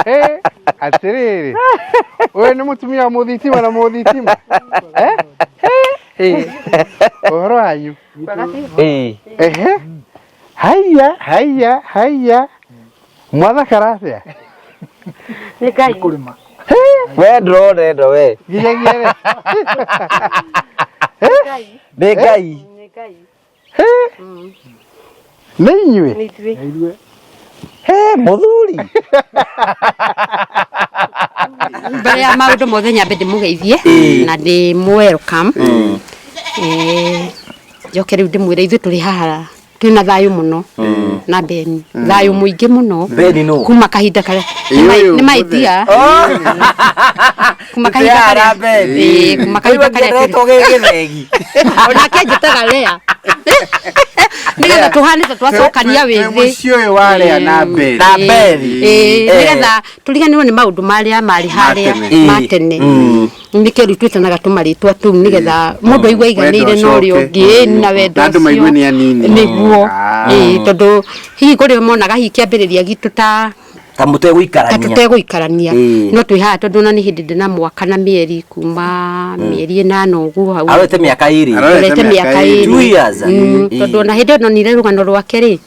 Eh, atĩrĩrĩ ũyũ nĩ mũtumia wa mũthitima na mũthitima. Eh? Eh, ũhoro wanyu? Ĩĩ. Ehe. Haiya, haiya, haiya. Mwathakara atĩa? Nĩ Ngai. Kũrĩma. We ndũrona ĩno we. Nginyagia rĩ? Ngai. Nĩ Ngai. Nĩ Ngai. Nĩ inyuĩ? Nĩ ithuĩ. Na ithuĩ. He mũthuri. Mbere ya maũndũ mothe nyambe ndĩmũgeithie na ndĩ mũ welcome. Eh, njoke rĩu ndĩmwĩre ithuĩ tũrĩ haha twĩna thayũ mũno na Beni thayũ mũingĩ mũno Beni nũ? kuma kahinda karĩa Ĩ ũyũ nĩ maitia kuma kahinda Tũtiara karĩa Beni. Ĩĩ, kuma kahinda karĩa tũrĩ- Retwo gĩgĩthegi. onake anjĩtaga Lea nĩgetha tũhane ta twacokania Twĩ wĩthĩ mũciĩ ũyũ wa Lea na Beni. Na Beni. Ĩĩ, Eh. nĩgetha tũriganĩrwo nĩ maũndũ marĩa marĩ harĩa tene. ma tene nĩkĩo rĩu twĩtanaga tũmarĩtwa tũu nĩgetha mũndũ aigue aiganĩire Wendo na ũrĩa ũcoke. ũngĩ ĩĩ, na wendo Na andũ maigue nĩ anini. nĩguo Ah. Ĩĩ, tondũ hihi kũrĩ monaga hihi kĩambĩrĩria gitũ ta Ta ta mũtegũikarania. tũtegũikarania Ĩĩ. no twĩ haha tondũ ona nĩ hĩndĩ ndĩ na mwaka na mĩeri kuma mĩeri ĩnana ũguo hau Arorete mĩaka ĩrĩ. Arorete Arorete mĩaka mĩaka ĩrĩ. ĩrĩ. 2 years. Ĩĩ. Tondũ ona hĩndĩ ĩyo nonire rũgano rwake rĩ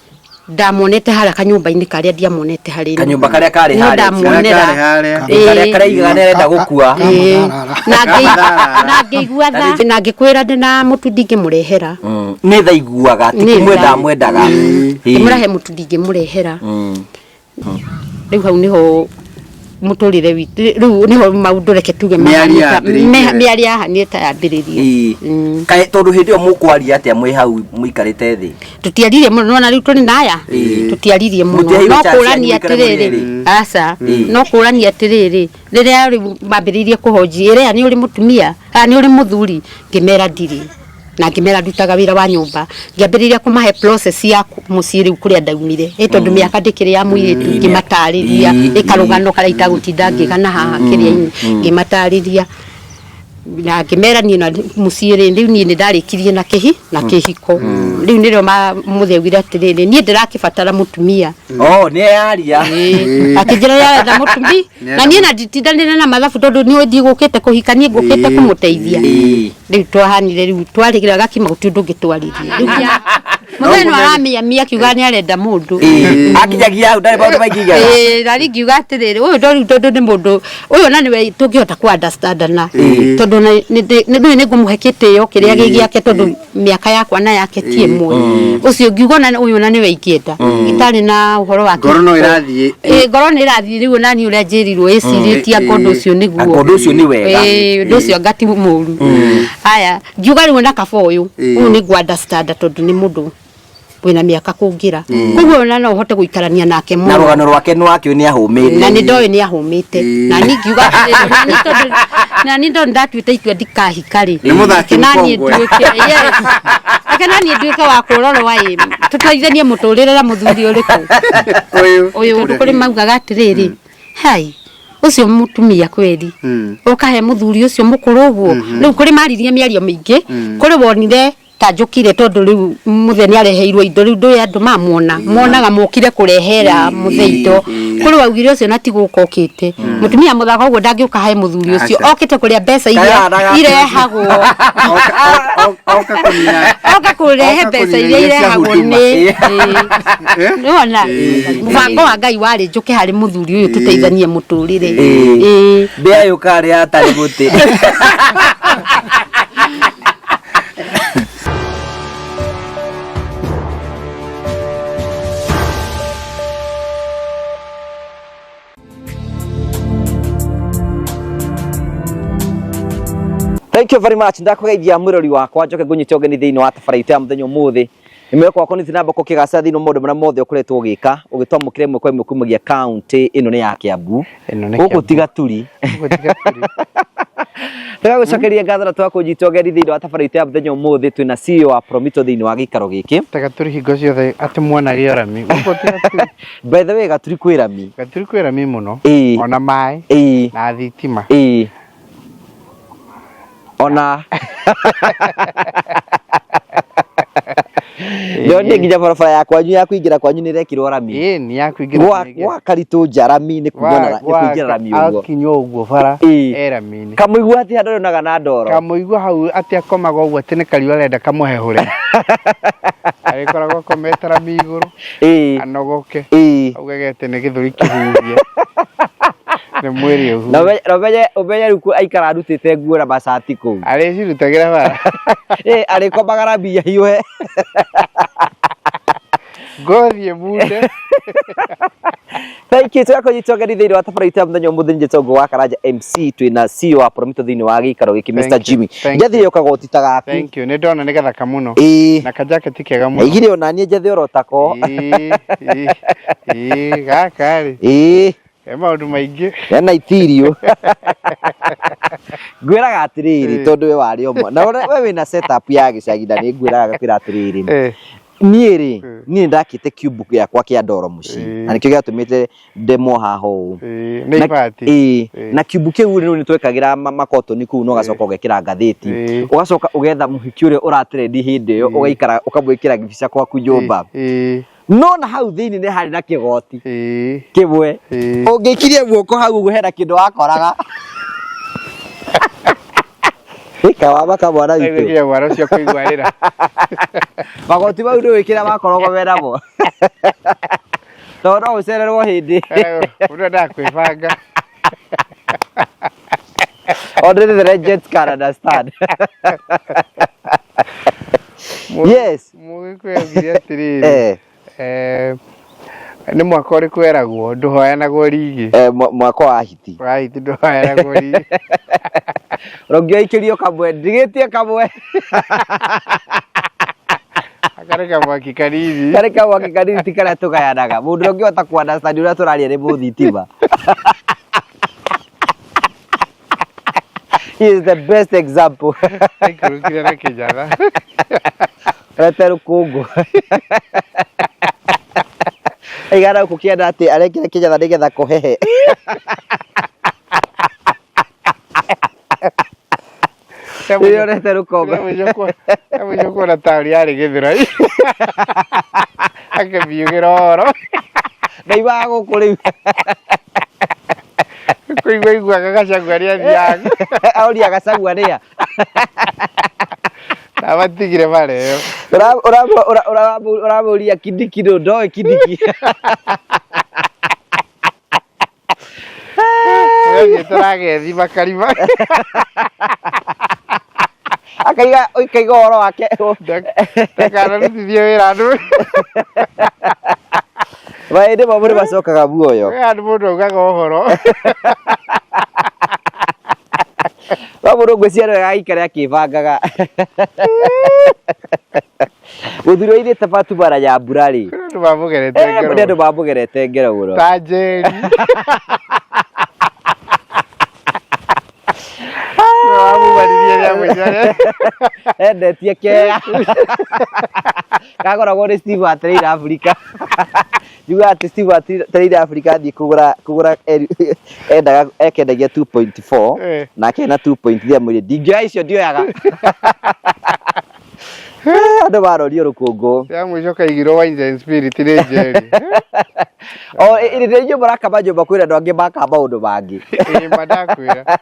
ndamuonete harĩa kanyũmba-inĩ karĩa ndiamuonete harĩ ĩno. Kanyũmba karĩa karĩ No harĩa. ndamuonera. Karĩa karĩ harĩa. Ĩĩ. Karĩa karaigaga nĩ arenda gũkua. Ĩĩ. Na ngĩ- Kamatharara. na ngĩigua tha na ngĩkwĩra ndĩ na mũtu ndingĩmũrehera. Nĩ thaiguaga ti Nĩ kũmwenda tha. amwendaga. Ĩĩ. Ngĩmũrehe mũtu ndingĩmũrehera. Rĩu hau nĩho mũtũrĩre witũ rĩu nĩho maũndũ reke tuge Mĩario mahanĩka- yambĩrĩirie. mĩario yahanĩte ta yambĩrĩrie. Ĩĩ. Kaĩ tondũ hĩndĩ ĩyo mũkwaria atĩa mwĩ hau mũikarĩte thĩ? Tũtiaririe mũno nĩwona rĩu tũrĩ na aya. Ĩĩ. Tũtiaririe mũno Mũtiaheirwo no chance kũrania yanyu mũikare mũrĩ atĩrĩrĩ erĩ? aca Ĩĩ. no kũrania atĩrĩrĩ rĩrĩa rĩu mambĩrĩirie kũhonji ĩrĩa nĩ ũrĩ mũtumia ah, nĩ ũrĩ mũthuri ngĩmera ndirĩ na ngĩmera ndutaga wĩra wa nyũmba ngĩambĩrĩria kũmahe process ya mũciĩ rĩu kũrĩa ndaumire ĩ tondũ mĩaka ndĩkĩrĩ ya mũirĩtu ngĩmatarĩria ĩ karũgano karĩa itagũtinda ngĩgana haha kĩrĩa-inĩ ngĩmatarĩria na ngĩmera niĩ na mũciĩ rĩ rĩu niĩ nĩ ndarĩkirie na kĩhi na kĩhiko rĩu nĩrĩo mũthee augire atĩrĩrĩ niĩ ndĩrakĩbatara mũtumia. Oh, nĩ yaria. Ĩĩ. Akĩnjĩra yarenda mũtumi na niĩ na nditindanĩre na mathabu tondũ nĩ ndigũkĩte kũhika niĩ ngũkĩte kũmũteithia. Ĩĩ. Rĩu twahanire rĩu twarĩgĩra gakima gũtirĩ ũndũ ũngĩ twaririe. Rĩu mũthee no aramĩamia akiuga nĩ arenda mũndũ. Ĩĩ. Akinyagia hau ndarĩ maũndũ maingĩ aigaga. Ĩĩ, na niĩ ngiuga atĩrĩrĩ ũyũ ndo rĩu tondũ nĩ mũndũ ũyũ na nĩwe tũngĩhota kũ understandana tondũ nĩ ndũĩ nĩ ngũmũhe kĩtĩo kĩrĩa gĩ gĩake tondũ mĩaka yakwa na yake ti ĩmwe ũcio ngiuga ona ũyũ na nĩwe ingĩenda itarĩ na ũhoro wa Ngoro no kĩhiko. ĩrathiĩ. Ĩĩ, ngoro nĩ ĩrathiĩ rĩu ona niĩ ũrĩa njĩrirwo ĩcirĩtie anga ũndũ ũcio nĩguo. Anga ũndũ ũcio nĩ wega. Ĩĩ, ũndũ ũcio anga ti mũru. Haya, ngiuga rĩu ona kaba ũyũ ũyũ nĩ ngũ understand tondũ nĩ mũndũ wĩna mĩaka kũngĩra koguo ona no ũhote gũikarania nake Na mũno rũgano rwake nĩ wakĩũĩ nĩ ahũmĩte. Na nĩ ndoĩ nĩ ahũmĩte na niĩ ngiuga atĩrĩrĩ, na niĩ tondũ na niĩ tondũ ndatuĩte itua ndikahika rĩ, Nĩ mũthaki reke na niĩ mũkongwe. nduĩke yes reke na niĩ nduĩke wa kũrorwo ĩ tũtwarithanie mũtũrĩre na mũthuri ũrĩkũ Ũyũ. Ũyũ kũrĩ maugaga atĩrĩrĩ hai ũcio mũtumia kweri ũkahe mũthuri ũcio mũkũrũ ũguo rĩu kũrĩ maririe mĩario mĩingĩ kũrĩ wonire ta njũkire tondũ rĩu mũthee nĩ areheirwo indo rĩu ndũĩ andũ mamuona monaga mokire kũrehera mũthee indo kũrĩ waugire ũcio na ti gũka okĩte mũtumia mũthaka ũguo ndangĩũka he mũthuri ũcio Aca. okĩte kũrĩa mbeca iria Kaya, irehagwo Oka kũnina. oka kũrehe Oka mbeca kũnina iria iria cia irehagwo huduma. nĩ nĩwona mũbango wa Ngai warĩ njũke harĩ mũthuri ũyũ tũteithanie mũtũrĩre. Ĩĩ. Mbĩa yũkaga rĩ yatarĩ mũtĩ. Thank you very much. Ndakũgeithia mwĩrori wakwa njoke ngũnyite ũgeni thĩinĩ wa tabara itũ ya mũthenya ũmũthĩ. Nĩ mwĩhoko wakwa nĩ na mboko kĩgacĩra thĩinĩ wa maũndũ marĩa mothe ũkoretwo ũgĩka ũgĩtwamũkĩra ĩmwe kwa ĩmwe kumagia kaunti ĩno nĩ ya Kiambu. Ĩno nĩ Gũkũ Kiambu. ti Gaturi. Gũkũ ti Gaturi. Tũgagũcokeria ngatho na tũgakũnyita ũgeni thĩinĩ wa tabara itũ ya mũthenya ũmũthĩ twĩna CEO wa Promito thĩinĩ wa gĩikaro gĩkĩ. Ta Gaturi hingo ciothe atĩ muonage o rami. Gũkũ ti Gaturi. By the way Gaturi kwĩ rami. Gaturi kwĩ rami mũno. Ĩĩ. Ona maĩ. Ĩĩ. Na thitima. Ĩĩ. Ona Ndonire nginya barabara ya kwanyu ya kũingĩra kwanyu nĩ ĩrekĩrwo rami. Ĩĩ nĩ ya kũingĩra Gwa karitũ nja rami nĩ kuma na nĩ kũingĩra rami ũguo. Akinya ũguo bara Ĩĩ. e rami-inĩ. Kamũigua atĩ handũ arĩonaga na ndoro. Kamũigua hau atĩ akomaga ũguo atĩ nĩ kariũa arenda kamũhehũre. Arĩkoragwo akomete rami igũrũ anogoke. Augage atĩ nĩ gĩthũri kĩhuhie. Nĩ mwĩrĩ Na ũhuhie. na ũmenye ũmenye rĩu aikara arutĩte nguo na macati kũu. Arĩcirutagĩra bara. Ĩĩ arĩkomaga rami ahiũhe. Ngothi ĩmunde. Thank you tũgakũnyita ũgeni thĩinĩ wa tabarĩra itũ ya mũthenya ũmũthĩ njĩtwo Ngũ wa Karanja MC twĩna CEO wa Promito thĩinĩ wa gĩikaro gĩkĩ Mr Thank you. Jimmy. Thank Njathire ũkagoti ta gaku. Thank you. Nĩ ndona nĩ gathaka mũno. Ĩĩ. Na kajaketi kega mũno. Aigire ona niĩ njethe oro tako. Ĩĩ, ĩĩ, ĩĩ, gaka rĩ. Ĩĩ. He maũndũ maingĩ. Hena itirio. Ngwĩraga atĩrĩrĩ Ĩĩ. tondũ we warĩ ũmwe. Na we wĩna setup ya gĩcagi na nĩ ngwĩraga ngakwĩra atĩrĩrĩ. Eh. Niĩ rĩ, Ĩĩ. niĩ nĩndakĩte cube gĩakwa kĩa ndoro mũciĩ Ĩĩ. na nĩkĩo gĩatũmĩte ndemwo haha ũũ. Ĩĩ, nĩ Na- ibati. ĩĩ, Ĩĩ. na cube kĩu rĩ nĩ twekagĩra makotoni kũu na ũgacoka ũgekĩra ngathĩti Ĩĩ. ũgacoka ũgetha mũhiki ũrĩa ũratrendi hĩndĩ ĩyo Ĩĩ. ũgaikara ũkamwĩkĩra gibica kwaku nyũmba Ĩĩ, no na hau thĩinĩ nĩ harĩ na kĩgoti ĩĩ, kĩmwe ĩĩ. ũngĩikirie guoko hau ũguo hena kĩndũ wakoraga ĩkawa makamwana witũ Aigua mwana ũcio kũigua rĩra. magoti mau ndũĩ kĩrĩa makoragwo menamo tondũ no ũcererwo hĩndĩ Mũndũ endaga kwĩbanga. Only the legends can understand. Yes. Mũgĩkũyũ augire atĩrĩrĩ, Eh, eh, nĩ mwaka ũrĩkũ weragwo ndũhoyanagwo rigi? eh, mwaka wa hiti. Right, ndũhoyanagwo rigi. Ũngĩoikĩrio kamwe, ndigĩtie kamwe. Akarĩ kamwaki kanini. Karĩ kamwaki kanini ti karĩa tũgayanaga. Mũndũ ũrĩa ũngĩhota ku understand ũrĩa tũraria nĩ mũthitima. He is the best example. Aikũrũkire na kĩnjatha. Rete rũkũngũ. Aigana gũkũ kĩanda atĩ arekĩra kĩnjatha nĩgetha kũhehe. Rĩrĩa ũrete rũkombe. Mũico kuona taũni yarĩ Gĩthũrai. Akĩmiugĩra ũhoro. Ndaimaga gũkũ rĩu. Kũigua iguaga Gachagua nĩathiaga. Aũria Gachagua nĩa. Amatigire mareo. Ũramũria Kindiki ndũ ndoĩ Kindiki. Ũgathiĩ tũragethi makarima. Akaiga akaiga ũhoro wake. Ndakanarutithie wĩra andũ. Mahĩndĩ mamo nĩ macokaga muoyo. Kwĩ handũ mũndũ augaga ũhoro. No mũndũ ngwĩciria nĩ wega aikare akĩbangaga. Mũthuri wa irĩte matumara ya mbura rĩ. Kwĩ andũ mamũgerete ngero. Nĩ andũ mamũgerete ngero mũno. Ta Njeri. Wamumaririe rĩa mũico. Endetie kea. Kagũragwo nĩ Steve wa Trade Africa. Njugaga atĩ Steve wa Trade Africa athiĩ kũgũra kũgũra endaga ekendagia 2.4 nake ena 2.3 amwĩre ndingĩoya icio ndioyaga. Andũ marorio rũkũngũ. Rĩa mũico kaigirwo Wines and Spirit nĩ Njeri. O rĩrĩa inyuĩ mũrakama nyũmba kwĩna andũ angĩ makaga maũndũ mangĩ. Ĩĩ ma ndakwĩra.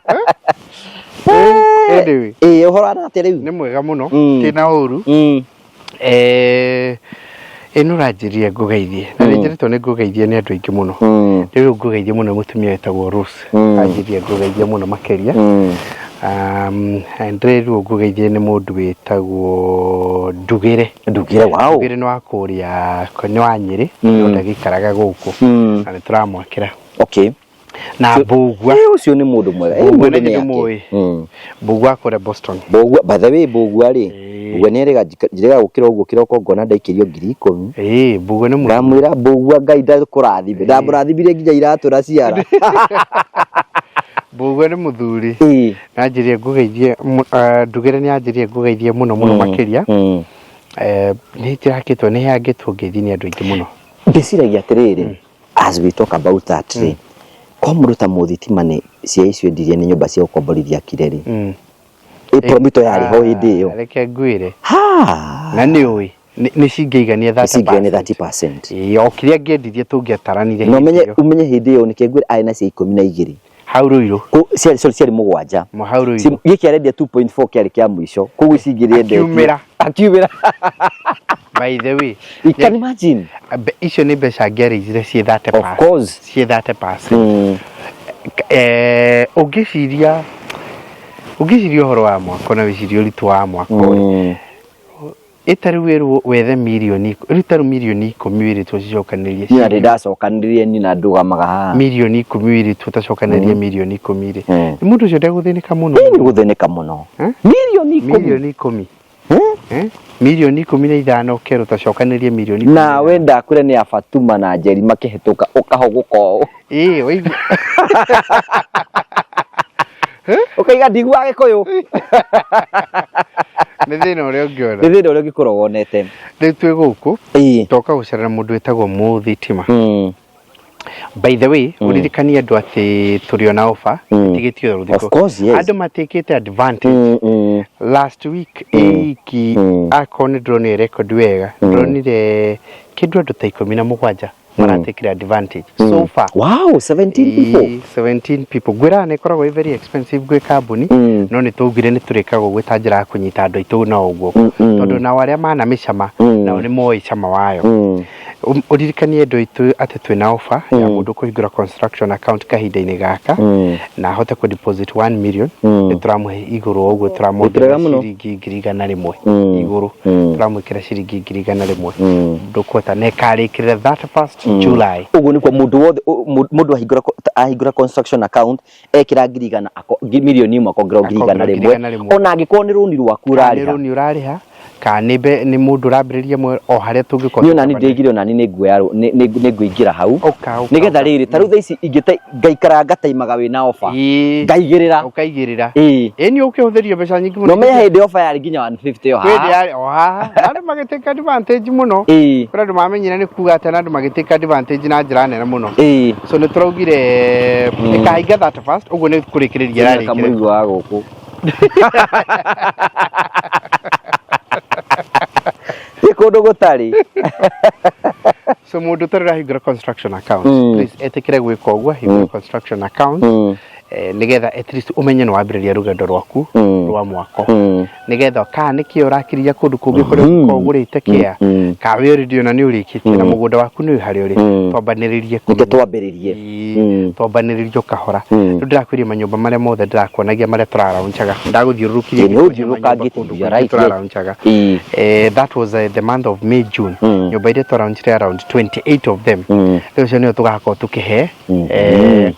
Anyway. Ĩĩ ũhoro wa atĩa rĩu? Nĩ mwega mũno. Tina ũru. Ĩno ũranjĩrire ngũgeithie. Na nĩ njĩrĩtwo nĩ ngũgeithie nĩ andũ aingĩ mũno. Rĩu ngũgeithie mũno mũtumia wĩtagwo Rose. Anjĩrire ngũgeithie mũno makĩria. Ndĩrerirwo ngũgeithie nĩ mũndũ wĩtagwo Ndugĩre. Ndugĩre, wow. Ndugĩre nĩ wa kũrĩa nĩ wa Nyĩrĩ, no ndagĩikaraga gũkũ. Na nĩ tũramwakĩra. Okay. Na Mbũgua. Ũcio nĩ mũndũ mwega. Mbũgua Mũndũ nĩ nĩ ndĩmũĩ. ake. Mbũgua kũrĩa Boston. Mbũgua, by the way Mbũgua rĩ, Mbũgua nĩ erĩga njĩrĩga gũkĩra ũguo kĩroko ngona ndaikĩrio 10,000. Ĩĩ, Mbũgua nĩ mũndũ. Ndamwĩra Mbũgua Ngai ndakũrathime. Ndamũrathimire nginya iratũ na ciara. Mbũgua nĩ mũthuri. Na anjĩrire ngũgeithie, Ndugĩre nĩ anjĩrire ngũgeithie mũno mũno makĩria. Nĩ ndĩrakĩtwo nĩ heangĩtwo ngeithi nĩ andũ aingĩ mũno. Ndĩciragia atĩrĩrĩ, as we talk about that rĩ, ko mũndũ ta mũthitima nĩ cia icio endirie nĩ nyũmba cia gũkomborithia akire rĩ, ĩ Promito yarĩ ho hĩndĩ ĩyo. Reke ngwĩre. Ha! Na nĩ ũĩ. Nĩ cingĩigania 30%. Cingĩigania 30%. Ĩĩ, o kĩrĩa angĩendirie tũngĩataranire. Na ũmenye ũmenye hĩndĩ ĩyo nĩkĩo ngwĩra arĩ na cia 12. Hau Ruiru. Ciarĩ, sorry, ciarĩ mũgwanja. Hau Ruiru. Gĩkĩ arendia 2.4 kĩarĩ kĩa mũico. Koguo ici ingĩ endetie. Akiumĩra. Akiumĩra. By the way. You can imagine. Icio nĩ mbeca angĩarĩithire ciĩ 30%. Of course. Ciĩ 30%. Ũngĩciria ũngĩciria ũhoro wa mwako na wĩcirie ũritũ wa mwako rĩ, ĩta rĩu wĩrwo wethe mirioni, rĩu ta rĩu mirioni 10 wĩrĩtwo cicokanĩrĩrie. Niĩ na ndacokanĩrĩrie niĩ na ndũgamaga haha. Mirioni 10 wĩrĩtwo ũtacokanĩrĩrie mirioni 10 rĩ, nĩ mũndũ ũcio ndegũthĩnĩka mũno. Nĩ gũthĩnĩka mũno. Mirioni 10. Mirioni 10. Mirioni 15 ũkerwo ũtacokanĩrĩrie mirioni. Nawe ndakwĩra nĩ ya Fatuma na Njeri makĩhĩtũka ũkahũgũka ũũ. Ĩĩ, waigua. Ũkaiga ndiguaga Gĩkũyũ. Nĩ thĩna ũrĩa ũngĩona. Nĩ thĩna ũrĩa ũngĩkorwo wonete. Rĩu twĩ gũkũ, toka gũcerera mũndũ wĩtagwo Mũthitima. By the way, ũririkanie andũ atĩ tũrĩ ona offer, ĩtigĩtio rũthikũ. Of course, yes. Andũ matikĩte advantage. Last week ĩiki akorwo nĩ ndĩronire record wega, ndĩronire kĩndũ andũ ta 17 maratekire advantage so far. Wow, 17 people. 17 people. Ngwĩraga nĩ ĩkoragwo ĩ very expensive gwĩ kambuni, no nĩ twaugire nĩ tũrĩkaga ũguo ta njĩra ya kũnyita andũ aitũ na ũguo. Tondũ nao arĩa mana mĩcama, nao nĩ moĩ cama wayo. Ũririkanie andũ aitũ atĩ twĩna offer ya mũndũ kũhingũra construction account kahinda-inĩ gaka, na ahote kũ deposit 1 million, nĩ tũramũhe igũrũ ũguo, tũramwongerera ciringi 100,000 igũrũ, tũramwĩkĩra ciringi 100,000. Ndũkũhota na ĩkarĩkĩrĩra 31st July. Ũguo nĩkuo mũndũ wothe, mũndũ ahingũra construction account ekĩra ngiri igana, mirioni ĩmwe akongererwo ngiri igana rĩmwe. Ona angĩkorwo nĩ rũni rwaku ũrarĩha. Nĩ rũni ũrarĩha, kana nĩ mũndũ ũrambĩrĩria o harĩa tũngĩkorwo. Niĩ onani ndĩigire, onani nĩ nguoya nĩ ngũingĩra hau. Nĩgetha rĩrĩ, ta rĩu thaa ici ingĩte ngaikara ngataimaga wĩna offer. Ngaigĩrĩra. Ũkaigĩrĩra. Ĩĩ nĩ ũkĩhũthĩrio mbeca nyingĩ mũno. Na ũmenye hĩndĩ offer yarĩ nginya 150 o haha. Hĩndĩ yarĩ o haha. Na andũ magĩtake advantage mũno. Kũrĩ andũ mamenyire nĩ kuga atĩa na andũ magĩtake advantage na njĩra nene mũno. So nĩ tũraugire ĩkahinga 31st, ũguo nĩ kũrĩkĩrĩria ĩrarĩkĩrĩria. Kamũigua wa gũkũ. Nĩ kũndũ gũtarĩ. So mũndũ ũtarĩ ũrahingũra construction account, please etĩkĩre gwĩka ũguo, hingũra construction account, nĩgetha at least ũmenye nĩ wambĩrĩria rũgendo rwaku rwa mwako. Nĩgetha kana nĩkĩo ũrakĩria kũndũ kũngĩ kũrĩa ũngĩkorwo ũgũrĩte kĩa, kana wĩ already ona nĩ ũrĩkĩtie na mũgũnda waku nĩ harĩa ũrĩ, twambanĩrĩrie kũmenya. Twambĩrĩrie. Twambanĩrĩrie o kahora. Rĩu ndĩrakwĩria manyũmba marĩa mothe ndĩrakuonagia marĩa tũraraunchaga, ndagũthiũrũrũkirie Nĩ ũthiũrũrũkangĩtie, kũndũ you are right, yes. tũraraunchaga. That was the month of May, June. Nyũmba iria tũraunchire around 28 of them. Rĩu ũcio nĩo tũgakorwo tũkĩhe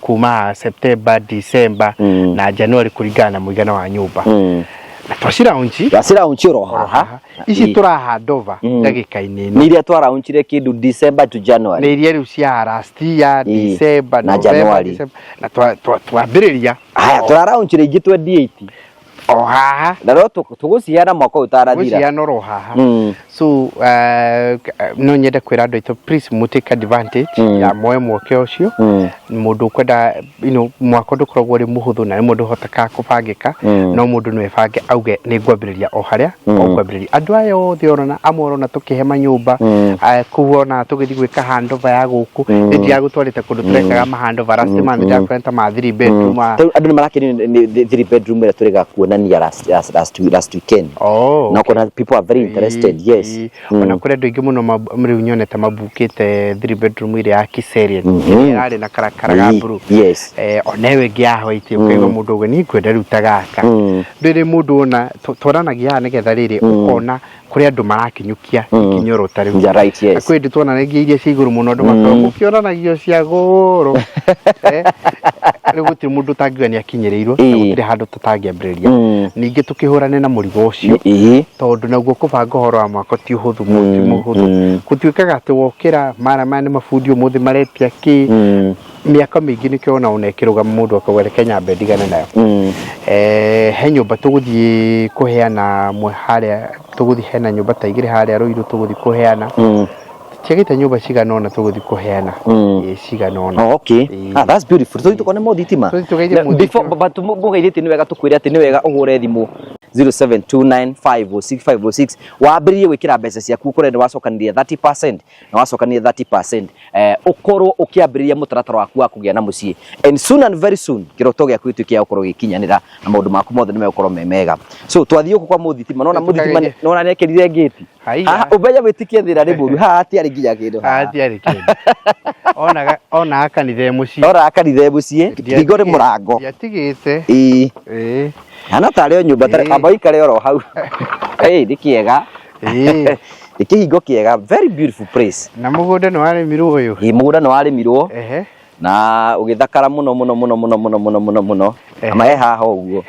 kuma September, December na January kũringana na mũigana wa nyũmba. Na twaciraunchi Twaciraunchi oro haha. Ici tũrahandover ndagĩka-inĩ ĩno. Nĩ iria twaraunchire kĩndũ December to January. Nĩ iria rĩu cia last year, December, na November, January. December. Na twambĩrĩria. Haya, tũraraunchire ingĩ 28. O haha. Na no tũgũciheana mwaka ũyũ ũtarathira. Tũgũciheana oro haha. So no nyende kwĩra andũ aitũ please mu take advantage ya moe mweke ũcio. Mũndũ ũkwenda, you know, mwaka ndũkoragwo ũrĩ mũhũthũ na rĩmwe ndũhotekaga kũbangĩka, no mũndũ no ebange auge nĩ ngwambĩrĩria o harĩa o ngwambĩrĩria. Andũ aya othe ũrona, amwe ũrona tũkĩhe manyũmba, kũu ona tũgĩthiĩ gwĩka handover ya gũkũ, nĩ ndiragũtwarĩte kũndũ tũrekaga ma handover last month, ndĩrakwĩra ta ma 3 bedroom. Rĩu andũ nĩ marakenio nĩ 3 bedroom ĩrĩa tũrĩga kuonania last weekend. Oh, Na ũkona people are very interested, yes. Ona kũrĩ andũ aingĩ mũno rĩu nyonete mabukĩte 3 bedroom ĩrĩa ya Kiserian, ĩrĩa ĩrarĩ na karakara ga blue. Ona ĩyo ĩngĩ ya white, ũkaigua mũndũ ũguo, niĩ ngwenda rĩu ta gaka. Rĩrĩ mũndũ ona twaranagia haha nĩgetha rĩrĩ ũkona kũrĩ andũ marakinyũkia ikinyoro ta rĩu. Yeah, right, yes. Kwĩ hĩndĩ tuonanagia iria cia igũrũ mũno andũ makoragwo gũkĩonanagio cia goro. Rĩu gũtirĩ mũndũ ũtangiuga nĩ akinyĩrĩirwo, na gũtirĩ handũ tũtangĩambĩrĩria. Ningĩ tũkĩhũrane na mũrigo ũcio, tondũ naguo kũbanga ũhoro wa mwako ti ũhũthũ, ti mũhũthũ. Gũtuĩkaga atĩ wokĩra mara maya nĩ mabundi ũmũthĩ maretia kĩ. Mĩaka mĩingĩ nĩkĩo ona ĩkĩrũgama mũndũ akauga reke nyambe ndigane nayo. He nyũmba tũgũthiĩ kũheana harĩa tũgũthiĩ, hena nyũmba ta igĩrĩ harĩa Ruiru tũgũthiĩ kũheana. Tiagĩte nyũmba cigana ũna tũgũthiĩ kũheana. Ĩĩ, cigana ũna. Oh, okay. Ah, that's beautiful. Tũthiĩ tukone mũthitima. Tũthiĩ tũgeithie Na mũthitima. before, but mũgeithĩtie nĩ wega tũkwĩre atĩ nĩ wega ũhũre thimũ. 0729506506 wambĩrĩrie gwĩkĩra mbeca ciaku ũkore nĩ wacokanĩria 30% na wacokanĩria 30% ũkorwo ũkĩambĩrĩria mũtaratara waku wa kũgĩa na mũciĩ and soon and very soon kĩroto gĩaku gĩtuĩke gĩa gũkorwo gĩkinyanĩra na maũndũ maku mothe nĩ megũkorwo me mega. So twathiĩ gũkũ kwa mũthitima nona mũthitima nona nĩekĩrire ngĩti. Haha ũmenye wĩtĩkie thĩna nĩ mũru haha hatiarĩ nginya kĩndũ haha hatiarĩ kĩndũ. Onaga onaga kanitha ĩ mũciĩ. Onaga kanitha ĩ mũciĩ kĩhingo nĩ mũrango. Ndiatigĩte. Ĩĩ. Ĩĩ. Hana tarĩ o nyũmba tarĩ amba ũikare oro hau. Ĩĩ nĩ kĩega. Ĩĩ. Nĩ kĩhingo kĩega, very beautiful place. Na mũgũnda nĩ warĩmirwo ũyũ? Ĩĩ mũgũnda nĩ warĩmirwo. Ehe. Na ũgĩthakara mũno mũno mũno mũno mũno mũno mũno mũno. Na mahe haha ũguo.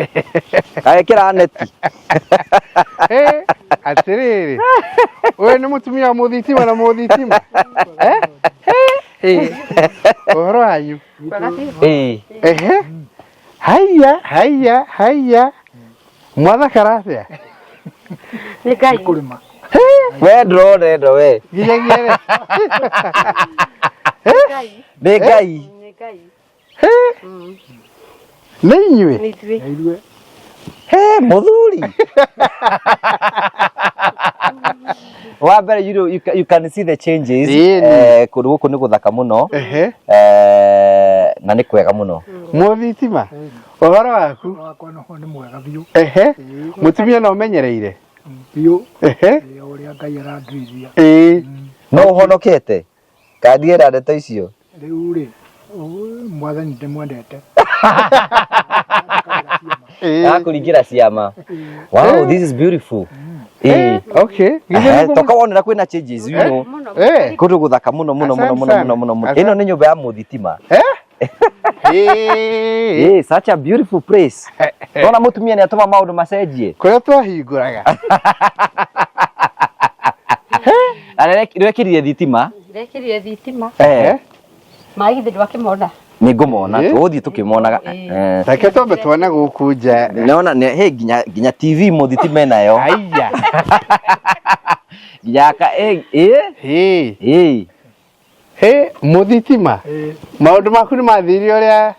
Gagĩkĩra neti. Atĩrĩrĩ. Ũyũ nĩ mũtumia wa mũthitima na mũthitima. Eh? Eh. Ũhoro wanyu? Ĩĩ. Ehe. Haiya, haiya, haiya. Mwathakara atĩa? Nĩ Ngai. Kũrĩma. We ndũrona ĩno we. Nginyagia rĩ? Ngai. Nĩ Ngai. Nĩ Ngai. Nĩ inyuĩ? Nĩ ithuĩ. Nĩ ithuĩ. He mũthuri. Wa mbere you know, you can see the changes. Ĩĩ, Kũndũ gũkũ nĩ gũthaka mũno. Ehe. Na nĩ kwega mũno. Mũthitima. Ũhoro waku? Wakwa noho nĩ mwega biũ. Ehe. Mũtumia no ũmenyereire? Biũ. Ehe. Ĩĩ, ũrĩa Ngai aranduithia. Ĩĩ. No ũhonokete? Kandigĩra ndeto icio. Rĩu rĩ, mwathani ndĩmwendete. Ĩĩ. Akũringĩra ciama. Wow, this is beautiful. Ĩĩ. Okay. Ehe, toka wonera kwĩna changes you know. Eh. Kũndũ gũthaka mũno mũno mũno mũno mũno mũno mũno. Ĩno nĩ nyũmba ya mũthitima. Eh? Ĩĩ. Ĩĩ, such a beautiful place. Nona mũtumia nĩ atũma maũndũ macenjie. Kũrĩa twahingũraga. Na nĩwekĩrire thitima. Ndekĩrire thitima. Eh. Maĩ githĩ ndwakĩmona? Nĩ ngũmona, Ĩĩ. tũgũthiĩ tũkĩmonaga. Ĩĩ. Reke twambe tuone gũkũ nja. Nona nĩ he nginya TV mũthitima ĩnayo. Haiya. Nginya ka ĩ ĩ Ĩĩ. ĩ. Hĩ, mũthitima. Ĩĩ. Maũndũ maku nĩ mathire ũrĩa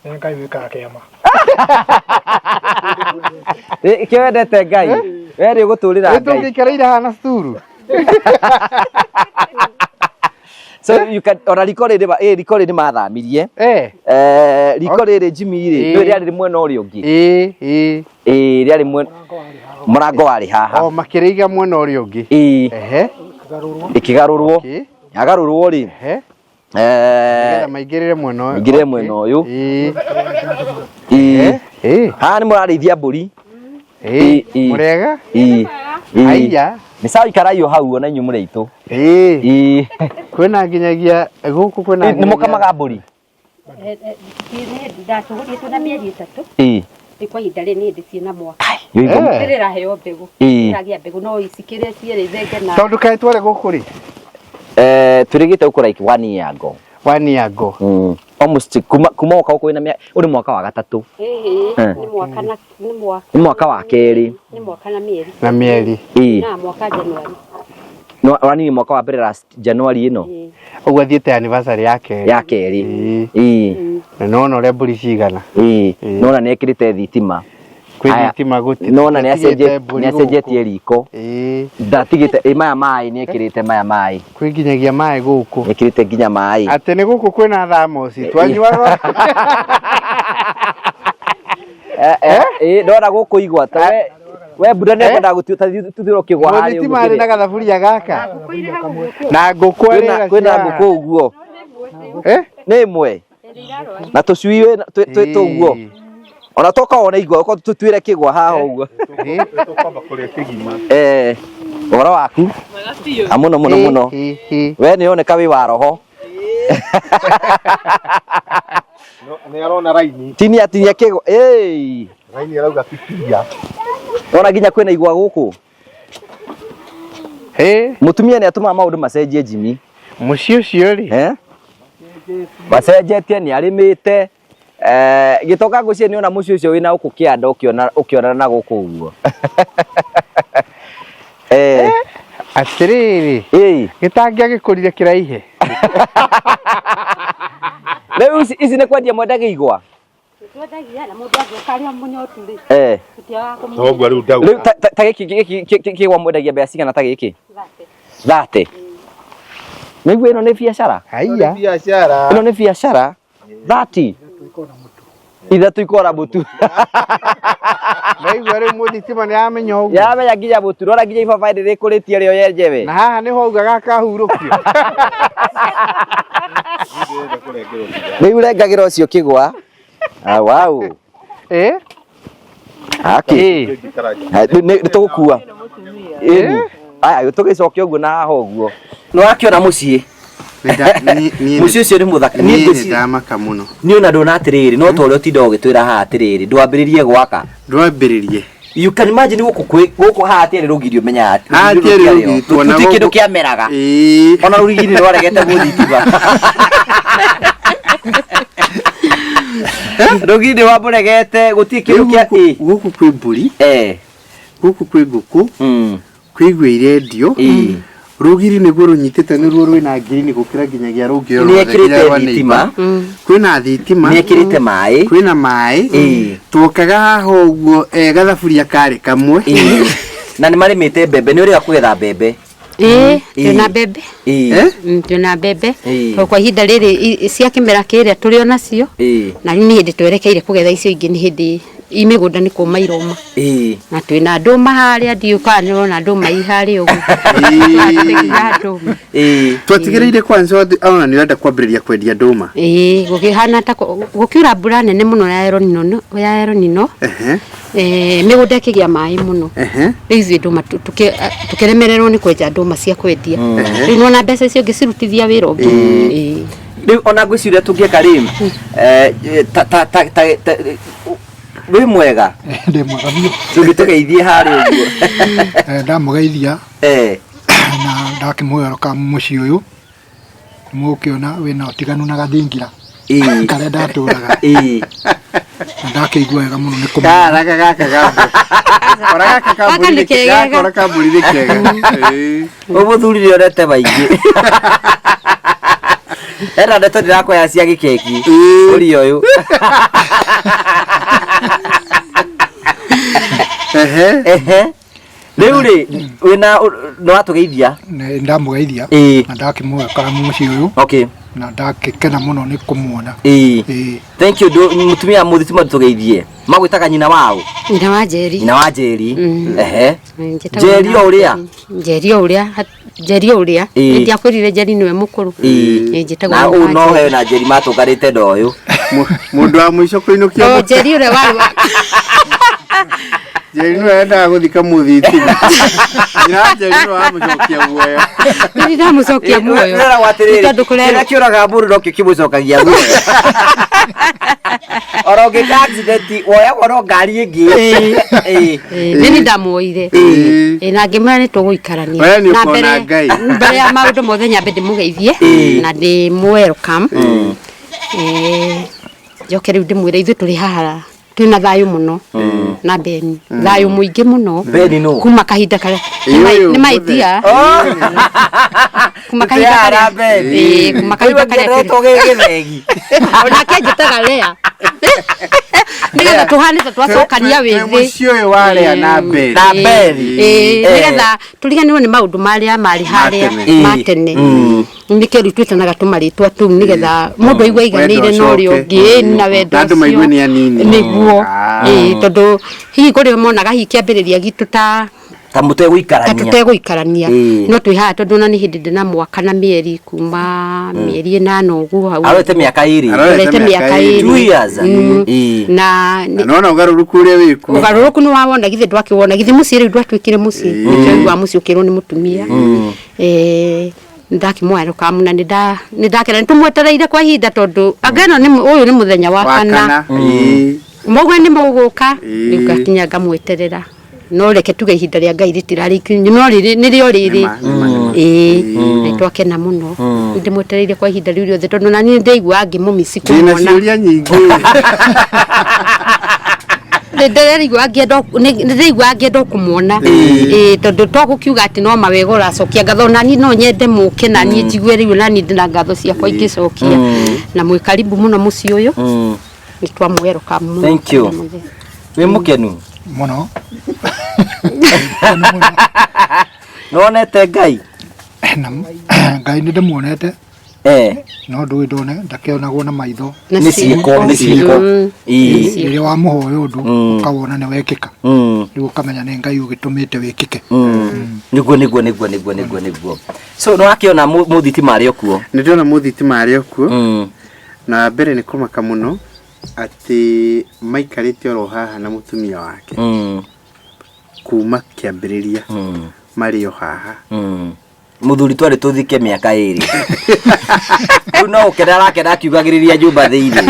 Nĩ Ngai wĩkaga kĩama. Ĩ wendete Ngai. We rĩ ũgũtũrĩra Nĩ Ngai. tũngĩikareire haha na cukuru. So you can ona riko rĩrĩ ĩ riko rĩrĩ mathamirie. Eh. Riko rĩrĩ Jimmy rĩ, Ĩĩ. nĩ rĩarĩ mwena ũrĩa ũngĩ. Ĩĩ, ĩĩ. Ĩ rĩarĩ mwena mũrango warĩ haha. O makĩrĩiga mwena ũrĩa ũngĩ. Ĩ Ehe. ĩkĩgarũrwo. Okay. Yagarũrwo rĩ. Ehe. Nĩgetha maingĩrĩre mwena ũyũ. Maingĩrĩre mwena ũyũ. Ĩĩ. Ĩ Ĩĩ. haha nĩ mũrarĩithia mbũri. Ĩĩ. Ĩĩ. Mũrega? Ĩ ĩ Haiya. Nĩ sawa ikarai o hau ona inyuĩ mũrĩ aitũ. Ĩĩ. Ĩ Kwĩna nginyagia gũkũ kwĩna nĩ mũkamaga mbũri. Ndacũgũrĩtwo na mĩeri ĩtatũ. Ĩ Rĩu kwa ihinda rĩrĩ nĩ hĩndĩ ciĩna mwaka. Eh. Ndĩrĩraheo mbegũ. Ĩĩ. Ndĩragĩa mbegũ no icikĩre cierĩ thenge na Tondũ kaĩ twarĩ gũkũ rĩ? Twĩrĩgĩte gũkũ like one year ago. One year ago. Almost kuma woka gũkũ wĩna mĩaka ũrĩ mwaka wa gatatũ. Ĩhĩ, nĩ mwaka na nĩ mwaka. Nĩ mwaka wa kerĩ. Nĩ mwaka na mĩeri. Na mĩeri. Ĩĩ. Na mwaka January. No wanini mwaka wa mbere last January ĩno. Ũguo athiĩte anniversary ya kerĩ. Ya kerĩ. Ĩĩ. Ĩĩ. Na nĩwona ũrĩa mbũri cigana. Ĩĩ. Ĩĩ. Nĩwona nĩekĩrĩte thitima. Kwĩ thitima gũtirĩ. Nĩwona Nĩatigĩte mbũri nĩacenjetie gũkũ. riko. Ĩĩ. Ndatigĩte ĩ maya maĩ nĩekĩrĩte maya maĩ. Kwĩ nginyagia maĩ gũkũ. Nĩekĩrĩte nginya maĩ. Atĩ nĩ gũkũ kwĩna thamoci. Twanyuaga. Ĩĩ ndona gũkũ igwa ta we we mbura nĩekwenda gũtuĩka tuthire ũkĩgwa harĩa Mũthitima arĩ na gathaburia gaka. Na ngũkũ arĩ kwĩna ngũkũ ũguo. Eh? Nĩ ĩmwe. Na tũcui twĩ tũguo. Ona toka wone igwa ũkorwo tũtuĩre kĩgwa haha ũguo. Tũkwamba kũrĩa kĩgima. Ũhoro waku? A mũno mũno mũno. We nĩ oneka wĩ wa roho. Nĩ arona raini. Tinia tinia kĩgwa. Ĩĩ. Raini arauga titia. Ona nginya kwĩna igwa gũkũ. Ĩ. Mũtumia nĩ atũmaga maũndũ macenjie Jimmy. Mũciĩ ũcio rĩ. Eh? Macenjetie nĩ arĩmĩte. Gĩtoka ngwĩciria nĩ ona mũciĩ ũcio wĩna gũkũ kĩanda ũkĩona ũkĩonana na gũkũ ũguo. Atĩrĩrĩ. Ĩĩ. Gĩtangĩagĩkũrire kĩraihe. Rĩu ici nĩ kwendia mwendagia igwa? Twendagia na mũndũ angĩũka arĩ o mũnyotu rĩ Eh. tũtiagaga kũmũhe Toguo rĩu ndauga. Rĩu ta gĩkĩ gĩkĩ kĩgwa mwendagia mbeca cigana ta gĩkĩ? 30. 30. Nĩguo ĩno nĩ biacara. Haiya. Biacara. Ĩno nĩ biacara. 30. Ithatũ ikora mũtu. Naigua rĩu mũthitima nĩ amenya ũguo. Yamenya nginya mũtu. Rora nginya ibabaĩ rĩrĩkũrĩtie rĩo yenjewe. Na haha nĩho augaga akahurũkio. Rĩu rengagĩra ũcio kĩgwa. Ah, wow. Eh? Aki. Eh. Nĩ tũgũkua. Ĩni. Aya tũgĩcoke ũguo na haha ũguo. Nĩ wakĩona mũciĩ. Mũciĩ ũcio nĩ mũthaka. Niĩ Niĩ nĩ ngwĩciria ndamaka mũno. niĩ ona ndona atĩrĩrĩ no ta ũrĩa ũtinda ũgĩtwĩra haha atĩrĩrĩ ndwambĩrĩrie gwaka. Ndwambĩrĩrie. You can imagine gũkũ kwĩ gũkũ haha tiarĩ rũgiri ũmenyaga atĩ Haha rũgiri tiarĩ rũtiarĩ rũgiri, ho. tuona Gũtirĩ kĩndũ gũkũ- kĩameraga. Ĩĩ. Ona rũgiri nĩ rwaregete gũthitima. Rũgiri nĩ rwamũregete gũtirĩ kĩndũ Rĩu kĩa gũkũ gũkũ kwĩ mbũri, Eh. gũkũ kwĩ ngũkũ, kwĩ igua irendio. Ĩĩ. Rũgiri nĩguo rũnyitĩte nĩruo rwĩna ngirini gũkĩra nginyagia rũngĩ o Nĩ ruothe, ekĩrĩte nginya rwa thitima. neighbor. Kwĩna thitima. Nĩ ekĩrĩte maĩ. Kwĩna maĩ. Ĩĩ. Tuokaga haha ũguo eh, gathaburia karĩ kamwe. Ĩĩ. Na nĩ marĩmĩte mbembe nĩ ũrĩga kũgetha mbembe. Ĩĩ, Ĩĩ. twĩna mbembe. Ĩĩ. Eh? Twĩna mbembe. Ĩĩ. Tondũ kwa ihinda rĩrĩ cia kĩmera kĩrĩa tũrĩ o nacio. Ĩĩ. Na rĩu nĩ hĩndĩ twerekeire kũgetha icio ingĩ nĩ hĩndĩ i mĩgũnda nĩ kũma iroma. Ĩĩ. Na twĩna ndũma harĩa ndiũĩ kana nĩ ũrona ndũma i harĩa ũguo. Tũrĩa ndũma. Ĩĩ. Twatigĩrĩire kwanza ona nĩ ũrenda kwambĩrĩria kwendia ndũma. Ĩĩ, gũkĩhana ta gũkiura mbura nene mũno ya El Nino ya El Nino. Ehe. Eh, mĩgũnda ĩkĩgĩa maĩ mũno. Ehe. Rĩu ithuĩ ndũma tũkĩremererwo nĩ kwenja ndũma cia kwendia. Rĩu nĩwona mbeca icio ngĩcirutithia wĩra ũngĩ. Ĩĩ. Rĩu ona ngwĩciria tũngĩka rĩ eh, ta ta ta ta ta- wĩ mwega Ndĩ mwega biũ. tũngĩtũgeithie harĩa ũguo. Eh, Ndamũgeithia Eh. na ndakĩmũhe mũciĩ ũyũ mũgũkĩona wĩna ũtiganu na gathingira Ĩĩ. karĩa ndatũraga Ĩĩ. na ndakĩigua wega mũno nĩ kũmenya Gaka gaka ga mbũri. Ora gaka ka Gaka mbũri nĩ nĩ kegega. gaka ora ka mbũri nĩ kega. Ĩĩ. Ũyũ mũthuri nĩ onete maingĩ. Ena ndeto ndĩrakwaya cia gĩkeki. Ũria ũyũ. Ehe. Ehe. Rĩu rĩ wĩna nĩ watũgeithia. Nĩ ndamũgeithia Ĩĩ. na ndakĩmũhe karamu mũciĩ ũyũ Okay. na ndakĩkena mũno nĩ kũmuona. Ĩĩ. Ĩĩ. Thank you mũtumia mũthitima tũgeithie. Magwĩtaga nyina wao. Nyina wa Njeri. Nyina wa Njeri. Ehe. Njĩtagwo Njeri nyina o wa ũrĩa? Njeri o ũrĩa Njeri o ũrĩa. Ĩĩ. Nĩ ndiakwĩrire Njeri nĩwe mũkũrũ. Ĩĩ. Ĩĩ, njĩtagwo Na nyina ũũ wa no Njeri. he na Njeri matũnganĩte na ũyũ. Mũndũ wa mũico kũinũkia O Njeri ũrĩa warĩ wa Njeri nĩwe endaga gũthika mũthitima. Nyina wa Njeri nĩwe wamũcokia muoyo. Nĩ ndamũcokia muoyo. Wĩragwo atĩrĩrĩ, Nĩ tondũ kũrerwo. kĩrĩa kĩũragaga mũndũ nokĩo kĩmũcokagia muoyo. Oro ũngĩka accident woyagwo no ngari ĩngĩ. Ĩĩ. Ĩĩ, nĩ niĩ ndamuoire. Ĩĩ. Ĩĩ, na ngĩmwĩra nĩ tũgũikarania. We nĩ Na ũkona Ngai. mbere ya maũndũ mothe nyambe ndĩmũgeithie na ndĩmũ welcome. Ĩĩ, njoke rĩu ndĩmwĩre ithuĩ tũrĩ haha twĩna thayũ mũno na Beni thayũ mũingĩ mũno Beni nũ? kuma kahinda karĩa Ĩĩ, ũyũ nĩ maitia kuma kahinda Tũtiara karĩa Beni. Ĩĩ, kuma kahinda Rĩu karĩa angĩendetwo gĩgĩthegi. onake anjĩtaga Lea nĩgetha tũhane ta twacokania Twĩ wĩthĩ mũciĩ ũyũ wa Lea na Beni. Na Beni. Ĩĩ, Eh. nĩgetha tũriganĩrwo nĩ maũndũ marĩa marĩ harĩa tene. ma tene nĩkĩo rĩu twĩtanaga tũmarĩtwa tũu nĩgetha mũndũ aigue aiganĩire Wendo na ũrĩa ũcoke. ũngĩ ĩĩ, na wendo Na andũ maigue nĩ anini. nĩguo Ah. Ĩĩ, tondũ hihi kũrĩ monaga hihi kĩambĩrĩria gitũ ta Ta ta mũtegũikarania. tũtegũikarania Ĩĩ. no twĩ haha tondũ ona nĩ hĩndĩ ndĩna mwaka na mĩeri kuma mĩeri ĩnana ũguo hau Arorete mĩaka ĩrĩ. Arorete Arorete mĩaka mĩaka ĩrĩ. ĩrĩ. 2 years. Ĩĩ. Na Na nona ũgarũrũku ũrĩa wĩkuo. ũgarũrũku nĩ wawona githĩ ndwakĩwona githĩ mũciĩ rĩu ndwatuĩkire mũciĩ nĩkĩo waigua mũciĩ ũkĩrwo nĩ mũtumia Eh, nĩndakĩmwarũkamu na nĩndakena nĩtũmwetereire kwa ihinda tondũ anga ĩno nĩ ũyũ nĩ mũthenya wa Wa kana kana. Ĩĩ. mauga nĩ mũgũka Ĩĩ. rĩu ngakinya ngamweterera no reke tuge ihinda rĩa Ngai rĩtirarĩ no rĩrĩ nĩrĩo rĩrĩ Nĩma, nĩma, nĩma. ĩĩ na twakena mũno ndĩmwetereire kwa ihinda rĩu rĩothe tondũ na niĩ ndĩiguaga ngĩmũmici Ndĩna kũmuona ciũria nyingĩ. ndĩraigua ngĩenda kũmuona ĩĩ tondũ to gũkiuga atĩ no mawega ũracokia ngatho na niĩ no nyende mũke na niĩ njigue rĩu na niĩ ndĩna ngatho ciakwa ingĩcokia na mwĩ karibu mũno mũciĩ ũyũ. Nĩ twamwerũka mũno. Thank you. Wĩ mũkenu? Mũno. Nĩwonete Ngai? Na Ngai nĩ ndĩmuonete. Eh. No ndũĩ ndone ndakĩonagwo na maitho. Nĩ ciĩko, nĩ ciĩko. Ĩĩ. Rĩrĩa wamũhoya ũndũ Mm. ũkawona nĩ wekĩka. Mm. Rĩu ũkamenya nĩ Ngai ũgĩtũmĩte wĩkĩke. Mm. Nĩguo nĩguo nĩguo nĩguo nĩguo nĩguo. So nĩwakĩona mũthitima arĩ o kuo? Nĩ ndĩrona mũthitima arĩ o kuo. Mm. Na mbere nĩ kũmaka mũno atĩ maikarĩte oro haha na mũtumia wake. Mm. Kuma kĩambĩrĩria. Mm. Marĩ o haha. Mm. Mũthuri twarĩ tũthike mĩaka ĩrĩ. Rĩu no gũkena arakena akiugagĩrĩria nyũmba thĩinĩ.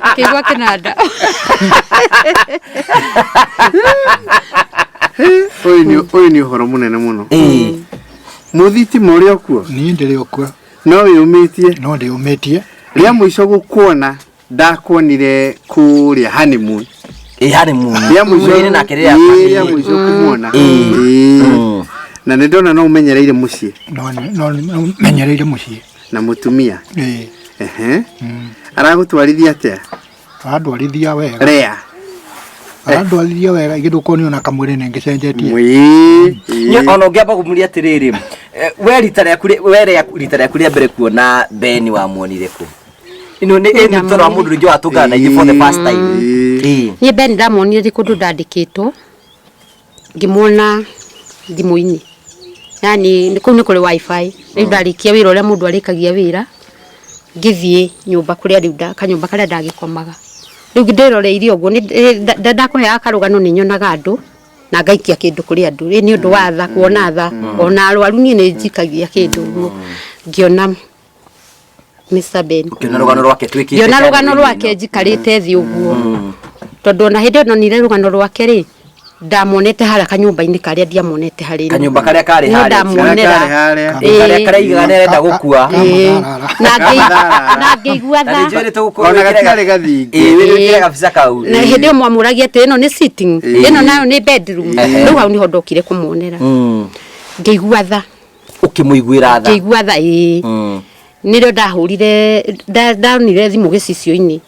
Akĩigua kĩnanda. Ũyũ nĩ ũyũ nĩ ũhoro mũnene mũno. Ĩĩ. Mũthitima ũrĩ o kuo? Niĩ ndĩrĩ o kuo. No wĩyũmĩtie? No ndĩyũmĩtie. Rĩa mũico gũkuona ndakuonire kũrĩa honeymoon. Ĩ honeymoon. Rĩa mũico Mwĩrĩ nake rĩrĩa Ĩĩ, rĩa mũico kũmuona. Ĩĩ. Ĩĩ. Mm. Na nĩ ndona no ũmenyereire mũciĩ. No no no menyereire mũciĩ. Na mũtumia. Ĩĩ. Ehe. Mm. Aragũtwarithia atĩa? Arandwarithia wega. Rea. Arandwarithia wega igĩ ndũkuona ona kamwĩrĩ nĩ ngĩcenjetie. Ĩĩ. Niĩ ona ũngĩamba kũmũria atĩrĩrĩ, we rita rĩaku we rita rĩaku rĩa mbere kuona Ben wamuonire kũ? Ĩno nĩ ĩ toro wa mũndũ rĩngĩ watũngana na ithuĩ for the first time. Ĩĩ. Niĩ Ben ndamuonire ndĩ kũndũ ndandĩkĩtwo ngĩmuona thimũ-inĩ yani kũu nĩ kũrĩ wifi rĩu ndarĩkia wĩra ũrĩa mũndũ arĩkagia wĩra ngĩthiĩ nyũmba kũrĩa rĩu kanyũmba karĩa ndagĩkomaga rĩu ndĩroreire ũguo ndakũheaga karũgano nĩ nyonaga andũ na ngaikia kĩndũ kũrĩ andũ ĩ nĩ ũndũ wa tha kuona tha ona arwaru niĩ nĩ njikagia kĩndũ ũguo ngĩona Mr. Ben Ũkĩona rũgano rwake twĩkĩte ngĩona rũgano channel-inĩ rwake ĩno. njikarĩte thĩ ũguo tondũ ona hĩndĩ ĩyo ndonire rũgano rwake rĩ ndamuonete harĩa kanyũmba-inĩ karĩa ndiamuonete harĩ Kanyũmba karĩa karĩ no harĩa. ndamuonera Karĩa Ĩĩ. Karĩa karaigaga nĩ arenda gũkua. Ĩĩ. Na ngĩigua Na nĩ tha njũĩ nĩ tũgũkorwo Ona wĩkĩre gatiarĩ gathingi. Ĩĩ wĩkĩre gabica kau. Na hĩndĩ ĩyo mwamũragia atĩ ĩno nĩ sitting ĩno nayo nĩ bedroom rĩu hau nĩho ndokire kũmuonera Mm. ngĩigua tha Ũkĩmũiguĩra tha. Ngĩigua tha ĩĩ. Mm. Nĩrĩo ndahũrire ndonire thimũ gĩcicio-inĩ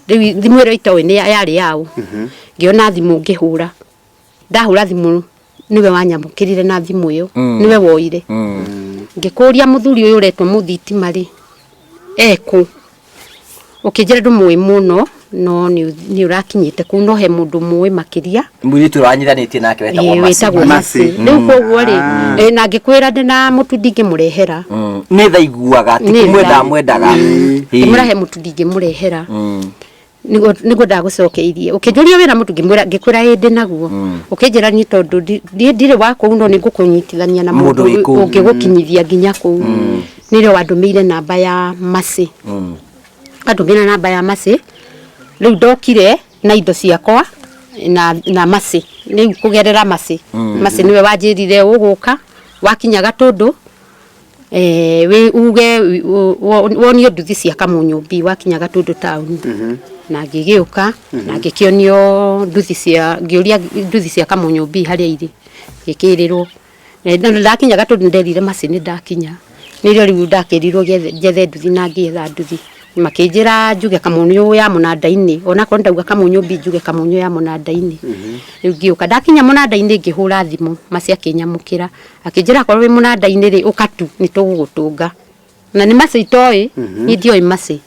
rĩu thimũ ĩrĩa itoĩ nĩ yarĩ yaũ ngĩona thimũ ngĩhũra ndahũra thimũ nĩwe wanyamũkĩrire na thimũ ĩyo nĩwe woire ngĩkũria mũthuri ũyũ ũretwo mũthitima rĩ ekũ ũkĩnjĩra ndũmũĩ mũno no nĩ ũrakinyĩte kũu no he mũndũ mũĩ makĩria Mũirĩtu ũrĩa wanyithanĩtie nake wetagwo Ĩĩ, Mercy. wĩtagwo Mercy. Mercy. Rĩu koguo rĩ na ngĩkwĩra ndĩ na mũtu ndingĩmũrehera Nĩ tha iguaga ti Nĩ tha. kũmwenda amwendaga. Ngĩmũrehe mũtu ndingĩmũrehera nĩguo ndagũcokeirie ũkĩnjũria wĩra mũtu ngĩmwĩra ngĩkwĩra ĩ ndĩ naguo ũkĩnjĩra niĩ tondũ niĩ ndirĩ wa kũu no nĩngũkũnyitithania na Mũndũ mũndũ wĩ kũu. ũngĩgũkinyithia nginya kũu nĩrĩo wandũmĩire namba ya Mercy andũmĩra namba ya Mercy rĩu ndokire na indo ciakwa na Mercy rĩu kũgerera Mercy Mercy nĩwe wanjĩrire ũgũka wakinya Gatũndũ wĩ uge wonio nduthi cia Kamunyũmbi wakinya Gatũndũ taũni na ngĩgĩũka na ngĩkĩonio nduthi cia ngĩũria nduthi cia Kamunyũmbi harĩa irĩ ngĩkĩrĩrwo na ndakinya Gatũndũ nderire Mercy nĩ ndakinya nĩrĩo rĩu ndakĩrirwo njethe nduthi na ngĩetha nduthi makĩnjĩra njuge Kamunyũ ya mũnanda-inĩ onakorwo ndauga Kamunyũmbi njuge Kamunyũ ya mũnanda-inĩ rĩu ngĩũka ndakinya mũnanda-inĩ ngĩhũra thimũ Mercy akĩnyamũkĩra akĩnjĩra akorwo wĩ mũnanda-inĩ rĩ ũka tu nĩ tũgũgũtũnga na nĩ Mercy itoĩ niĩ ndioĩ Mercy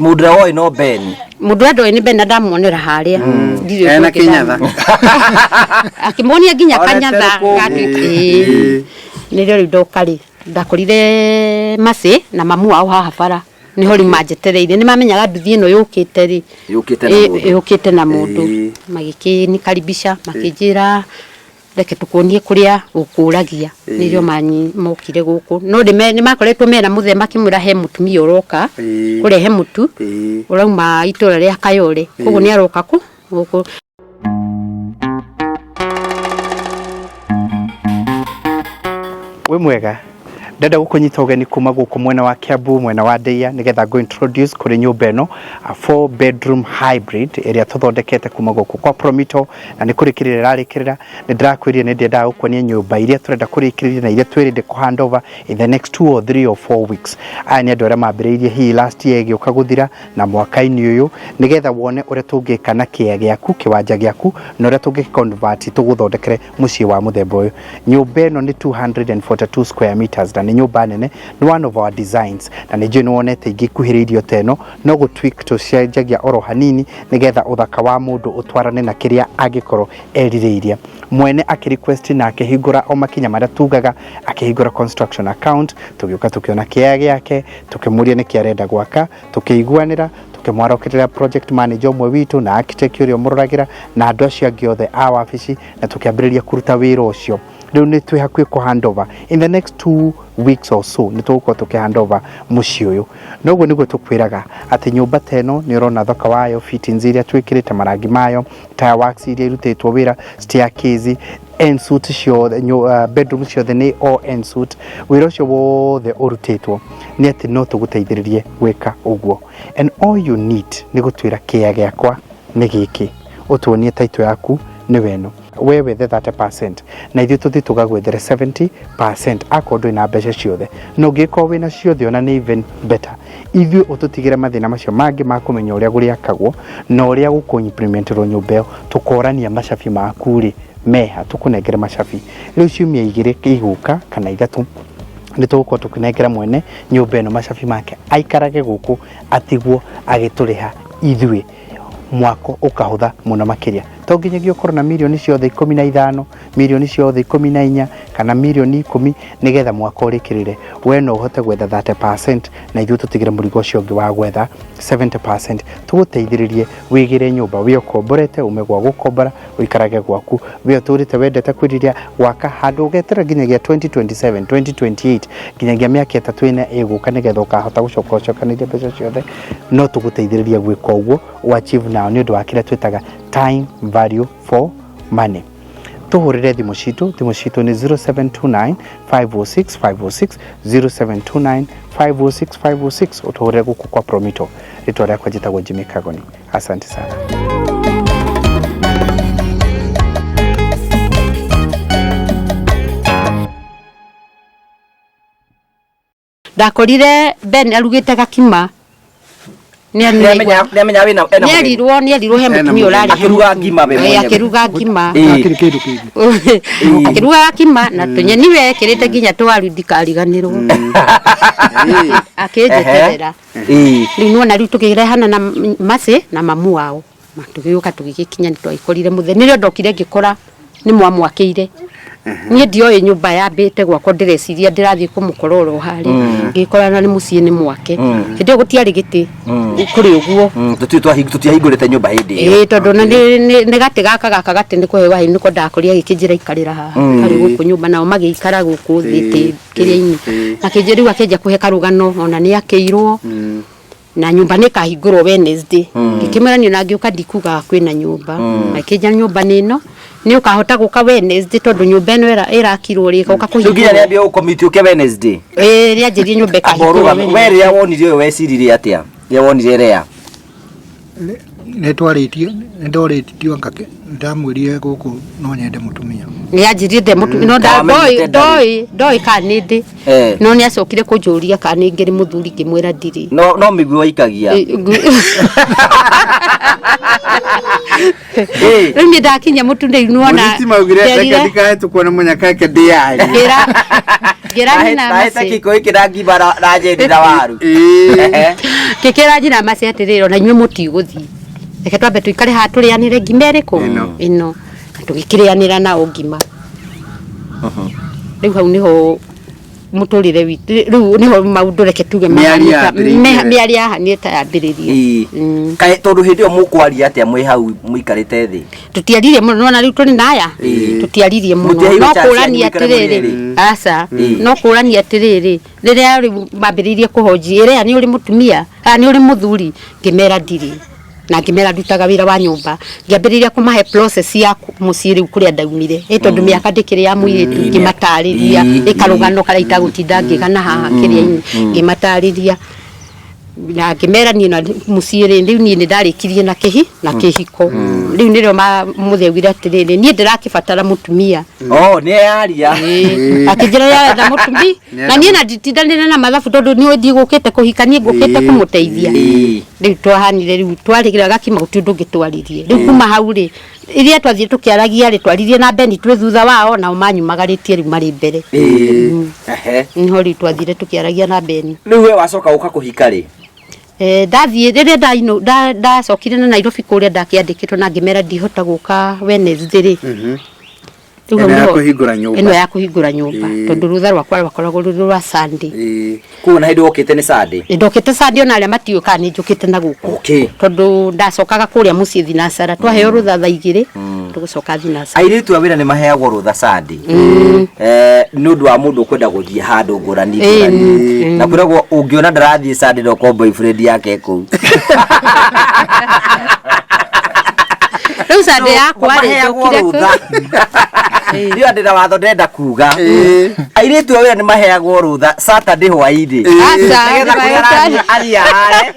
Mũndũ ũrĩa woĩ no Ben. Mũndũ ũrĩa ndoĩ nĩ Ben na ndamuonera harĩa ndirĩ ũndũ Ena ũngĩ kĩnyatha. akĩmuonia nginya Orete kanyatha rũkũngũ. gatuĩkĩte nĩrĩo rĩu ndoka rĩ ndakorire Mercy na mamu wao haha bara nĩho rĩu manjetereire nĩ mamenyaga nduthi ĩno yũkĩte rĩ Yũkĩte na mũndũ. yũkĩte na mũndũ magĩkĩnikaribisha makĩnjĩra reke tũkuonie kũrĩa ũkũragia nĩrĩo mokire gũkũ no nĩ makoretwo mena mũthee makĩmwĩra he mũtumia ũroka kũrehe mũtu ũrauma itũra rĩa Kayole koguo nĩ aroka kũ gũkũ Wĩ mwega Ndenda gũkũnyita ũgeni kuma gũkũ mwena wa Kiambu, mwena wa Ndeia, nĩgetha ngũ introduce kũrĩ nyũmba ĩno, a 4 bedroom hybrid ĩrĩa tũthondekete kuma gũkũ kwa Promito, na nĩ kũrĩkĩrĩra ĩrarĩkĩrĩra. Nĩ ndĩrakwĩrire nĩ ndĩendaga gũkuonia nyũmba iria tũrenda kũrĩkĩrĩria na iria twĩrĩde kũ hand over in the next 2 or 3 or 4 weeks. Aya nĩ andũ arĩa mambĩrĩirie hihi last year ĩgĩũka gũthira na mwaka-inĩ ũyũ, nĩgetha wone ũrĩa tũngĩka na kĩea gĩaku, kĩwanja gĩaku, na ũrĩa tũngĩ convert tũgũthondekere mũciĩ wa mũthemba ũyũ. Nyũmba ĩno nĩ 242 square meters na nĩ nyũmba nene, nĩ one of our designs, na nĩ njũĩ nĩ wonete ingĩ ikuhĩrĩirie ta ĩno, no gũ tweak tũcenjagia oro hanini nĩgetha ũthaka wa mũndũ ũtwarane na kĩrĩa angĩkorwo erirĩirie. Mwene akĩ request na akĩhingũra o makinya marĩa tugaga, akĩhingũra construction account, tũgĩũka tũkĩona kĩea gĩake, tũkĩmũria nĩkĩ arenda gwaka, tũkĩiguanĩra, tũkĩmwarũkĩrĩra project manager ũmwe witũ na architect ũrĩa ũmũroragĩra na andũ acio angĩ othe a wabici, na tũkĩambĩrĩria kũruta wĩra ũcio. Rĩu nĩ twĩ hakuhĩ kũ hand over in the next 2 weeks or so, nĩ tũgũkorwo tũkĩ hand over mũciĩ ũyũ. Na ũguo nĩguo tũkwĩraga atĩ nyũmba ta ĩno nĩ ũrona thaka wayo, fittings iria twĩkĩrĩte, marangi mayo, tile works iria irutĩtwo wĩra, staircase, en suite ciothe, bedroom ciothe nĩ all en suite. Wĩra ũcio wothe ũrutĩtwo nĩ atĩ no tũgũteithĩrĩrie gwĩka ũguo. And all you need nĩ gũtwĩra kĩea gĩakwa nĩ gĩkĩ, ũtuonie title yaku nĩ weno, we wethe 30% na ithuĩ tũthiĩ tũgagwethere 70% akorwo ndũrĩ na mbeca ciothe, na ũngĩkorwo wĩna ciothe ona nĩ even better. Ithuĩ ũtũtigĩre mathĩna macio mangĩ ma kũmenya ũrĩa gũrĩakagwo na ũrĩa gũkũ implementerwo nyũmba ĩyo, tũkorania macabi maku rĩ meha, tũkũnengere macabi. Rĩu ciumia igĩrĩ igũka kana ithatũ nĩ tũgũkorwo tũkĩnengera mwene nyũmba ĩno macabi make, aikarage gũkũ atigwo agĩtũrĩha ithuĩ, mwako ũkahũtha mũno makĩria. To nginyagia ũkorwo na mirioni ciothe 15, mirioni ciothe 14 kana mirioni 10 nĩgetha mwaka ũrĩkĩrĩre. We no ũhote gwetha 30% na ithuĩ tũtigĩre mũrigo ũcio ũngĩ wa gwetha 70%, tũgũteithĩrĩrie wĩgĩre nyũmba, wĩ ũkomborete ume gwa gũkombora ũikarage gwaku, wĩ ũtũrĩte wendete kwĩrirĩria gwaka handũ ũgeterera nginyagia 2027 2028 nginyagia mĩaka 3 4 ĩgũka nĩgetha ũkahota gũcoka ũcokanĩrie mbeca ciothe. No tũgũteithĩrĩrie gwĩka ũguo o achieve nao nĩ ũndũ wa kĩrĩa twĩtaga time value for money. Tũhũrĩre thimũ citũ, thimũ citũ nĩ 0729 506 506, 0729 506 506, ũtũhũrĩre gũkũ kwa Promito. Rĩtwa rĩakwa njĩtagwo Jimmy Kagoni. Asante sana. Ndakorire Ben arugĩte gakima. Nĩamenya wĩna ena mũgeni. Nĩerirwo, nĩerirwo he Ena mũtumia mũgeni. ũrarĩ he Akĩruga ngima we Ĩĩ, mwenyewe. akĩruga ngima. Ĩĩ. Akĩrĩ kĩndũ kĩngĩ. Akĩruga gakima na tũnyeni wekĩrĩte nginya twaru ndikariganĩrwo. Akĩnjeterera. Ĩĩ. Rĩu nĩwona rĩu tũkĩrehana na Mercy na mamu wao. Tũgĩũka tũgĩgĩkinya nĩtwagĩkorire mũthenya. Nĩrĩo ndokire ngĩkora nĩ mwamwakĩire. Niĩ ndioĩ nyũmba yambĩte gwakwa, ndĩreciria ndĩrathiĩ kũmũkora oro harĩa. Ngĩkora na nĩ mũciĩ nĩ mwake. Hĩndĩ ĩyo gũtiarĩ gĩtĩ kũrĩ ũguo. Tũtiahingũrĩte nyũmba hĩndĩ ĩyo. Ĩĩ, tondũ na nĩ gatĩ gaka gaka gatĩ nĩ kũhewa hĩ, nĩko ndakorire agĩkĩnjĩra ikarĩra haha. Karĩ gũkũ nyũmba nao magĩikara gũkũ thĩ kĩrĩa-inĩ. Akĩnjĩra rĩu akĩnjia kũhe karũgano ona nĩ akĩirwo. Na nyũmba nĩ ĩkahingũrwo Wednesday. Ngĩkĩmwĩra niĩ ona ngĩũka ndikugaga kwĩna nyũmba. Akĩnjĩra nyũmba nĩ ĩno, nĩ ũkahota gũka Wednesday tondũ nyũmba ĩno ĩrakirwo rĩ, ĩgoka Rĩu nginya kũhingũrwo. nĩambia gũcommit ũke Wednesday. Ĩĩ, nĩanjĩrire nyũmba Amba ĩkahingũrwo ũrũgame. We Wednesday. rĩrĩa wonire ũyũ weciririe atĩa? Rĩrĩa wonire Lea? Nĩtwarĩtie, nĩndorĩtio ngake, ndamwĩrire gũkũ no nyende mũtumia. Nĩanjĩrire nde mũtumia, no Kana amenyete ndarĩ. ndoĩ kana nĩ ndĩ. No nĩacokire kũnjũria kana nĩ ngĩrĩ mũthuri, ngĩmwĩra ndirĩ. No, no mĩguĩ waikagia. Ĩĩ. Rĩu niĩ ndakinya mũtu rĩu nĩwona Mũriti maugire reke nderire ndikahĩtũkwo nĩ mũnyaka reke ndĩyarie. Ngĩra nyina Ndahĩte Mercy. kĩko gĩkĩ na ngima na njendi na waru. Ĩĩ. Ngĩkĩra nyina Mercy atĩrĩrĩ, ona inyuĩ mũtigũthiĩ, reke twambe tũikare haha tũrĩanĩre ngima ĩrĩkũ ĩno, na tũgĩkĩrĩanĩra nao ngima. Rĩu hau nĩho mũtũrĩre witũ, rĩu nĩho maũndũ reke tuge Mĩario mahanĩka- yambĩrĩirie. mĩario yahanĩte yambĩrĩrie. Ĩĩ. Kaĩ tondũ hĩndĩ ĩyo mũkwaria atĩa mwĩ hau mũikarĩte thĩ? Tũtiaririe mũno, nĩwona rĩu tũrĩ na aya? Ĩĩ. Tũtiaririe mũno. Mũtiaheirwo No chance kũrania yanyu mũikare mũrĩ atĩrĩrĩ, erĩ? aca, Ĩĩ. no kũrania atĩrĩrĩ, rĩrĩa rĩu mambĩrĩirie kũhonji, ĩrĩa nĩ ũrĩ mũtumia, nĩ ũrĩ mũthuri, ngĩmera ndirĩ. Na ngĩmera ndutaga wĩra wa nyũmba, ngĩambĩrĩria kũmahe process ya mũciĩ rĩu kũrĩa ndaumire, ĩ tondũ mĩaka ndĩkĩrĩ ya mũirĩtu, ngĩmatarĩria ĩ karũgano karĩa itagũtinda ngĩgana haha kĩrĩa-inĩ, ngĩmatarĩria na ngĩmera niĩ na mũciĩ rĩ, rĩu niĩ nĩ ndarĩkirie na kĩhi na kĩhiko. Rĩu nĩrĩo mũthee augire atĩrĩrĩ, niĩ ndĩrakĩbatara mũtumia. Oh, nĩ yaria. Akĩnjĩra yarenda mũtumia na niĩ na nditindanĩre na mathabu tondũ niĩ ndigũkĩte kũhika, niĩ ngũkĩte kũmũteithia. Rĩu twahanire rĩu twarĩgĩra gakima gũtirĩ ũndũ ũngĩ twaririe. Rĩu kuma hau rĩ, iria twathiĩ tũkĩaragia rĩ, twaririe na Beni twĩ thutha wao, nao manyumagarĩtie rĩu marĩ mbere. Niho rĩu twathire tũkĩaragia na Beni. Rĩu we wacoka gũka kũhika rĩ? Ndathiĩ rĩrĩa ndacokire na Nairobi kũrĩa ndakĩandĩkĩtwo na ngĩmera ndihota gũka Wednesday rĩ. Rĩu hau Ĩno ya nĩho- kũhingũra nyũmba. Ĩno ya kũhingũra nyũmba. Tondũ rũtha rwakwa rwakoragwo rũrĩ rwa Sunday. Koguo na hĩndĩ wokĩte nĩ Sunday? Ndokĩte Sunday, ona arĩa matiũĩ kana nĩ njũkĩte na gũkũ. Tondũ ndacokaga kũrĩa mũciĩ thinacara, twaheo rũtha thaa 2 tũgũcoka thinacara. Airĩtu a wĩra nĩ maheagwo rũtha Sunday. Nĩ ũndũ wa mũndũ ũkwenda gũthiĩ handũ ngũrani ngũrani. Na kwĩragwo ũngĩona ndarathiĩ Sunday no korwo boyfriend yake kũu. Rĩu Sunday yakwa rĩ, Maheagwo njũkire rũtha. Niĩ ndĩna watho ndĩrenda kuga. Airĩtu a wĩra nĩ maheagwo rũtha Saturday hwaĩ-inĩ. Aca, Nĩgetha kũrĩa arathiĩ athiĩ ahare.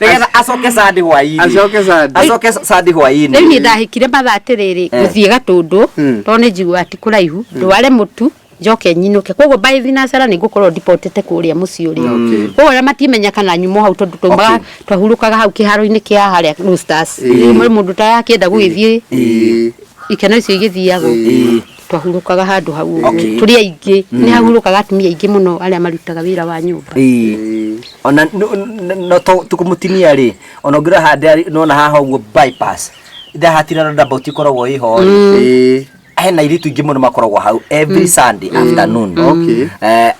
Nĩgetha acoke Sunday hwaĩ-inĩ. Acoke Sunday. Acoke Sunday hwaĩ-inĩ. Rĩu niĩ ndahikire mathaa atĩrĩrĩ, gũthiĩ Gatũndũ, tondũ nĩ njiguaga ti kũraihu, ndware mũtu, njoke nyinũke. Koguo by thinacara nĩ ngũkorwo ndipotete kũrĩa mũciĩ ũrĩa. Koguo arĩa matimenya kana nyuma hau, tondũ twaumaga twahurũkaga hau kĩharo-inĩ kĩa harĩa Roosters. Rĩmwe mũndũ tarakĩenda gũgĩthiĩ ikeno icio igĩthiagwo, twahurũkaga handũ hau ũguo. Tũrĩ aingĩ, nĩ hahurũkaga atumia aingĩ mũno arĩa marutaga wĩra wa nyũmba. Ona no tũkũmũtinia rĩ, ona ũngĩrora haha nona haha ũguo bypass ndahatira roundabout ikoragwo ĩho rĩ, hena airĩtu aingĩ mũno makoragwo hau every Sunday afternoon.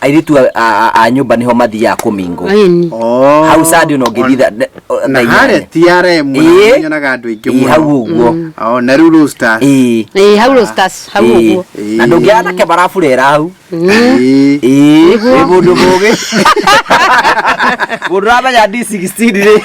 Airĩtu a nyũmba nĩho mathiaga kũmingo. Hau Sunday ona ũngĩthiĩ na harĩa TRM nyonaga andũ aingĩ mũno hau ũguo. Na rĩu Roosters. Hau Roosters, hau ũguo. Na ndũngĩona anake maraburera hau. Nĩ mũndũ mũgĩ. Mũndũ ũramenya D16 rĩ.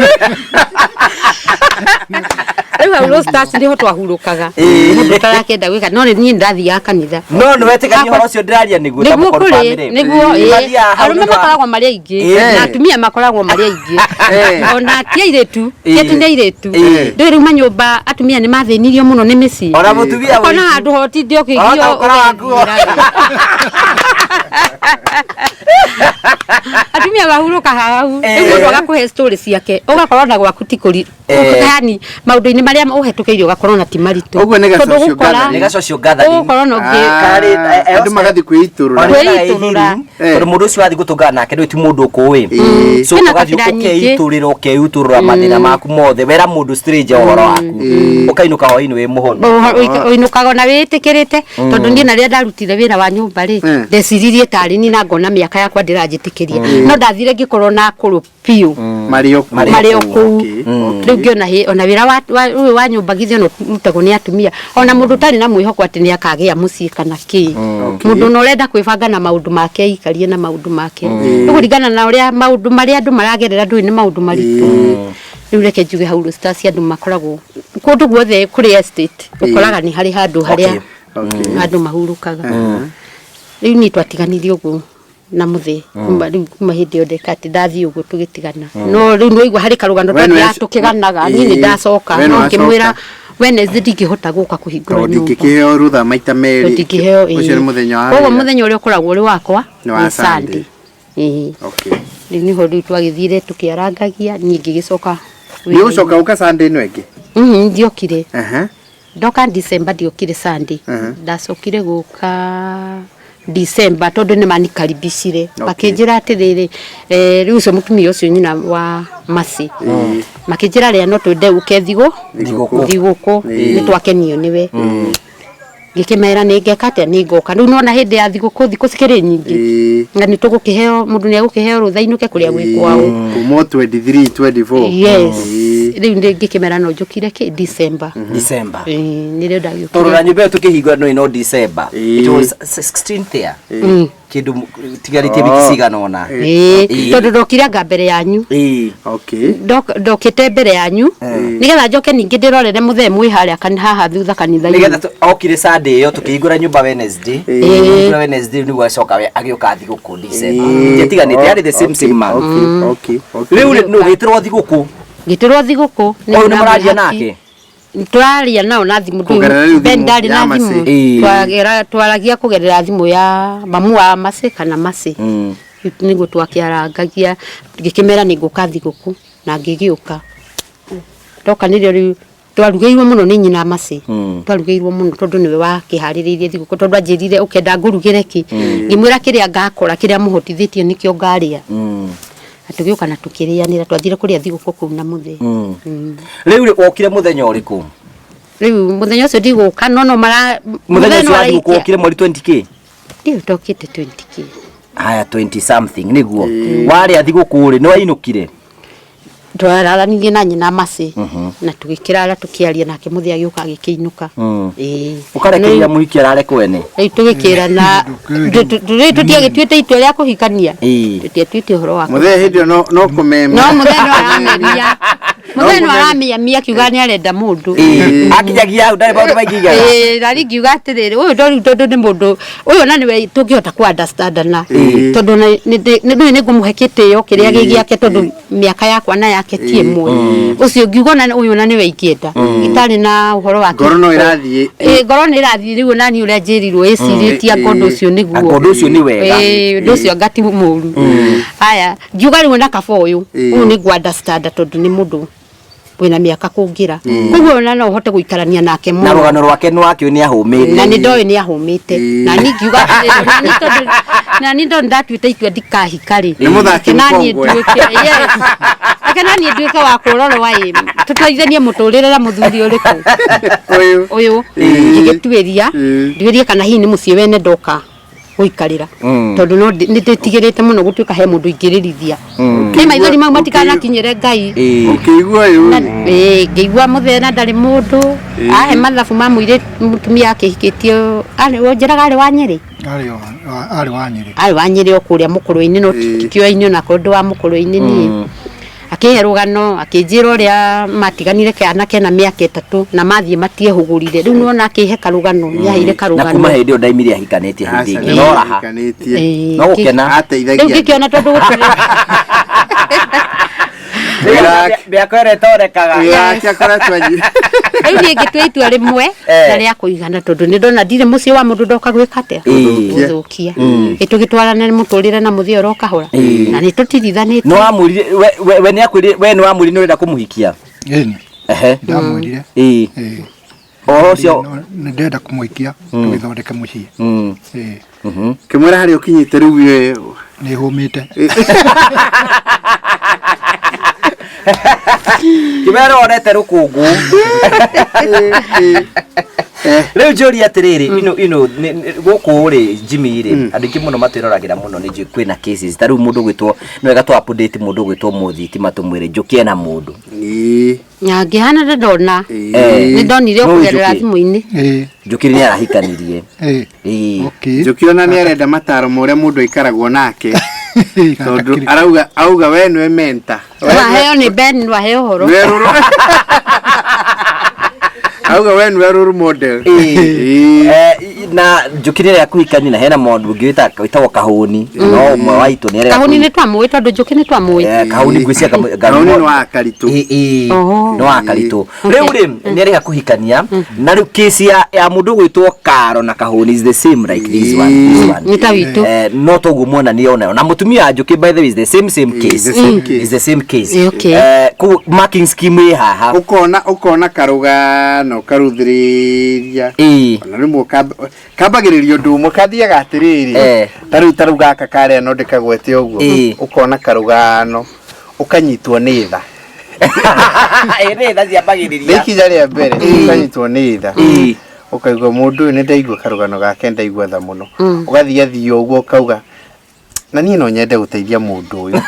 Rĩu hau Roosters nĩho twahurũkaga. Mũndũ ũtarakĩenda gwĩka, no niĩ ndathiaga kanitha. No nĩ wetĩkania ũhoro ũcio ndĩraria nĩguo ta Nĩguo mũkorwo kũrĩ, family. nĩguo, ĩĩ. Mathiaga hau Arũme nĩ ũndũ wa- makoragwo marĩ aingĩ, na atumia makoragwo marĩ aingĩ. Ona ti airĩtu, ti atĩ nĩ airĩtu. Ndũĩ rĩu manyũmba atumia nĩ mathĩnirio mũno nĩ mĩciĩ. Ona mũtumia Ũkona witũ. handũ hotinde ũkĩgio Ona ũkora waku. ũgethiĩra. Atumia mahurũkaga hau. Rĩu mũndũ agakũhe story ciake, ũgakorwo na gwaku ti kũri yani maũndũ-inĩ marĩa ũhetũkĩire ũgakorwo na ti maritũ. Ũguo nĩ Tondũ ga-social ũgũkora- gathering. Nĩ ga-social gathering. Ũgũkorwo na ũngĩ Andũ magathiĩ kwĩitũrũra. Kwĩitũrũra. Tondũ mũndũ ũcio wathiĩ gũtũngana nake ndũĩ ti mũndũ ũkũĩ. So Kwĩna ũgathiĩ kabira nyingĩ. ũkeitũrĩra ũkeitũrũra mathĩna maku mothe, wera mũndũ stranger ũhoro waku, ũkainũka hwaĩ-inĩ wĩ mũhonu. Ũinũkaga ona wĩtĩkĩrĩte, tondũ niĩ na rĩrĩa ndarutire wĩra wa nyũmba rĩ, ndeciririe tarĩ niĩ na ngona mĩaka yakwa ndĩranjĩtĩkĩria, no ndathire ngĩkorwo na akũrũ biũ. Marĩ o kũu. Marĩ o kũu. Rĩu ngĩona hĩ, ona wĩra ũyũ wa nyũmba githĩ ona ũrutagwo nĩ atumia, ona mũndũ ũtarĩ na mwĩhoko atĩ nĩ akagĩa mũciĩ kana kĩ, mũndũ ona ũrenda kwĩbanga na maũndũ make aikarie na maũndũ make. Rĩu kũringana na ũrĩa maũndũ marĩa andũ maragerera, ndũĩ nĩ maũndũ maritũ. Rĩu reke njuge hau Roosters andũ makoragwo kũndũ guothe kũrĩ estate, ũkoraga nĩ harĩ handũ harĩa andũ mahurũkaga. Rĩu niĩ twatiganirie ũguo na mũthee, kuma rĩu kuma hĩndĩ ĩyo ndeka atĩ ndathiĩ ũguo tũgĩtigana. No rĩu nĩwaigua harĩ karũgano We nĩ twathiaga wac- tũkĩganaga, niĩ nĩ ndacoka, We nĩ no ngĩmwĩra wacoka. Wednesday ndingĩhota gũka kũhingũra Tondũ nyũmba. ndingĩkĩheo rũtha maita merĩ. Tondũ ndingĩheo, ĩĩ. Ũcio nĩ mũthenya wa Koguo wĩra. mũthenya ũrĩa ũkoragwo ũrĩ wakwa Nĩ wa nĩ Sunday. Sunday. Ĩĩ. Rĩu nĩho rĩu twagĩthire tũkĩarangagia, niĩ ngĩgĩcoka Nĩ ũgũcoka ũka Sunday ĩno ĩngĩ? Ndiokire. Ndoka December ndiokire Sunday. Ndacokire gũka December tondũ nĩ manikaribicire. Makĩnjĩra atĩrĩrĩ, rĩu ũcio mũtumia ũcio nyina wa Mercy. Makĩnjĩra rĩa no twende ũke Thigũkũ. thigũkũ, nĩ twakenio nĩwe. Ngĩkĩmera nĩ ngeka atĩa, nĩ ngoka. Rĩu nĩwona hĩndĩ ya thigũkũ, thikũ cikĩrĩ nyingĩ. Na nĩ tũgũkĩheo, mũndũ nĩ egũkĩheo rũtha ainũke kũrĩa gwĩ kwao. Kuma 23, 24. Yes. Rĩu nĩ ngĩkĩmera no njũkire kĩ December. December. Nĩrĩo ndagiũkire. Tondũ na nyũmba ĩyo tũkĩhingũra no ino December. It was 16th year. Kĩndũ tigarĩtie wiki cigana ũna. Ĩĩ, Ĩĩ. tondũ ndokire anga mbere yanyu. Ĩĩ. Okay. Ndokĩte mbere yanyu nĩgetha njoke ningĩ ndĩrorere mũthee mwĩ harĩa haha thutha kanitha-inĩ. Nĩgetha okire Sunday ĩyo tũkĩhingũra nyũmba Wednesday. Kĩhingũra Wednesday nĩguo acoka we agĩũka thigũkũ December. Itiatiganĩte, yarĩ the same same month. Okay, okay, okay. Rĩu rĩ, nũ gĩtĩrwo thigũkũ? Ngĩtĩrwo thigũkũ. Ũyũ nĩ mũraria nake? Tũraria nao na thimũ. Kũgerera rĩu Ben thimũ ndarĩ ya na Mercy. thimũ. Ĩĩ. Twaragia kũgerera thimũ ya mamu wa Mercy kana Mercy. Nĩguo twakĩarangagia, ngĩkĩmera nĩ ngũka thigũkũ na ngĩgĩũka. Ndoka nĩrĩo rĩu twarugĩirwo mũno nĩ nyina Mercy. Twarugĩirwo mũno tondũ nĩwe wakĩharĩrĩirie thigũkũ, tondũ anjĩrire ũkenda ngũrugĩre kĩ, ngĩmwĩra kĩrĩa ngakora, kĩrĩa mũhotithĩtie nĩkĩo ngarĩa. Na tũgĩũka na tũkĩrĩanĩra, twathire kũrĩa thigũkũ kũu na mũthee. Rĩu rĩ, wokire mũthenya ũrĩkũ? Rĩu mũthenya ũcio ndigũka, no no mara Mũthenya ũcio wa araikia. thigũkũ wokire mweri 20K? Ndiũ ndokĩte 20K. Haya, 20 something nĩguo. Warĩa thigũkũ rĩ, nĩ wainũkire? Twararanirie na nyina Mercy na tũgĩkĩrara tũkĩaria nake, mũthee agĩũka agĩkĩinũka. Ĩĩ. Ũkarekereria mũhiki arare kwene? Rĩu tũgĩkĩrana, rĩu tũtiagĩtuĩte itua rĩa kũhikania. Tũtiatuĩte ũhoro wa Mũthee hĩndĩ ĩyo no kũmema. No mũthee no aramĩria. Mũthee no aramĩamia akiuga nĩ arenda mũndũ. Akinyagia hau ndarĩ maũndũ maingĩ aigaga. Ĩĩ, na niĩ ngiuga atĩrĩrĩ, ũyũ ndo rĩu tondũ nĩ mũndũ ũyũ na nĩwe tũngĩhota kũ understandana, tondũ nĩ nĩ ngũmũhe gĩtĩo kĩrĩa gĩ gĩake, tondũ mĩaka yakwa na yake ti ĩmwe. Ũcio ngiuga ona ũyũ na nĩwe ingĩenda, itarĩ na ũhoro wa Ngoro no ĩrathiĩ. Ĩĩ, ngoro nĩ ĩrathiĩ rĩu ona niĩ ũrĩa njĩrirwo ĩcirĩtie anga ũndũ ũcio nĩguo. Anga ũndũ ũcio nĩ wega. Ĩĩ, ũndũ ũcio anga ti mũru. Haya, ngiuga rĩu ona kaba ũyũ ũyũ nĩ ngũ understand tondũ nĩ mũndũ wĩna mĩaka kũngĩra, koguo ona no ũhote gũikarania nake Na mũno. rũgano rwake nĩ wakĩũĩ nĩ ahũmĩte. Na nĩ ndoĩ nĩ ahũmĩte, na niĩ ngiuga atĩrĩrĩ, na niĩ tondũ na niĩ tondũ ndatuĩte itua ndikahika rĩ, Nĩ mũthaki reke na niĩ mũkongwe. nduĩke, yes, reke na niĩ nduĩke wa kũrorwo ĩ tũtwarithanie mũtũrĩre na mũthuri ũrĩkũ. Ũyũ. Ũyũ ngĩgĩtuĩria nduĩrie kana hihi nĩ mũciĩ wene ndoka gũikarĩra, tondũ no nĩ ndĩtigĩrĩte mũno gũtuĩka he mũndũ ingĩrĩrithia nĩ maithori mau matikanakinyĩre Ngai. Ũkĩigua ũyũ. Ĩĩ, ngĩigua mũthee na ndarĩ mũndũ ahe mathabu ma mũirĩtu mũtumia akĩhikĩtio arĩ njĩraga arĩ wa Nyĩrĩ. Arĩ wa Nyĩrĩ. Arĩ wa Nyĩrĩ o kũrĩa mũkũrwe-inĩ, no tikĩoaine onakorwo ndĩ wa mũkũrwe-inĩ niĩ. Akĩhe rũgano, akĩnjĩra ũrĩa matiganire kana kena mĩaka 3 na mathiĩ matiehũgũrire. Rĩu nĩwona akĩhe karũgano, nĩaheire Na karũgano. kuma hĩndĩ ĩyo ndaimire ahikanĩtie hĩndĩ ĩngĩ. No raha. Ahikanĩtie. Ĩĩ, No gũkena. Ateithagia. Rĩu ngĩkĩona tondũ gũtirĩ Mĩaka ĩrĩa ĩtonekaga. Wĩra wake akoretwo anyi. Rĩu niĩ ngĩtua itua rĩmwe na rĩa kũigana, tondũ nĩ ndona ndirĩ mũciĩ wa mũndũ ndoka gwĩka atĩa, gũthũkia. Ĩ tũgĩtwarana mũtũrĩre na mũthĩ oro kahora na nĩ tũtirithanĩte. Nĩ wamwĩrire we nĩ akwĩrire we nĩ wamwĩrire nĩ ũrenda kũmũhikia? Ĩni. Ehe. Ndamwĩrire. Ĩĩ. Ĩĩ. Ũhoro ũcio. Nĩ ndĩrenda kũmũhikia tũgĩthondeke mũciĩ. Ĩĩ. Kĩmwĩra harĩa ũkinyĩte rĩu we. Nĩ hũmĩte. Kĩmera wonete rũkũngũ. Rĩu njũrie atĩrĩrĩ, ino gũkũ rĩ, Jimmy rĩ, andũ aingĩ mũno matwĩroragĩra mũno nĩ njũĩ kwĩna cases ta rĩu mũndũ ũgwĩtwo, nĩ wega tũ update mũndũ ũgwĩtwo Mũthitima tũmwĩre njũkĩ ena mũndũ. Ĩĩ. Na ngĩhana nĩ ndona. Nĩ ndonire No kũgerera Njũkĩ. thimũ-inĩ. Ĩĩ. Njũkĩ nĩ arahikanirie. Ĩĩ. Ĩĩ. Okay. Njũkĩ ona nĩ arenda mataro ma ũrĩa mũndũ aikaragwo nake, tondũ Gakĩrĩ. arauga auga we nĩwe mentor. Waheo nĩ Ben, waheo ũhoro. Nĩwe role auga we nĩwe role model. Ĩĩ. Na Njũkĩ nĩ arega kũhikania na hena mũndũ ũngĩ wĩtagwo Kahũni, no ũmwe wa itũ nĩ arega Kahũni nĩ twamũĩ, tondũ Njũkĩ nĩ twamũĩ. Kahũni ngwĩciria Kahũni nĩ wa Karitũ. Ĩĩ. Oho. Nĩ wa Karitũ. Rĩu rĩ, nĩ arega kũhikania na rĩu case ya mũndũ ũgwĩtwo Karo na Kahũni is the same like this one, this one. Nĩ ta witũ. No toguo mwona nĩ onayo na mũtumia wa Njũkĩ, by the way, is the same same case. The same case. Is the same case. Okay. Koguo marking scheme ĩ haha. Ũkona ũkona karũgano karuthĩrĩria. Ona rĩmwe kambagĩrĩria ũndũ ũmwe kathiaga atĩrĩrĩ, ta rĩu gaka karĩa no ndĩkagwete ũguo. Ũkona karũgano ũkanyitwo nĩ tha. Ĩ nĩ tha ciambagĩrĩria. Nĩ ikinya rĩa mbere ũkanyitwo nĩ tha, ũkaigua mũndũ ũyũ nĩ ndaigua karũgano gake, ndaigua tha mũno, ũgathiathia ũguo ũkauga na niĩ no nyende gũteithia mũndũ ũyũ.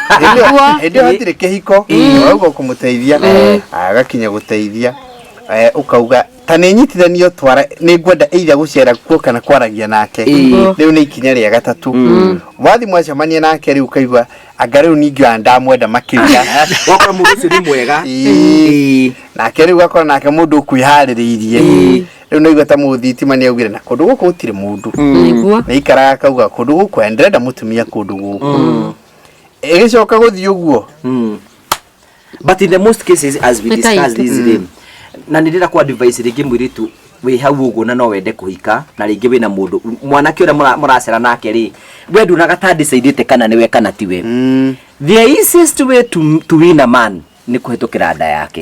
Hĩndĩ ĩyo hatirĩ kĩhiko, ũrauga ũkũmũteithia, agakinya gũteithia. Ukauga ta nĩ nyitithanio twara nĩ ngwenda either gũcera kuo kana kwaragia nake. Rĩu nĩ ikinya rĩa gatatũ. Wathi mwacemania nake rĩu ũkaigua anga rĩu ningĩ ona ndamwenda makĩria. Wakora mũndũ ũcio nĩ mwega. Nake rĩu gakora nake mũndũ ũkwĩharĩrĩirie. Rĩu naigua ta mũthitima nĩ augire na kũndũ gũkũ gũtirĩ mũndũ. Nĩguo. Nĩ ikaraga akauga kũndũ gũkũ ndĩrenda mũtumia kũndũ gũkũ. Ĩgĩcoka gũthiĩ ũguo. But in the most cases, as we Nĩ ta discussed itũ. this rĩ, na nĩ ndĩrenda ku advise rĩngĩ mũirĩtu wĩ hau ũguo na no wende kũhika na rĩngĩ wĩna mũndũ mwanake ũrĩa mũracera nake rĩ, we nduonaga ta decidĩte kana nĩwe kana tiwe. The easiest way to win a man nĩ kũhĩtũkĩra nda yake.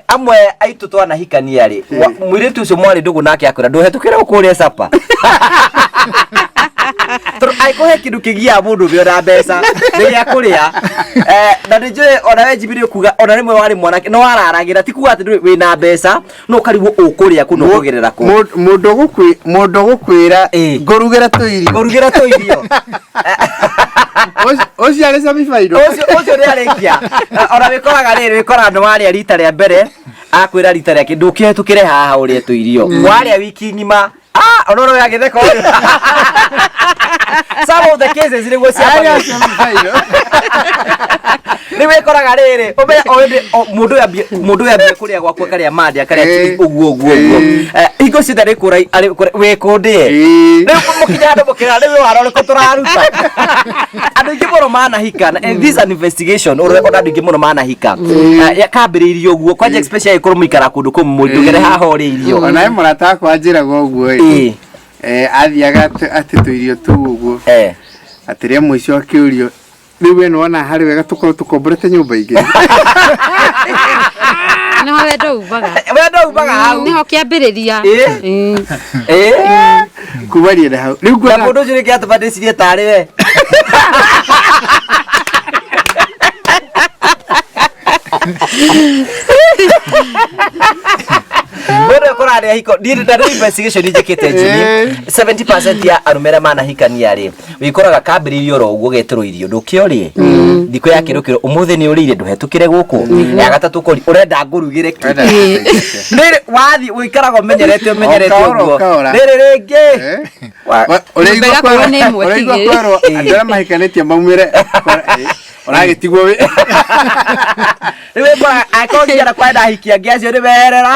Amwe aitũ twanahikania rĩ, mũirĩtu ũcio mwarĩ ndũgũ nake akwĩra ndũhetũkĩre gũkũ ũrĩe capa. Tondũ angĩkorwo he kĩndũ kĩgiaga mũndũ ũmwe ona mbeca nĩ gĩa kũrĩa. Na nĩ njũĩ ona we Jimmy nĩ ũkuga ona rĩmwe warĩ mwanake no wararagĩra, ti kuga atĩ ndũrĩ wĩna mbeca no ũkarigwo ũkũrĩa kũ na ũkũgerera kũ. Mũndũ ũgũkwĩra ngũrugĩra tũirio. Ngũrugĩra tũirio. Ũcio arĩ Sami Faino. Ũcio nĩ arĩkia. Ona wĩkoraga rĩrĩ, wĩkoraga nĩ warĩa rita rĩa mbere, akwĩra rita rĩa kerĩ ndũkĩhetũkĩre haha ũrĩe tũirio. Warĩa wiki ng'ima, ona ũrĩa agĩtheka ũyũ. Some of the cases nĩguo ciambagia. Arĩa Sami Faino. Rĩu wĩkoraga rĩrĩ, ũmenye o hĩndĩ, o mũndũ ũyũ ambie, mũndũ ũyũ ambie kũrĩa gwaku akarĩa mande, akarĩa chili, ũguo, ũguo, ũguo. Hingo ciothe arĩ kũra, arĩ kũra, wĩ kũndĩe. Rĩu mũkinya handũ mũkĩra, rĩu wara ũrĩkũ tũraruta? Andũ aingĩ mũno manahika, and this is an investigation, ũrĩa ona andũ aingĩ mũno manahika. Yakambĩrĩirio ũguo, kwanja especially angĩkorwo mũikara kũndũ kũmũ, ndũgere haha ũrĩe irio. Ona he mũrata wakwa anjĩraga ũguo ĩ. Athiaga atĩ tũirio tũu ũguo. Atĩ rĩa mũico akĩũrio, rĩu we nĩwona harĩ wega tũkorwo tũkomborete nyũmba ingĩ. Nĩho wendo umaga. Wendo umaga hau. Nĩho kĩambĩrĩria. Kumaria na hau. Rĩu Na nguona mũndũ ũcio nĩkĩ atũma ndĩcirie tarĩ we. Mũndũ ũkoraga nĩ ahiko, niĩ na nĩ investigation njĩkĩte Jimmy. 70% ya arũme arĩa manahikania rĩ, wĩkoraga kambĩrĩirie oro ũguo getĩrwo irio ndũkĩorie. Thikũ ya kĩrũkĩro ũmũthĩ nĩ ũrĩire ndũhetũkĩre gũkũ. Ya gatatũ ũkori ũrenda ngũrugĩre kĩ? Rĩrĩ wathi ũikaraga ũmenyerete ũmenyerete Okaora, ũguo. okaora. Rĩrĩ rĩngĩ. Ũraigua Nyũmba ĩgakorwo nĩ ĩmwe ũraigua tigĩ. kwerwo andũ arĩa mahikanĩtie maumĩre ũragĩtigwo wĩ Rĩu wĩkoraga angĩkorwo nginya kwenda ahiki angĩ acio nĩ meherera.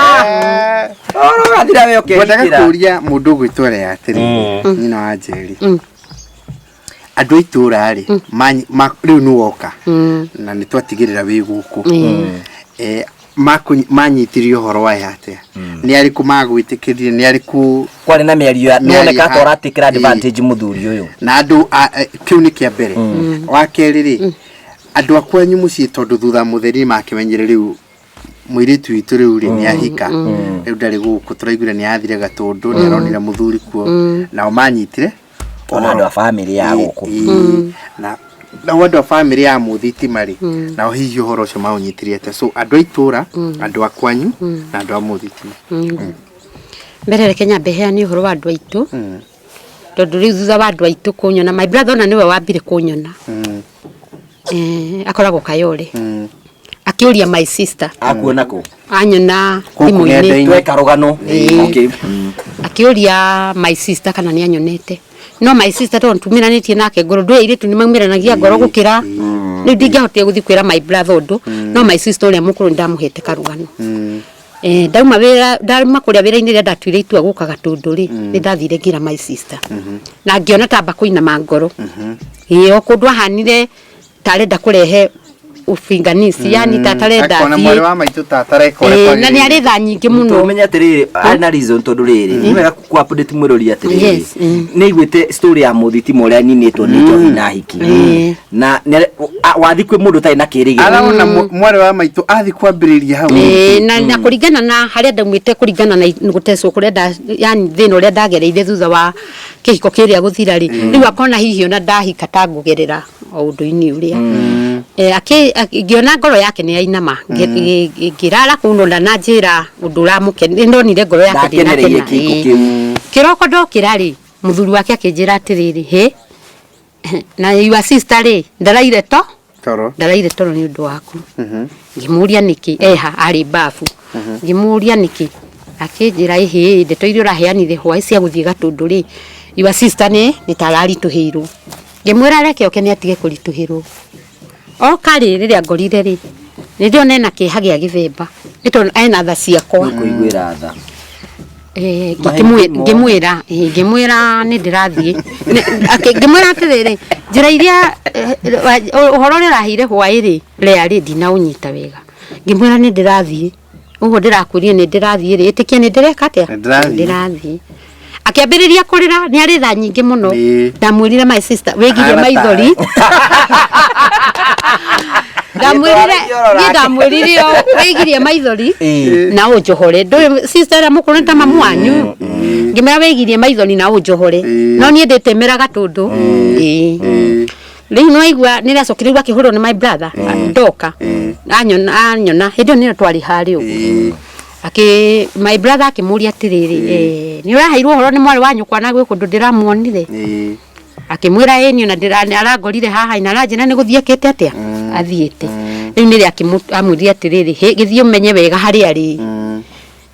Oro ũgathira we Ngwendaga ũkehikĩra. kũria mũndũ ũgwĩtwo Lea atĩrĩ, nyina wa Njeri. Andũ a itũũra rĩ, rĩu nĩ woka na nĩ twatigĩrĩra wĩ gũkũ. Manyitire ũhoro wa atĩa? Nĩ arĩkũ magwĩtĩkĩrire? Nĩ arĩkũ Kwarĩ na mĩario ya Mĩario nĩwoneka ha- ta ũratĩkĩra advantage mũthuri ũyũ. Na andũ kĩu nĩ kĩa mbere. Wa kerĩ rĩ, andũ a kwanyu mũciĩ tondũ thutha mũtheri makĩmenyire rĩu mũirĩtu witũ rĩu rĩ nĩ ahika. Rĩu ndarĩ gũkũ, tũraiguire nĩ athire Gatũndũ, nĩ aronire mũthuri kuo. Nao manyitire Ona andũ a bamĩrĩ ya gũkũ. Nao andũ a bamĩrĩ ya mũthitima rĩ, nao hihi ũhoro ũcio maũnyitire atĩa? So andũ a itũũra, andũ a kwanyu na andũ a mũthitima. Mbere reke nyambe heane ũhoro wa andũ aitũ. Tondũ rĩu thutha wa andũ aitũ kũnyona, my brother ona nĩwe wambire kũnyona. Akoragwo Kayole. Akĩũria my sister. Akuona kũ? Anyona Gũkũ thimũ-inĩ. nenda-inĩ. Tweka rũgano. Okay. Akĩũria my sister kana nĩ anyonete. No my sister tondũ tumĩranĩtie nake ngoro, ndũĩ airĩtu nĩ maumĩranagia ngoro gũkĩra. Rĩu ndingĩahotire gũthiĩ kwĩra my brother ũndũ, no my sister ũrĩa mũkũrũ nĩ ndamũhete karũgano. Ndauma wĩra, ndauma kũrĩa wĩra-inĩ rĩrĩa ndatuire itua gũka Gatũndũ rĩ, nĩ ndathire ngĩra my sister. Na ngĩona tamba kũinama ngoro. O kũndũ ahanire ta arenda kũrehe ufinganisi, yani ta atarenda Akona athiĩ. mwarĩ wa maitũ ta atareka ũrĩa Na nĩ kwagĩrĩire. arĩ tha nyingĩ mũno. Tũmenye atĩrĩrĩ, arĩ na reason tondũ rĩrĩ, nĩ wega ku update mwĩrori atĩrĩrĩ. Yes, Nĩ aiguĩte story ya mũthitima ũrĩa aninĩtwo nĩ njohi na hiki. Na nĩ wathi kwĩ mũndũ ũtarĩ na kĩrĩgĩrĩro. Arona mwarĩ wa maitũ athi kwambĩrĩria hau. Na kũringana na harĩa ndaumĩte, kũringana na gũtecwo kũrĩa nda, yani thĩna ũrĩa ndagereire thutha wa kĩhiko kĩrĩa gũthira rĩ, rĩu akona hihi ona ndahika ta ngũgerera o ũndũ-inĩ ũrĩa. Ngĩona ngoro yake nĩ yainama. Ngĩrara kũu no ndananjĩra ũndũ ũramũkenia. Nĩ ndonire ngoro yake Ndakenereire ndĩnakena. kĩhiko kĩu. Kĩroko ndokĩra rĩ, mũthuri wake akĩnjĩra atĩrĩrĩ, hĩ, na your sister rĩ, ndaraire to? Toro. Ndaraire toro nĩ ũndũ waku. Ngĩmũria nĩkĩ eha arĩ babu. Ngĩmũria nĩkĩ, akĩnjĩra ĩhĩ, ndeto iria ũraheanire hwaĩ cia gũthiĩ Gatũndũ rĩ, your sister nĩ ta araritũhĩirwo. Ngĩmwĩra reke oke nĩ atige kũritũhĩrwo. Oka rĩ, rĩrĩa ngorire rĩ, nĩ ndĩrona ena kĩeha gĩa gĩthemba, nĩ tondũ ena tha ciakwa. Kũiguĩra tha. Ngĩmwĩra ngĩmwĩra nĩ ndĩrathiĩ. Ngĩmwĩra atĩrĩrĩ, njĩra iria ũhoro ũrĩa ũraheire hwaĩ rĩ, rĩa rĩ, ndinaũnyita wega. Ngĩmwĩra nĩ ndĩrathiĩ, ũguo ndĩrakwĩrire nĩ ndĩrathiĩ rĩ, ĩtĩkia nĩ ndĩreka atĩa? Nĩ ndĩrathiĩ. Ndĩrathiĩ. Akĩambĩrĩria kũrĩra, nĩ arĩ tha nyingĩ mũno. Ndamwĩrire my sister, wĩgirie Ahana maithori. Ndamwĩrire, niĩ ndamwĩrire ũũ, wĩgirie maithori na ũnjohore. Ndũĩ sister ĩrĩa mũkũrũ nĩ ta mamu wanyu. Ngĩmwĩra wĩgirie maithori na ũnjohore. No niĩ ndĩtemera Gatũndũ. Ĩĩ. Rĩu nĩwaigua nĩracokire rĩu akĩhũrwo nĩ my brother ndoka. Anyona anyona hĩndĩ ĩyo nĩyo twarĩ harĩa ũguo. Akĩ my brother akĩmũria atĩrĩrĩ, nĩ ũraheirwo ũhoro nĩ mwarĩ wa nyũkwa na gwĩ kũndũ ndĩramuonire? Akĩmwĩra ĩĩ niĩ ona arangorire haha na aranjĩra nĩ gũthiĩ ekĩte atĩa? Athiĩte. Rĩu nĩrĩo amwĩrire atĩrĩrĩ, hĩ gĩthiĩ ũmenye wega harĩa arĩ.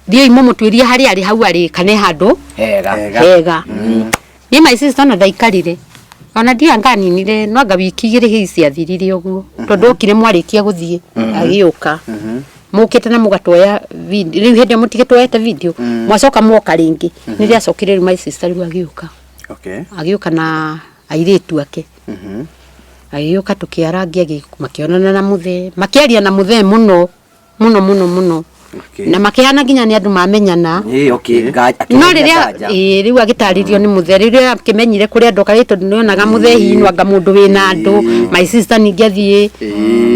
Thiĩi mũmũtuĩrie harĩa arĩ hau arĩ kana he handũ hega. Hega. Niĩ my sister ona ndaikarire. Ona ndiũĩ anga aninire no anga wiki igĩrĩ hihi ciathirire ũguo. Tondũ okire mwarĩkia gũthiĩ agĩũka. Mũkĩte na mũgatuoya video. Rĩu hĩndĩ ĩyo mũtigĩtuoete video. Mwacoka mwoka rĩngĩ. Nĩrĩo acokire rĩu my sister rĩu agĩũka. Agĩũka na airĩtu ake. Agĩũka tũkĩarangia, makĩonana na mũthee, makĩaria na mũthee mũno mũno mũno mũno. Na makĩhana nginya nĩ andũ mamenyana. No rĩrĩa rĩu agĩtarĩrio nĩ mũthee, rĩrĩa akĩmenyire kũrĩa andũ oka, tondũ nĩonaga mũthee hihi no anga mũndũ wĩna andũ, my sister ningĩ athiĩ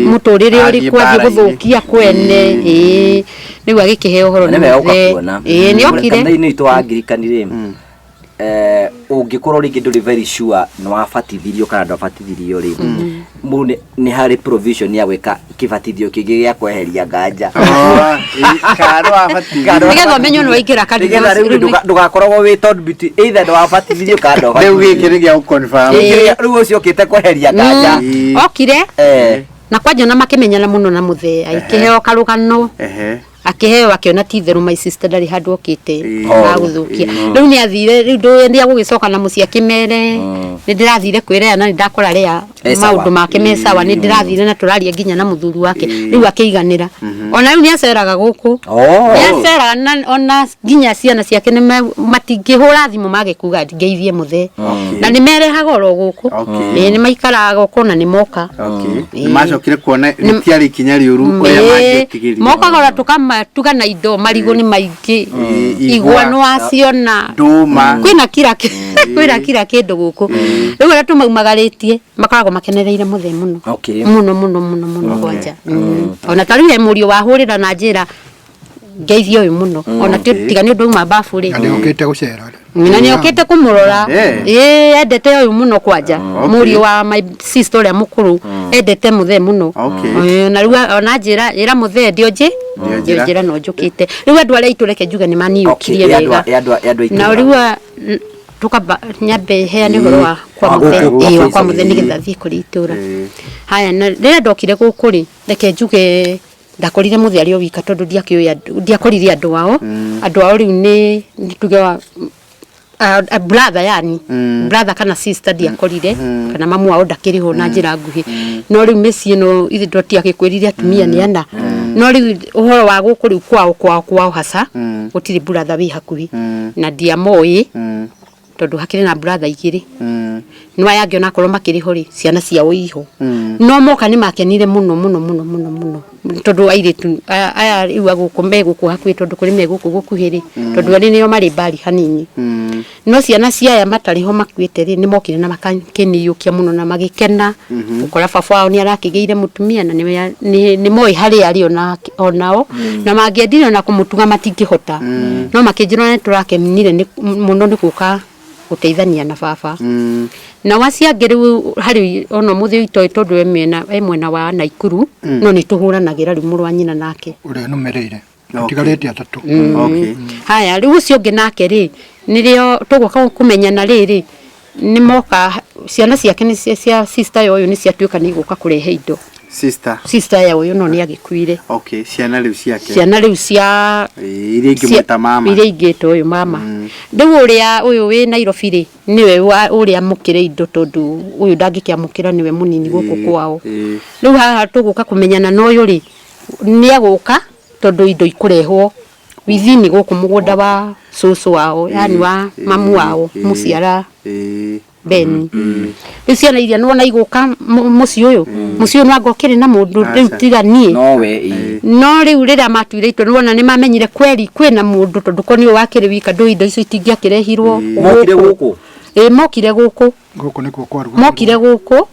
mũtũrĩre Athiĩ ũrĩkũ, athiĩ mbara-inĩ. gũthũkia kwene. Rĩu agĩkĩheo ũhoro Nĩ nĩ wega ũka mũthee. kuona. Nĩ okire. Kanitha-inĩ witũ wa Anglican rĩ, ũngĩkorwo rĩngĩ ndũrĩ very sure nĩ wabatithirio kana ndwabatithirio rĩ, mũndũ nĩ harĩ provision ya gwĩka kĩbatithio kĩngĩ gĩa kweheria nganja. Kana wabatithirio. Nĩgetha ũmenye nĩ waingĩra kanitha Nĩgetha rĩu ũcio. ndũgakoragwo wĩ torn between either ndwabatithirio kana Rĩu ndwabatithirio. gĩkĩ nĩ gĩa gũ-confirm. Gĩkĩ rĩu ũcio ũkĩte kweheria nganja. Okire na kwanja ona makĩmenyana mũno na mũthee, agĩkĩheo karũgano. Akĩheo akĩona ti itherũ my sister ndarĩ handũ okĩte agũthũkia. Rĩu nĩ athire, rĩu ndũĩ nĩ agũgĩcoka na mũciĩ akĩmere, nĩ ndĩrathire kwĩrea na nĩ ndakora rĩa Sawa. maũndũ make me sawa, nĩ ndĩrathire na tũraria nginya na mũthuri wake. Rĩu akĩiganĩra. Ona rĩu nĩ aceraga gũkũ. Nĩ aceraga na ona nginya ciana ciake nĩ matingĩhũra thimũ mage kuga ngeithie mũthee. Na nĩ merehaga oro gũkũ. Ĩĩ, nĩ maikaraga gũkũ na nĩ moka. Nĩ macokire kuona rĩtiarĩ ikinya rĩũru ũrĩa mangĩetigĩrire. Mokaga ona tũkamatuga na indo, marigũ nĩ maingĩ, igwa nĩ waciona, Ndũma. kwĩna kila kwĩna kila kĩndũ gũkũ. Rĩu arĩa tũmaumagarĩtie makoragwo makenereire mũthee mũno. Mũno mũno mũno mũno kwanja. Ona ta rĩu he mũriũ wahũrĩra na njĩra ngeithie ũyũ mũno. Ona tiga nĩ ũndũ auma babu rĩ. Na nĩokĩte gũcera. Na nĩokĩte kũmũrora. Ĩĩ, endete ũyũ mũno kwanja. Mũriũ wa my sister ũrĩa mũkũrũ endete mũthee mũno. Na rĩu ona njĩra, ĩra mũthee ndionjĩ, ndionjĩra no njũkĩte. Rĩu andũ arĩa aitũ reke njuge nĩ maniũkirie wega. Na rĩu tukamba nyambe heane ũhoro wa kwa mũthee. Ĩĩ, wa kwa mũthee nĩgetha thiĩ kũrĩ itũra. Haya, na rĩrĩa ndokire gũkũ rĩ, reke njuge ndakorire mũthee arĩ o wika tondũ ndiakĩũĩ andũ, ndiakorire andũ ao. Andũ ao rĩu nĩ tuge wa brother yani, brother kana sister ndiakorire, kana mamu wao ndakĩrĩ ho na njĩra nguhĩ. No rĩu mĩciĩ ĩno ithuĩ tũtiagĩkwĩrire atumia nĩ ana. No rĩu ũhoro wa gũkũ rĩu kwao, kwao, kwao haca, gũtirĩ brother wĩ hakuhĩ. Na ndiamoĩ, tondũ hakĩrĩ na brother igĩrĩ. No aya angĩ onakorwo makĩrĩ ho rĩ, ciana ciao iho. No moka nĩ makenire mũno, mũno, mũno, mũno, mũno. Tondũ airĩtu aya rĩu a gũkũ me gũkũ hakuhĩ, tondũ kũrĩ me gũkũ gũkuhĩ rĩ, tondũ erĩ nĩo marĩ mbari hanini. No ciana cia aya matarĩ ho makuĩte rĩ, nĩ mokire na makakĩniyũkia mũno na magĩkena. Gũkora baba wao nĩ arakĩgĩire mũtumia na nĩ moĩ harĩa arĩ onao. Na mangĩendire ona kũmũtuga matingĩhota. No makĩnjĩra nĩ tũrakenire mũno nĩ gũka gũteithania na baba. Na wacio angĩ rĩu harĩ ona ũmũthĩ itoĩ tondũ e mwena wa Naikuru, no nĩ tũhũranagĩra rĩu mũrũ wa nyina nake. Ũrĩa nũmĩrĩire. Atigarĩte atatũ. Haya, rĩu ũcio ũngĩ nake rĩ, nĩrĩo tũgũka kũmenyana rĩrĩ, nĩ moka Ciana ciake nĩ cia sister ya ũyũ nĩ ciatuĩka nĩ igũka kũrehe indo. Sister. Sister ya ũyũ no nĩ agĩkuire. Okay, ciana rĩu ciake. Ciana rĩu cia Ĩĩ, iria ingĩmwĩta mama. Iria ingĩta ũyũ mama. Rĩu ũrĩa ũyũ wĩ Nairobi rĩ, nĩwe ũrĩa amũkĩre indo tondũ ũyũ ndangĩkĩamũkĩra nĩwe mũnini gũkũ kwao. Rĩu haha tũgũka kũmenyana na ũyũ rĩ, nĩ egũka tondũ indo ikũrehwo within gũkũ mũgũnda wa cũcũ wao, yani wa mamu wao, mũciara Ben. Rĩu ciana iria nĩwona igũka mũciĩ ũyũ, mũciĩ ũyũ nĩwanga ũkĩrĩ na mũndũ rĩu tiga niĩ. Nowe ĩĩ. No rĩu rĩrĩa matuire itua nĩwona nĩmamenyire kweri kwĩna mũndũ tondũ ko nĩwe wakĩrĩ wika ndũĩ indo icio itingĩakĩrehirwo Mokire gũkũ? Ĩĩ mokire gũkũ. Gũkũ nĩkuo kwarugagĩrwo. Mokire gũkũ.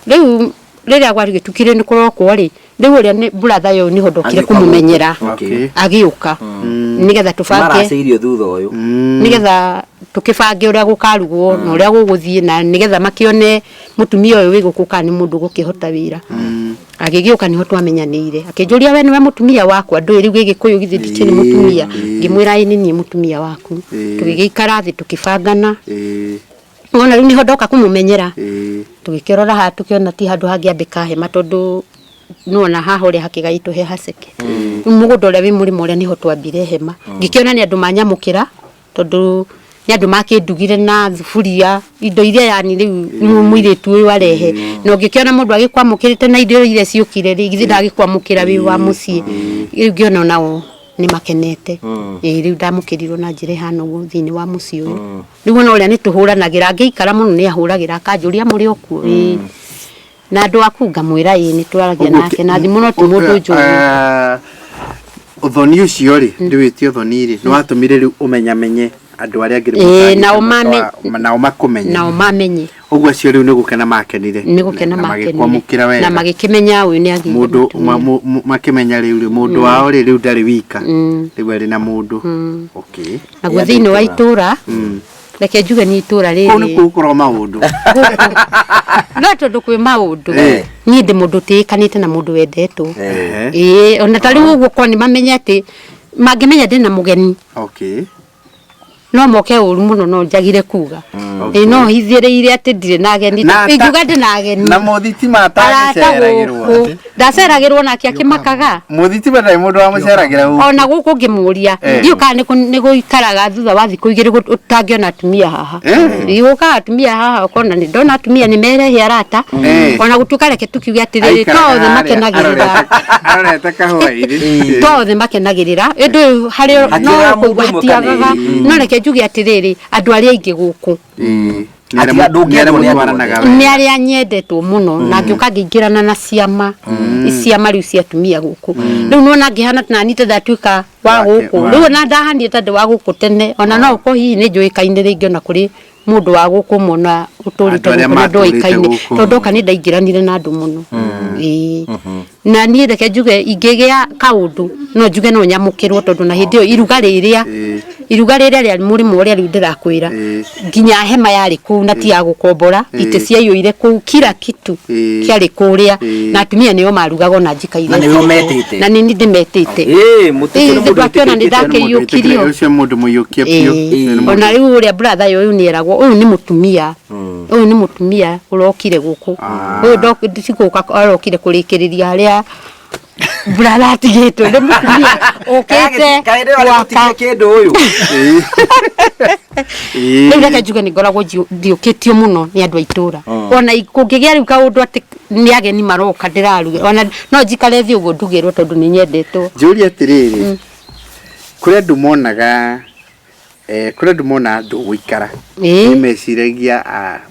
Rĩu rĩrĩa gwagĩtukire nĩ kũrokwo rĩ, rĩu ũrĩa nĩ brother ũyũ nĩho ndokire Agĩũka kũmũmenyera. gũkũ. Okay. Agĩũka. Nĩgetha tũbange. Maracĩirio thutha ũyũ. Nĩgetha tũkĩbange ũrĩa gũkarugwo na ũrĩa gũgũthiĩ na nĩgetha makĩone mũtumia ũyũ wĩ gũkũ kana nĩ mũndũ ũgũkĩhota wĩra. Agĩgĩũka nĩho twamenyanĩire. Akĩnjũria we nĩwe mũtumia wakwa, ndũĩ rĩu gĩgĩkũyũ githĩ ndikĩrĩ mũtumia. Ngĩmwĩra ĩĩ nĩ niĩ mũtumia waku. Tũgĩgĩikara thĩ tũkĩbangana. Wona rĩu nĩho ndoka kũmũmenyera. Tũgĩkĩrora haha tũkĩona ti handũ hangĩambĩka hema tondũ nĩwona haha ũrĩa hakĩgaĩtwo he haceke. Rĩu mũgũnda ũrĩa wĩ mũrĩmo ũrĩa nĩho twambire hema. Ngĩkĩona nĩ andũ manyamũkĩra tondũ nĩ andũ makĩndugire na thuburia indo iria yani rĩu mũirĩtu ũyũ arehe. Na ũngĩkĩona mũndũ agĩkwamũkĩrĩte na indo iria ciũkire rĩ, githĩ ndagĩkwamũkĩra wĩ wa mũciĩ. Rĩu ngĩona onao nĩ makenete. Ĩĩ rĩu ndamũkĩrirwo na njĩra ĩhana ũguo thĩinĩ wa mũciĩ ũyũ. Rĩu ona ũrĩa nĩ tũhũranagĩra, angĩikara mũno nĩ ahũragĩra akanjũria mũrĩ o kuo? Ĩĩ. Na andũ aku ngamwĩra ĩĩ nĩ twaragia nake na thimũ no ti mũndũ njũĩ. Ũthoni ũcio rĩ, ndĩwĩtie ũthoni rĩ, nĩ watũmire rĩu ũmenyamenye andũ arĩa angĩ rĩu Ĩĩ, mũtangĩte nao nao makũmenye. Nao mamenye. Ũguo acio rĩu nĩ gũkena makenire. Nĩ gũkena Na makenire. magĩkwamũkĩra wega. Na magĩkĩmenya ũyũ nĩ agĩire Mũndũ, mũtumia. makĩmenya rĩu rĩ, mũndũ wao rĩ, rĩu ndarĩ wika. Rĩu arĩ na mũndũ. Okay. Naguo thĩinĩ wa itũra, reke njuge nĩ itũra rĩrĩ. Kũu nĩkuo gũkoragwo maũndũ. No tondũ kwĩ maũndũ. Niĩ ndĩ mũndũ ũtĩĩkanĩte na mũndũ wendetwo. Ĩĩ, ona ta rĩu ũguo korwo nĩ mamenye atĩ mangĩmenya ndĩna mũgeni. Okay. No moke ũru mũno no njagire kuga. Ĩĩ no hithĩrĩire atĩ ndirĩ na ageni. Na ta- Ingiuga ndĩ na ageni. Na mũthitima Arata atangĩceragĩrwo. gũkũ. Ndaceragĩrwo nake akĩmakaga. Mũthitima ndarĩ mũndũ wamũceragĩra gũkũ. Ona gũkũ ngĩmũria, ndiũĩ kana nĩ gũikaraga thutha wa thikũ igĩrĩ ũtangĩona atumia haha. Gũkaga atumia haha ũkona nĩ ndona atumia nĩ merehe arata. Ona gũtuĩka reke tũkiuge atĩrĩrĩ, to Aikaraga othe harĩa, makenagĩrĩra. arorete kahũa-inĩ. To othe makenagĩrĩra. Ĩndĩ harĩ Hatiagaga no mũndũ kũigua ũmwe hatiagaga. kana ĩĩ. No reke njuge atĩrĩrĩ, andũ arĩa aingĩ gũkũ. Nĩ arĩa Atiga ndũngĩendwo nĩ arĩa nĩ andũ mũtwaranaga othe. wega. Nĩ arĩa nyendetwo mũno na ngĩũka ngĩingĩrana na ciama, ciama rĩu cia atumia gũkũ. Rĩu nĩwona ngĩhana ta nani ta ndatuĩka wa Wake, gũkũ. wa- Rĩu ona ndahanire ta ndĩ wa gũkũ tene, ona no ũkorwo hihi nĩ njũĩkaine rĩngĩ ona kũrĩ mũndũ wa gũkũ ũmwe na ũtũrĩte Andũ arĩa gũkũ na matũrĩte ndoĩkaine. gũkũ. Tondũ ndoka nĩ ndaingĩranire na andũ mũno. Ĩĩ. Na niĩ reke njuge ingĩgĩa kaũndũ no njuge no nyamũkĩrwo tondũ na hĩndĩ ĩyo iruga rĩrĩa iruga rĩrĩa rĩarĩ mũrĩmo ũrĩa rĩu ndĩrakwĩra nginya hema yarĩ kũu na ti ya gũkombora, itĩ ciaiyũire kũu, kila kitu kĩarĩ kũrĩa na atumia nĩo marugaga ona njika iria Na nĩwe ciarĩ kũu. ũmetĩte? Na nĩ niĩ ndĩmetĩte. Ĩĩ, mũtĩ Ĩĩ, nĩ mũndũ ndakĩona nĩ wĩtĩkĩrĩkĩte. ndakĩiyũkirio. Ũcio mũndũ mũiyũkie biũ. Ĩĩ. Ona rĩu ũrĩa brother ũyũ nĩ eragwo ũyũ nĩ mũtumia. Ũyũ nĩ mũtumia ũrokire gũkũ. Ũyũ ti gũka arokire kũrĩkĩrĩria harĩa brother atigĩtwo nĩ mũtumia ũkĩte Kaĩ ndĩrona gwaka. gũtigia kĩndũ ũyũ. Rĩu reke njuge nĩ ngoragwo ndiũkĩtio mũno nĩ andũ a itũra. Ona kũngĩgĩa rĩu kaũndũ atĩ nĩ ageni maroka ndĩraruga, ona no njikare thĩ ũguo ndugĩrwo tondũ nĩ nyendetwo. Njũrie atĩrĩrĩ, kũrĩ andũ monaga kũrĩ andũ monaga andũ gũikara. Ĩĩ. Nĩ meciragia,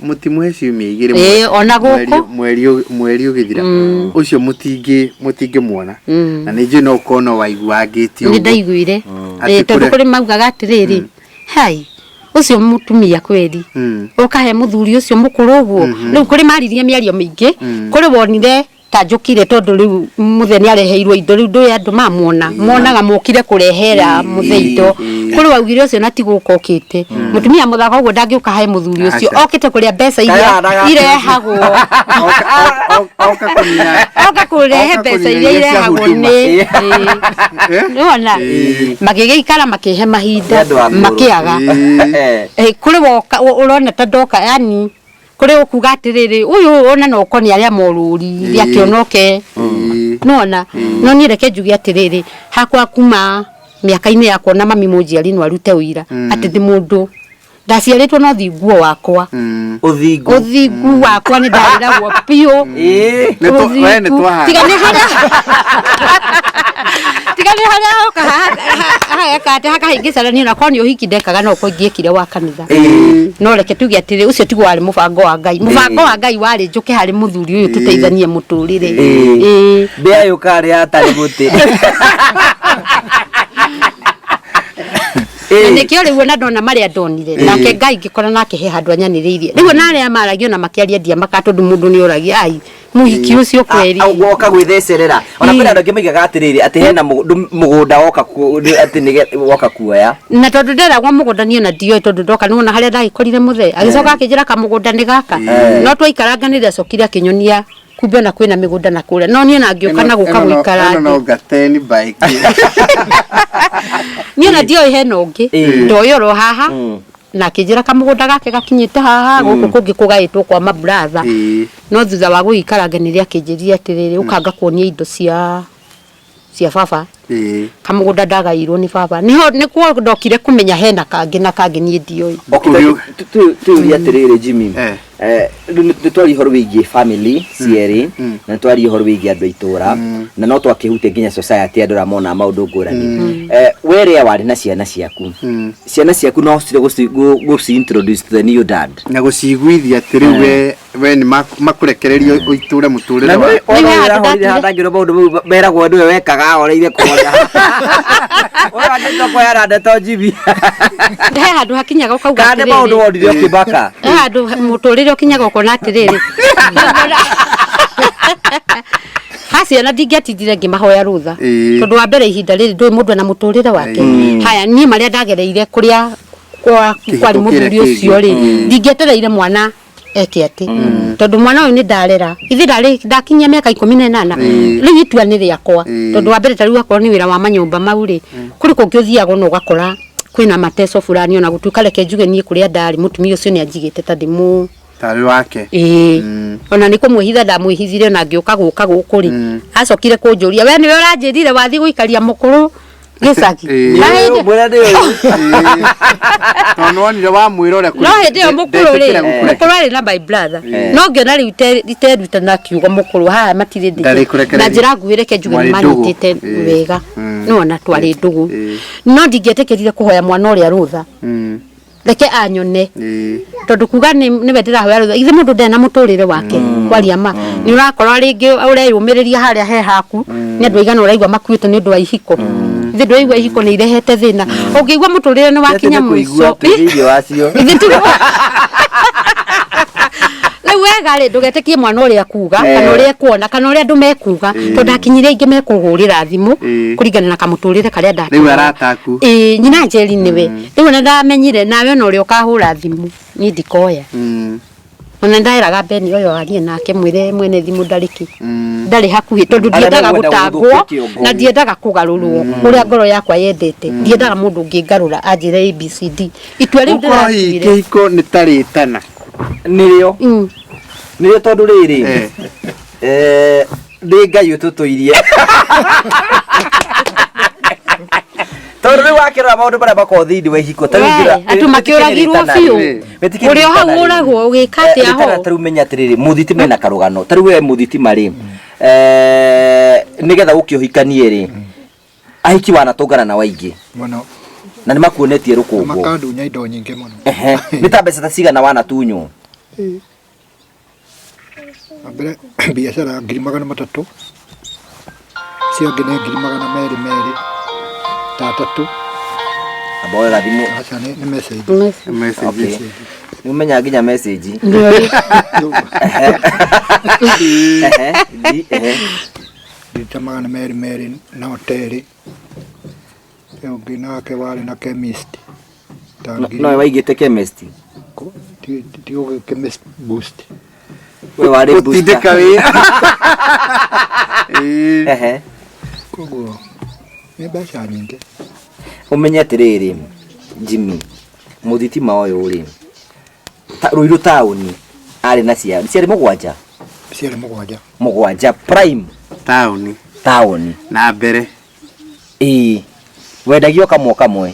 mũtimũhe ciumia igĩrĩ Ĩĩ, ona gũkũ. mweri ũgĩthira. Ũcio mũtingĩmuona. Na nĩ njũĩ no ũkorwo no waiguangĩte Nĩ ũguo. ndaiguire. Atĩ Ĩĩ, tondũ kũrĩa- kũrĩ maugaga atĩrĩrĩ, hai, ũcio mũtumia kweri. Ũkahe mũthuri ũcio mũkũrũ ũguo. Rĩu kũrĩ maririe mĩario mĩingĩ, kũrĩ wonire ta njũkire tondũ rĩu mũthee nĩ areheirwo indo, rĩu ndũĩ andũ mamuona, monaga mokire kũrehera mũthee indo. Kũrĩ waugire ũcio na ti gũka okĩte. Mũtumia mũthaka ũguo ndangĩũka he mũthuri ũcio, Aca. okĩte kũrĩa mbeca iria Kaya, irehagwo. Oka kũnina. Oka kũrehe Oka mbeca kũnina iria iria cia irehagwo huduma. nĩ, ĩĩ. Nĩwona? Magĩgĩikara makĩhe mahinda, Nĩ andũ akũrũ. makĩaga. Kũrĩ woka, ũrona ta ndoka, yani Kũrĩ ũkuga atĩrĩrĩ, ũyũ ona no ũkoni arĩa morũri rĩakĩonoke. Nona no niĩ reke njuge atĩrĩrĩ, hakwa kuma mĩaka-inĩ yakwa na mami mũnjiari no arute ũira atĩ ndĩ mũndũ ndaciarĩtwo na ũthingu wakwa. Ũthingu. Ũthingu wakwa nĩ ndarĩ naguo biũ. Nĩ we nĩ twahana. Tiga nĩ harĩa, tiga nĩ harĩa hoka hageka atĩ hakahĩngĩcana niĩ onakorwo nĩ ũhiki ndekaga no ũkorwo ingĩekire wa kanitha. No reke tuge atĩrĩ, ũcio tiguo warĩ mũbango wa Ngai. Mũbango wa Ngai warĩ njũke harĩ mũthuri ũyũ tũteithanie mũtũrĩre. Ĩĩ. Mbĩa yũka rĩa atarĩ mũtĩ. Na nĩkĩo rĩu ona ndona marĩa ndonire nake Ngai ngĩkora nake he handũ anyanĩrĩirie. Rĩu ona arĩa maragio na makĩaria ndiamaka, tondũ mũndũ nĩ oragia ai mũhiki ũcio kweri. Woka gwĩthecerera. Ona kwĩna andũ angĩ maigaga atĩrĩrĩ, atĩ hena mũgũnda woka atĩ woka kuoya. Na tondũ nderagwo mũgũnda niĩ ona ndioĩ, tondũ ndoka nĩwona harĩa ndagĩkorire mũthee agĩcoka akĩnjĩra kamũgũnda nĩ gaka, no twaikaranga nĩ ndacokire akĩnyonia kumbe ona kwĩna mĩgũnda na kũrĩa, no niĩ ona ngĩũka na gũka gũikara Ĩno no thĩ. Ngateni bike. Niĩ ona ndioĩ hena ũngĩ, ndoĩ oro haha na akĩnjĩra kamũgũnda gake gakinyĩte haha, gũkũ kũngĩ kũgaĩtwo kwa maburatha. No thutha wa gũgĩikaranga nĩrĩo akĩnjĩrire atĩrĩrĩ, ũkanga kuonia indo cia baba, kamũgũnda ndagairwo nĩ baba, niho nĩkuo ndokire kũmenya hena kangĩ na kangĩ niĩ ndioĩ. Tuyũrie atĩrĩrĩ, Jimmy. Rĩu nĩ twaria ũhoro wĩgiĩ family cierĩ, na nĩ twaria ũhoro wĩgiĩ andũ a itũra, na no twakĩhutia nginya society, andũ arĩa monaga maũndũ ngũrani. We rĩa warĩ na ciana ciaku, ciana ciaku no cire gũci introduce to the new dad? Na gũciguithia atĩ rĩu we nĩ makũrekererio ũitũre mũtũrĩre Na waku. nĩ Nĩ ona handũ ũrahũrire handangĩrwo maũndũ mau meragwo nĩwe wekaga oreire kuona ũyũ angĩtua kuoya ndeto Jimmy. He handũ hakinyaga ũkauga kana nĩ maũndũ atĩrĩrĩ, wonire ũkĩmaka. He handũ mũtũrĩre ũkinyaga ũkona atĩrĩrĩ, ha ciana ndingĩatindire ngĩmahoya rũtha, tondũ wa mbere ihinda rĩrĩ ndũĩ mũndũ ena mũtũrĩre wake. Haya, niĩ marĩa ndagereire kũrĩa Kĩhiko kwarĩ mũthuri kĩrĩa ũcio rĩ, kĩngĩ. ndingĩetereire mwana eke atĩ, tondũ mwana ũyũ nĩ ndarera ithe ndarĩ ndakinyia mĩaka 18. Rĩu itua nĩ rĩakwa, tondũ wa mbere ta rĩu akorwo nĩ wĩra wa manyũmba mau rĩ, kũrĩ kũngĩ ũthiaga ona ũgakora kwĩna mateso fulani, ona gũtuĩka reke njuge niĩ kũrĩa ndarĩ mũtumia ũcio nĩ anjigĩte ta ndĩ mũ Tarĩ wake. Ĩĩ, ona nĩ kũmwĩhitha ndamwĩhithire, ona ngĩũka gũka gũkũ rĩ, acokire kũnjũria, we nĩwe ũranjĩrire wathiĩ gũikaria mũkũrũ gĩcagi. Na hĩndĩ Mwĩra nĩ ũyũ. Tondũ nĩwonire wamwĩra ũrĩa no hĩndĩ ĩyo mũkũrũ rĩ, ndetĩkĩra gũkũreka. mũkũrũ arĩ na my brother, no ngĩona rĩu iteruta na kiugo mũkũrũ haha matirĩ Ndarĩkũrekereria. na njĩra nguhĩ reke njuge Mwarĩ nĩ ndũgũ. manyitĩte wega. Nĩwona twarĩ ndũgũ, no ndingĩetĩkĩrire kũhoya mwana ũrĩa rũtha, reke anyone, tondũ kuga nĩwe ndĩrahoya rũtha, ithe mũndũ ndarĩ na mũtũrĩre wake. Kwaria ma nĩ ũrakora rĩngĩ ũreyũmĩrĩria harĩa he haku nĩ andũ aigana ũraigua makuĩte nĩ ũndũ wa ihiko. Ithe ndũraigua ihiko nĩ irehete thĩna, ũngĩigua mũtũrĩre nĩ wakinya kũigua mũico. twĩ thĩinĩ wacio. Ithe tiguo rĩu wega rĩ, ndũgetĩkie mwana ũrĩa kuga kana ũrĩa ekuona kana ũrĩa andũ mekuga, tondũ akinyire aingĩ mekũhũrĩra thimũ kũringana na kamũtũrĩre karĩa ndatũraga. Rĩu arata aku. Ĩĩ, nyina Njeri nĩwe rĩu ona ndamenyire nawe ona ũrĩa ũkahũra thimũ niĩ ndikoya. Ona ndaĩraga Beni ũyũ arie nake mwĩre mwene thimũ ndarĩ kĩ ndarĩ hakuhĩ, tondũ Arĩa ndiendaga mekwenda gũtangwo gũthũkia kĩongo. Na ndiendaga kũgarũrwo ũrĩa ngoro yakwa yendete. Ndiendaga mũndũ ũngĩngarũra anjĩre ABCD. Itua rĩu Gũkorwo hihi ndĩratuire. kĩhiko nĩ ta rĩtana. Nĩrĩo nĩrĩo, tondũ rĩrĩ nĩ Ngai ũtũtũirie, tondũ rĩu wakĩrora maũndũ marĩa makoragwo thĩinĩ wa ihiko ta rĩu We, andũ makĩũragirwo biũ. Ũrĩa o hau ũragwo ũgĩka atĩa ho? Ta rĩu menya atĩrĩrĩ, mũthitima ena karũgano. Ta rĩu we mũthitima rĩ, nĩgetha ũke ũhikanie rĩ, ahiki wanatũngana na waingĩ Mũno. Na nĩ makuonetie rũkũngũ. Makandunya indo nyingĩ mũno. Ehe. Nĩ ta mbeca ta cigana wanatunywo? Mbere biacara 300,000, cio angĩ nĩ 200,000 merĩ ta atatũ. Amba woe gathimũ. Aca, nĩ message. Message. Okay. Nĩ ũmenyaga nginya message. Ehe, ehe. Ngiri ta 200 na hoteli ĩyo ũngĩ nake warĩ na chemist ta ngiri Nowe waigĩte chemist? Ti ũgĩ chemist boost. We warĩ booster. Gũtindĩka wĩra. Ĩĩ. Koguo nĩ mbeca nyingĩ. Ũmenye atĩrĩrĩ, Jimmy, mũthitima ũyũ rĩ, Ruiru taũni Arĩ na ciana ciarĩ mũgwanja. Ciarĩ mũgwanja. Mũgwanja prime. Taũni. Taũni. Na mbere. Ĩĩ. Wendagio kamwe kamwe.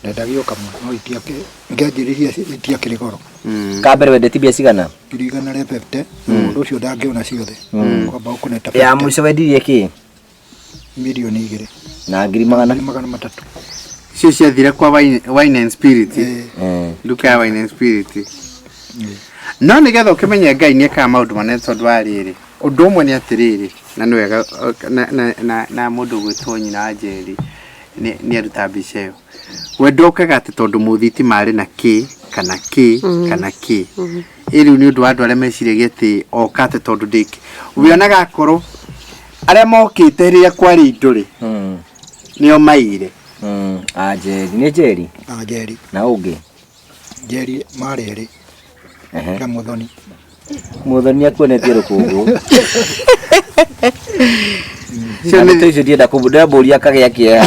Ndendagio kamwe no itiakĩ ngĩanjĩrĩria itiakĩrĩ goro. Ka mbere wendetie mbia cigana? 150,000 mũndũ ũcio ndangĩona ciothe. Kwamba ũkũneta Ya 50 mũico wendirie kĩ? 2,000,000. Na ngiri magana? 300,000. Icio ciathire kwa wine and spirit. Nduka ya wine and spirit. No nĩgetha ũkĩmenye Ngai nĩ ekaga maũndũ manene tondũ wa rĩrĩ. Ũndũ ũmwe nĩ atĩrĩrĩ, na nĩ wega na mũndũ ũgwĩtwo nyina wa Njeri nĩ aruta mbica ĩyo. We ndokaga atĩ tondũ mũthitima arĩ na kĩ kana kĩ kana kĩ. Ĩ rĩu nĩ ũndũ wa andũ arĩa meciragia atĩ oka atĩ tondũ ndĩkĩ. Wĩonaga akorwo arĩa mokĩte rĩrĩa kwarĩ indo rĩ, nĩo maire. A Njeri, nĩ Njeri? A Njeri. Na ũngĩ? Njeri marĩ erĩ. Na Muthoni. Muthoni akuonetie rũkũngũ. Na ndeto icio ndienda ndĩramũria akagĩa kĩeha.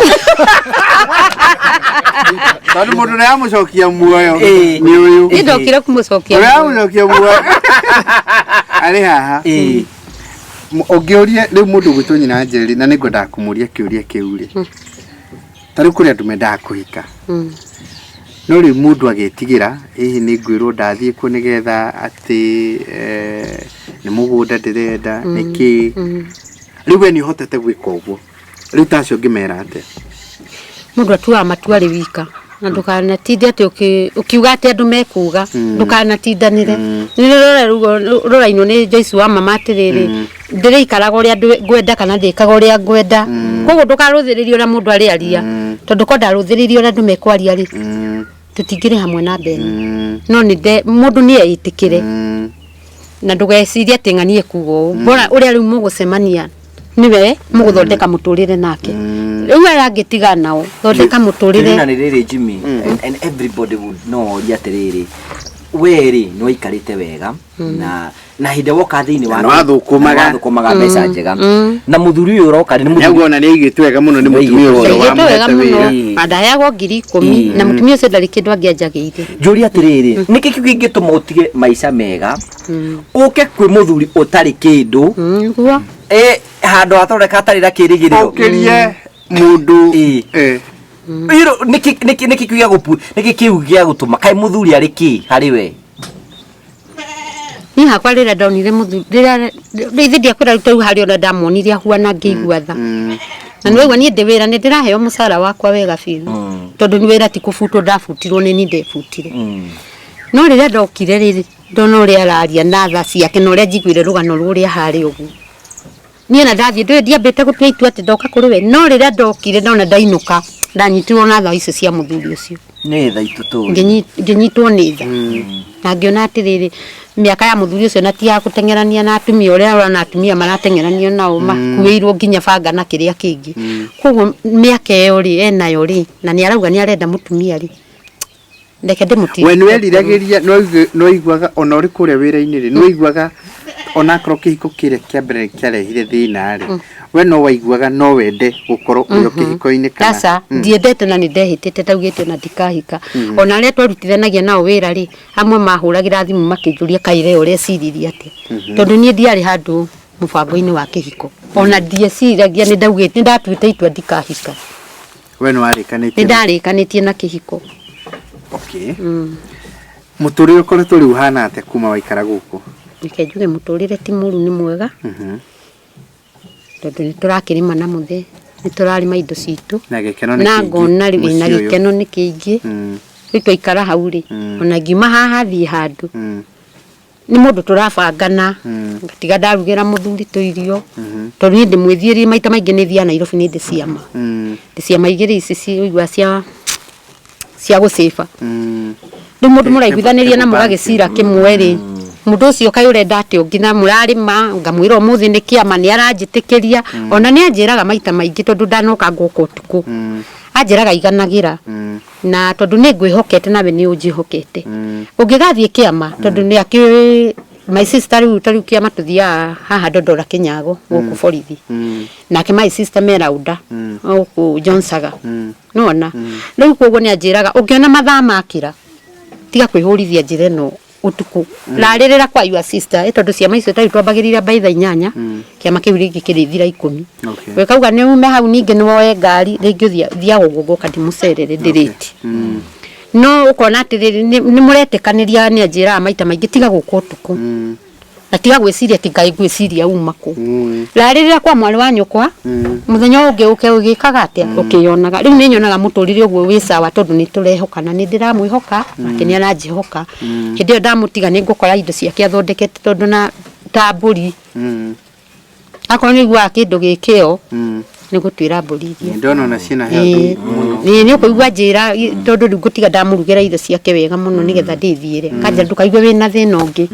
Tondũ mũndũ ũrĩa wamũcokia muoyo nĩ ũyũ. Niĩ ndokire kũmũcokia Ũrĩa muoyo. wamũcokia muoyo arĩ haha. Ũngĩũria rĩu mũndũ ũgwĩtwo nyina wa Njeri, na nĩngwendaga kũmũria kĩũria kĩu rĩ. Ta rĩu kũrĩ andũ mendaga kũhika. No rĩu mũndũ agetigĩra, hihi nĩ ngwĩrwo ndathiĩ kuo nĩgetha atĩ nĩ mũgũnda ndĩrenda, nĩ kĩ. Rĩu we nĩ ũhotete gwĩka ũguo. Rĩu ta acio ũngĩmera atĩa? Mũndũ atuaga matua arĩ wika. Na ndũkanatinde atĩ ũkiuga atĩ andũ mekuga, ndũkanatindanĩre. Nĩ rũrora rũu rũrainwo nĩ Joyce wa mama atĩrĩrĩ, ndĩrĩikaraga ũrĩa ngwenda kana ndĩkaga ũrĩa ngwenda. Koguo ndũkarũthĩrĩrie ũrĩa mũndũ arĩaria. Tondũ ko ndarũthĩrĩirie ũrĩa andũ mekwaria rĩ, tũtingĩrĩ hamwe na Beni. No mũndũ nĩ eĩtĩkĩre. Na ndũgecirie atĩ ng'anie kuga ũũ. Bora ũrĩa rĩu mũgũcemania nĩwe mũgũthondeka mũtũrĩre nake. Rĩu aya angĩ tiga nao, thondeka mũtũrĩre. Rĩu na nĩ rĩrĩ Jimmy, and everybody would know ũria atĩrĩrĩ, we rĩ nĩ waikarĩte wega na hĩndĩ woka thĩinĩ wa Na nĩwathũkũmaga. na nĩwathũkũmaga mbeca njega. Na mũthuri ũyũ ũroka nĩ mũthuri Nĩaguo ona nĩ aigĩtwo wega mũno nĩ mũtumia ũcio Aigĩtwo wega wamũhete mũno. wĩra. Na ndaheagwo 10,000, na mũtumia ũcio ndarĩ kĩndũ angĩanjagĩire. Njũria atĩrĩrĩ, nĩkĩ kĩu kĩngĩtũma ũtige maica mega, ũke kwĩ mũthuri ũtarĩ kĩndũ, Nĩguo. Handũ hathondeka hatarĩ na kĩrĩgĩrĩro. Ũkĩrie mũndũ, Iro, nĩkĩ kĩu gĩa gũpu-, nĩkĩ kĩu gĩa gũtũma? Kaĩ mũthuri arĩ kĩ harĩ we? Niĩ hakwa rĩrĩa ndonire mũthuri, rĩrĩa, rĩu ithe ndiakwĩra rĩu harĩ ona ndamuonire ahuana ngĩigua tha. Na nĩ waigua niĩ ndĩ wĩra, nĩ ndĩraheo mũcara wakwa wega biũ. Tondũ nĩ wĩra ti kũbutwo ndabutiro nĩ niĩ ndebutire. No rĩrĩa ndokire rĩ, ndona ũrĩa araria na tha ciake na ũrĩa njiguire rũgano rũrĩa harĩ ũguo. Niĩ ona ndathiĩ, ndũĩ ndiambĩte gũtua itua atĩ ndoka kũrĩ we, no rĩrĩa ndokire ndona ndainũka, ndanyitirwo na tha icio cia mũthuri ũcio. Nĩ tha itũ tũĩ. Ngĩnyitwo nĩ tha. Na ngĩona atĩrĩrĩ, mĩaka ya mũthuri ũcio na ti ya gũteng'erania na atumia ũrĩa ũrona atumia marateng'eranio nao, makuĩirwo nginya banga na kĩrĩa kĩngĩ. Koguo mĩaka ĩyo rĩ, enayo rĩ, na nĩ arauga nĩ arenda mũtumia rĩ, reke ndĩmũtige. We nĩweriragĩria, nĩwaiguaga ona ũrĩ kũrĩa wĩra-inĩ rĩ, nĩwaiguaga onakorwo kĩhiko kĩrĩa kĩa mbere kĩarehire thĩna rĩ, we no waiguaga no wende gũkorwo ũrĩ o kĩhiko-inĩ kana? Aca, ndiendete na nĩndehĩtĩte ndaugĩte ona ndikahika. Ona arĩa twarutithanagia nao wĩra rĩ, amwe mahũragĩra thimũ makĩnjũria kaĩ we ũreciririe atĩa. Tondũ niĩ ndiarĩ handũ mũbango-inĩ wa kĩhiko. Ona ndieciragia, nĩndaugĩte, nĩndatuĩte itua ndikahika. We nĩwarĩkanĩtie? Nĩndarĩkanĩtie na kĩhiko. Mũtũrĩre ũkoretwo rĩu ũhana atĩa kuma waikara gũkũ? Reke njuge mũtũrĩre ti mũru, nĩ mwega. Tondũ nĩtũrakĩrĩma na mũthee, nĩtũrarĩma indo citũ. Na gĩkeno nĩ Na kĩingĩ ngona rĩu, na mũciĩ ũyũ. gĩkeno nĩ kĩingĩ. Rĩu twaikara hau rĩ, ona ngiuma haha thiĩ handũ. Nĩ mũndũ tũrabangana, ngatiga ndarugĩra mũthuri tũirio. Tondũ niĩ ndĩmwĩthiĩrie maita maingĩ nĩ thiaga Nairobi nĩ ndĩ ciama. Ndĩ ciama igĩrĩ ici ũigua cia gũcĩba. Rĩu mũndũ mũraiguithanĩria na mũgagĩcira kĩmwe rĩ, mũndũ ũcio kaĩ ũrenda atĩa ũngĩ na mũrarĩma, ngamwĩra ũmũthĩ nĩ kĩama, nĩ aranjĩtĩkĩria. Ona nĩ anjĩraga maita maingĩ tondũ ndanoka ngoka ũtukũ. Anjĩraga iganagĩra. Na tondũ nĩ ngwĩhokete nawe nĩ ũnjĩhokete. Ũngĩgathiĩ kĩama, tondũ nĩ akĩũĩ my sister rĩu, ta rĩu kĩama tũthiaga haha Dondora Kĩnyago, gũkũ borithi. Nake my sister me Rauda, gũkũ Johnsaga. Nĩwona? Rĩu koguo nĩ anjĩraga, ũngĩona mathaa makĩra, tiga kwĩhũrithia njĩra ĩno Ũtukũ rarĩrĩra kwa your sister, ĩ tondũ ciama icio tarĩu twambagĩrĩria by thaa 8, kĩama kĩu rĩngĩ kĩrĩthira 10. We kauga nĩ ume hau, ningĩ nĩ woe ngari rĩngĩ ũthiĩ thiaga ũguo, ngoka ndĩmũcerere ndĩrĩti. No ũkona atĩrĩrĩ, nĩ mũretĩkanĩria. Nĩ anjĩraga maita maingĩ, tiga gũka ũtukũ na tiga gwĩciria atĩ Ngai ngwĩciria uma kũ. Rarĩrĩra kwa mwarĩ wa nyũkwa, mũthenya ũngĩ ũke ũgĩkaga atĩa ũkĩyonaga. Rĩu nĩ nyonaga mũtũrĩre ũguo wĩ sawa, tondũ nĩ tũrehokana, nĩ ndĩramwĩhoka nake nĩ aranjĩhoka. Hĩndĩ ĩyo ndamũtiga, nĩ ngũkora indo ciake athondekete, tondũ na ta mbũri, akorwo nĩ iguaga kĩndũ gĩkĩo, nĩ gũtuĩra mbũri iria. Ndona ona ciĩna health mũno. Ĩĩ, nĩ ũkũigua njĩra, tondũ rĩu ngũtiga ndamũrugĩra irio ciake wega mũno nĩgetha ndĩthiĩre. Kanja ndũkaigue wĩna thĩna ũngĩ.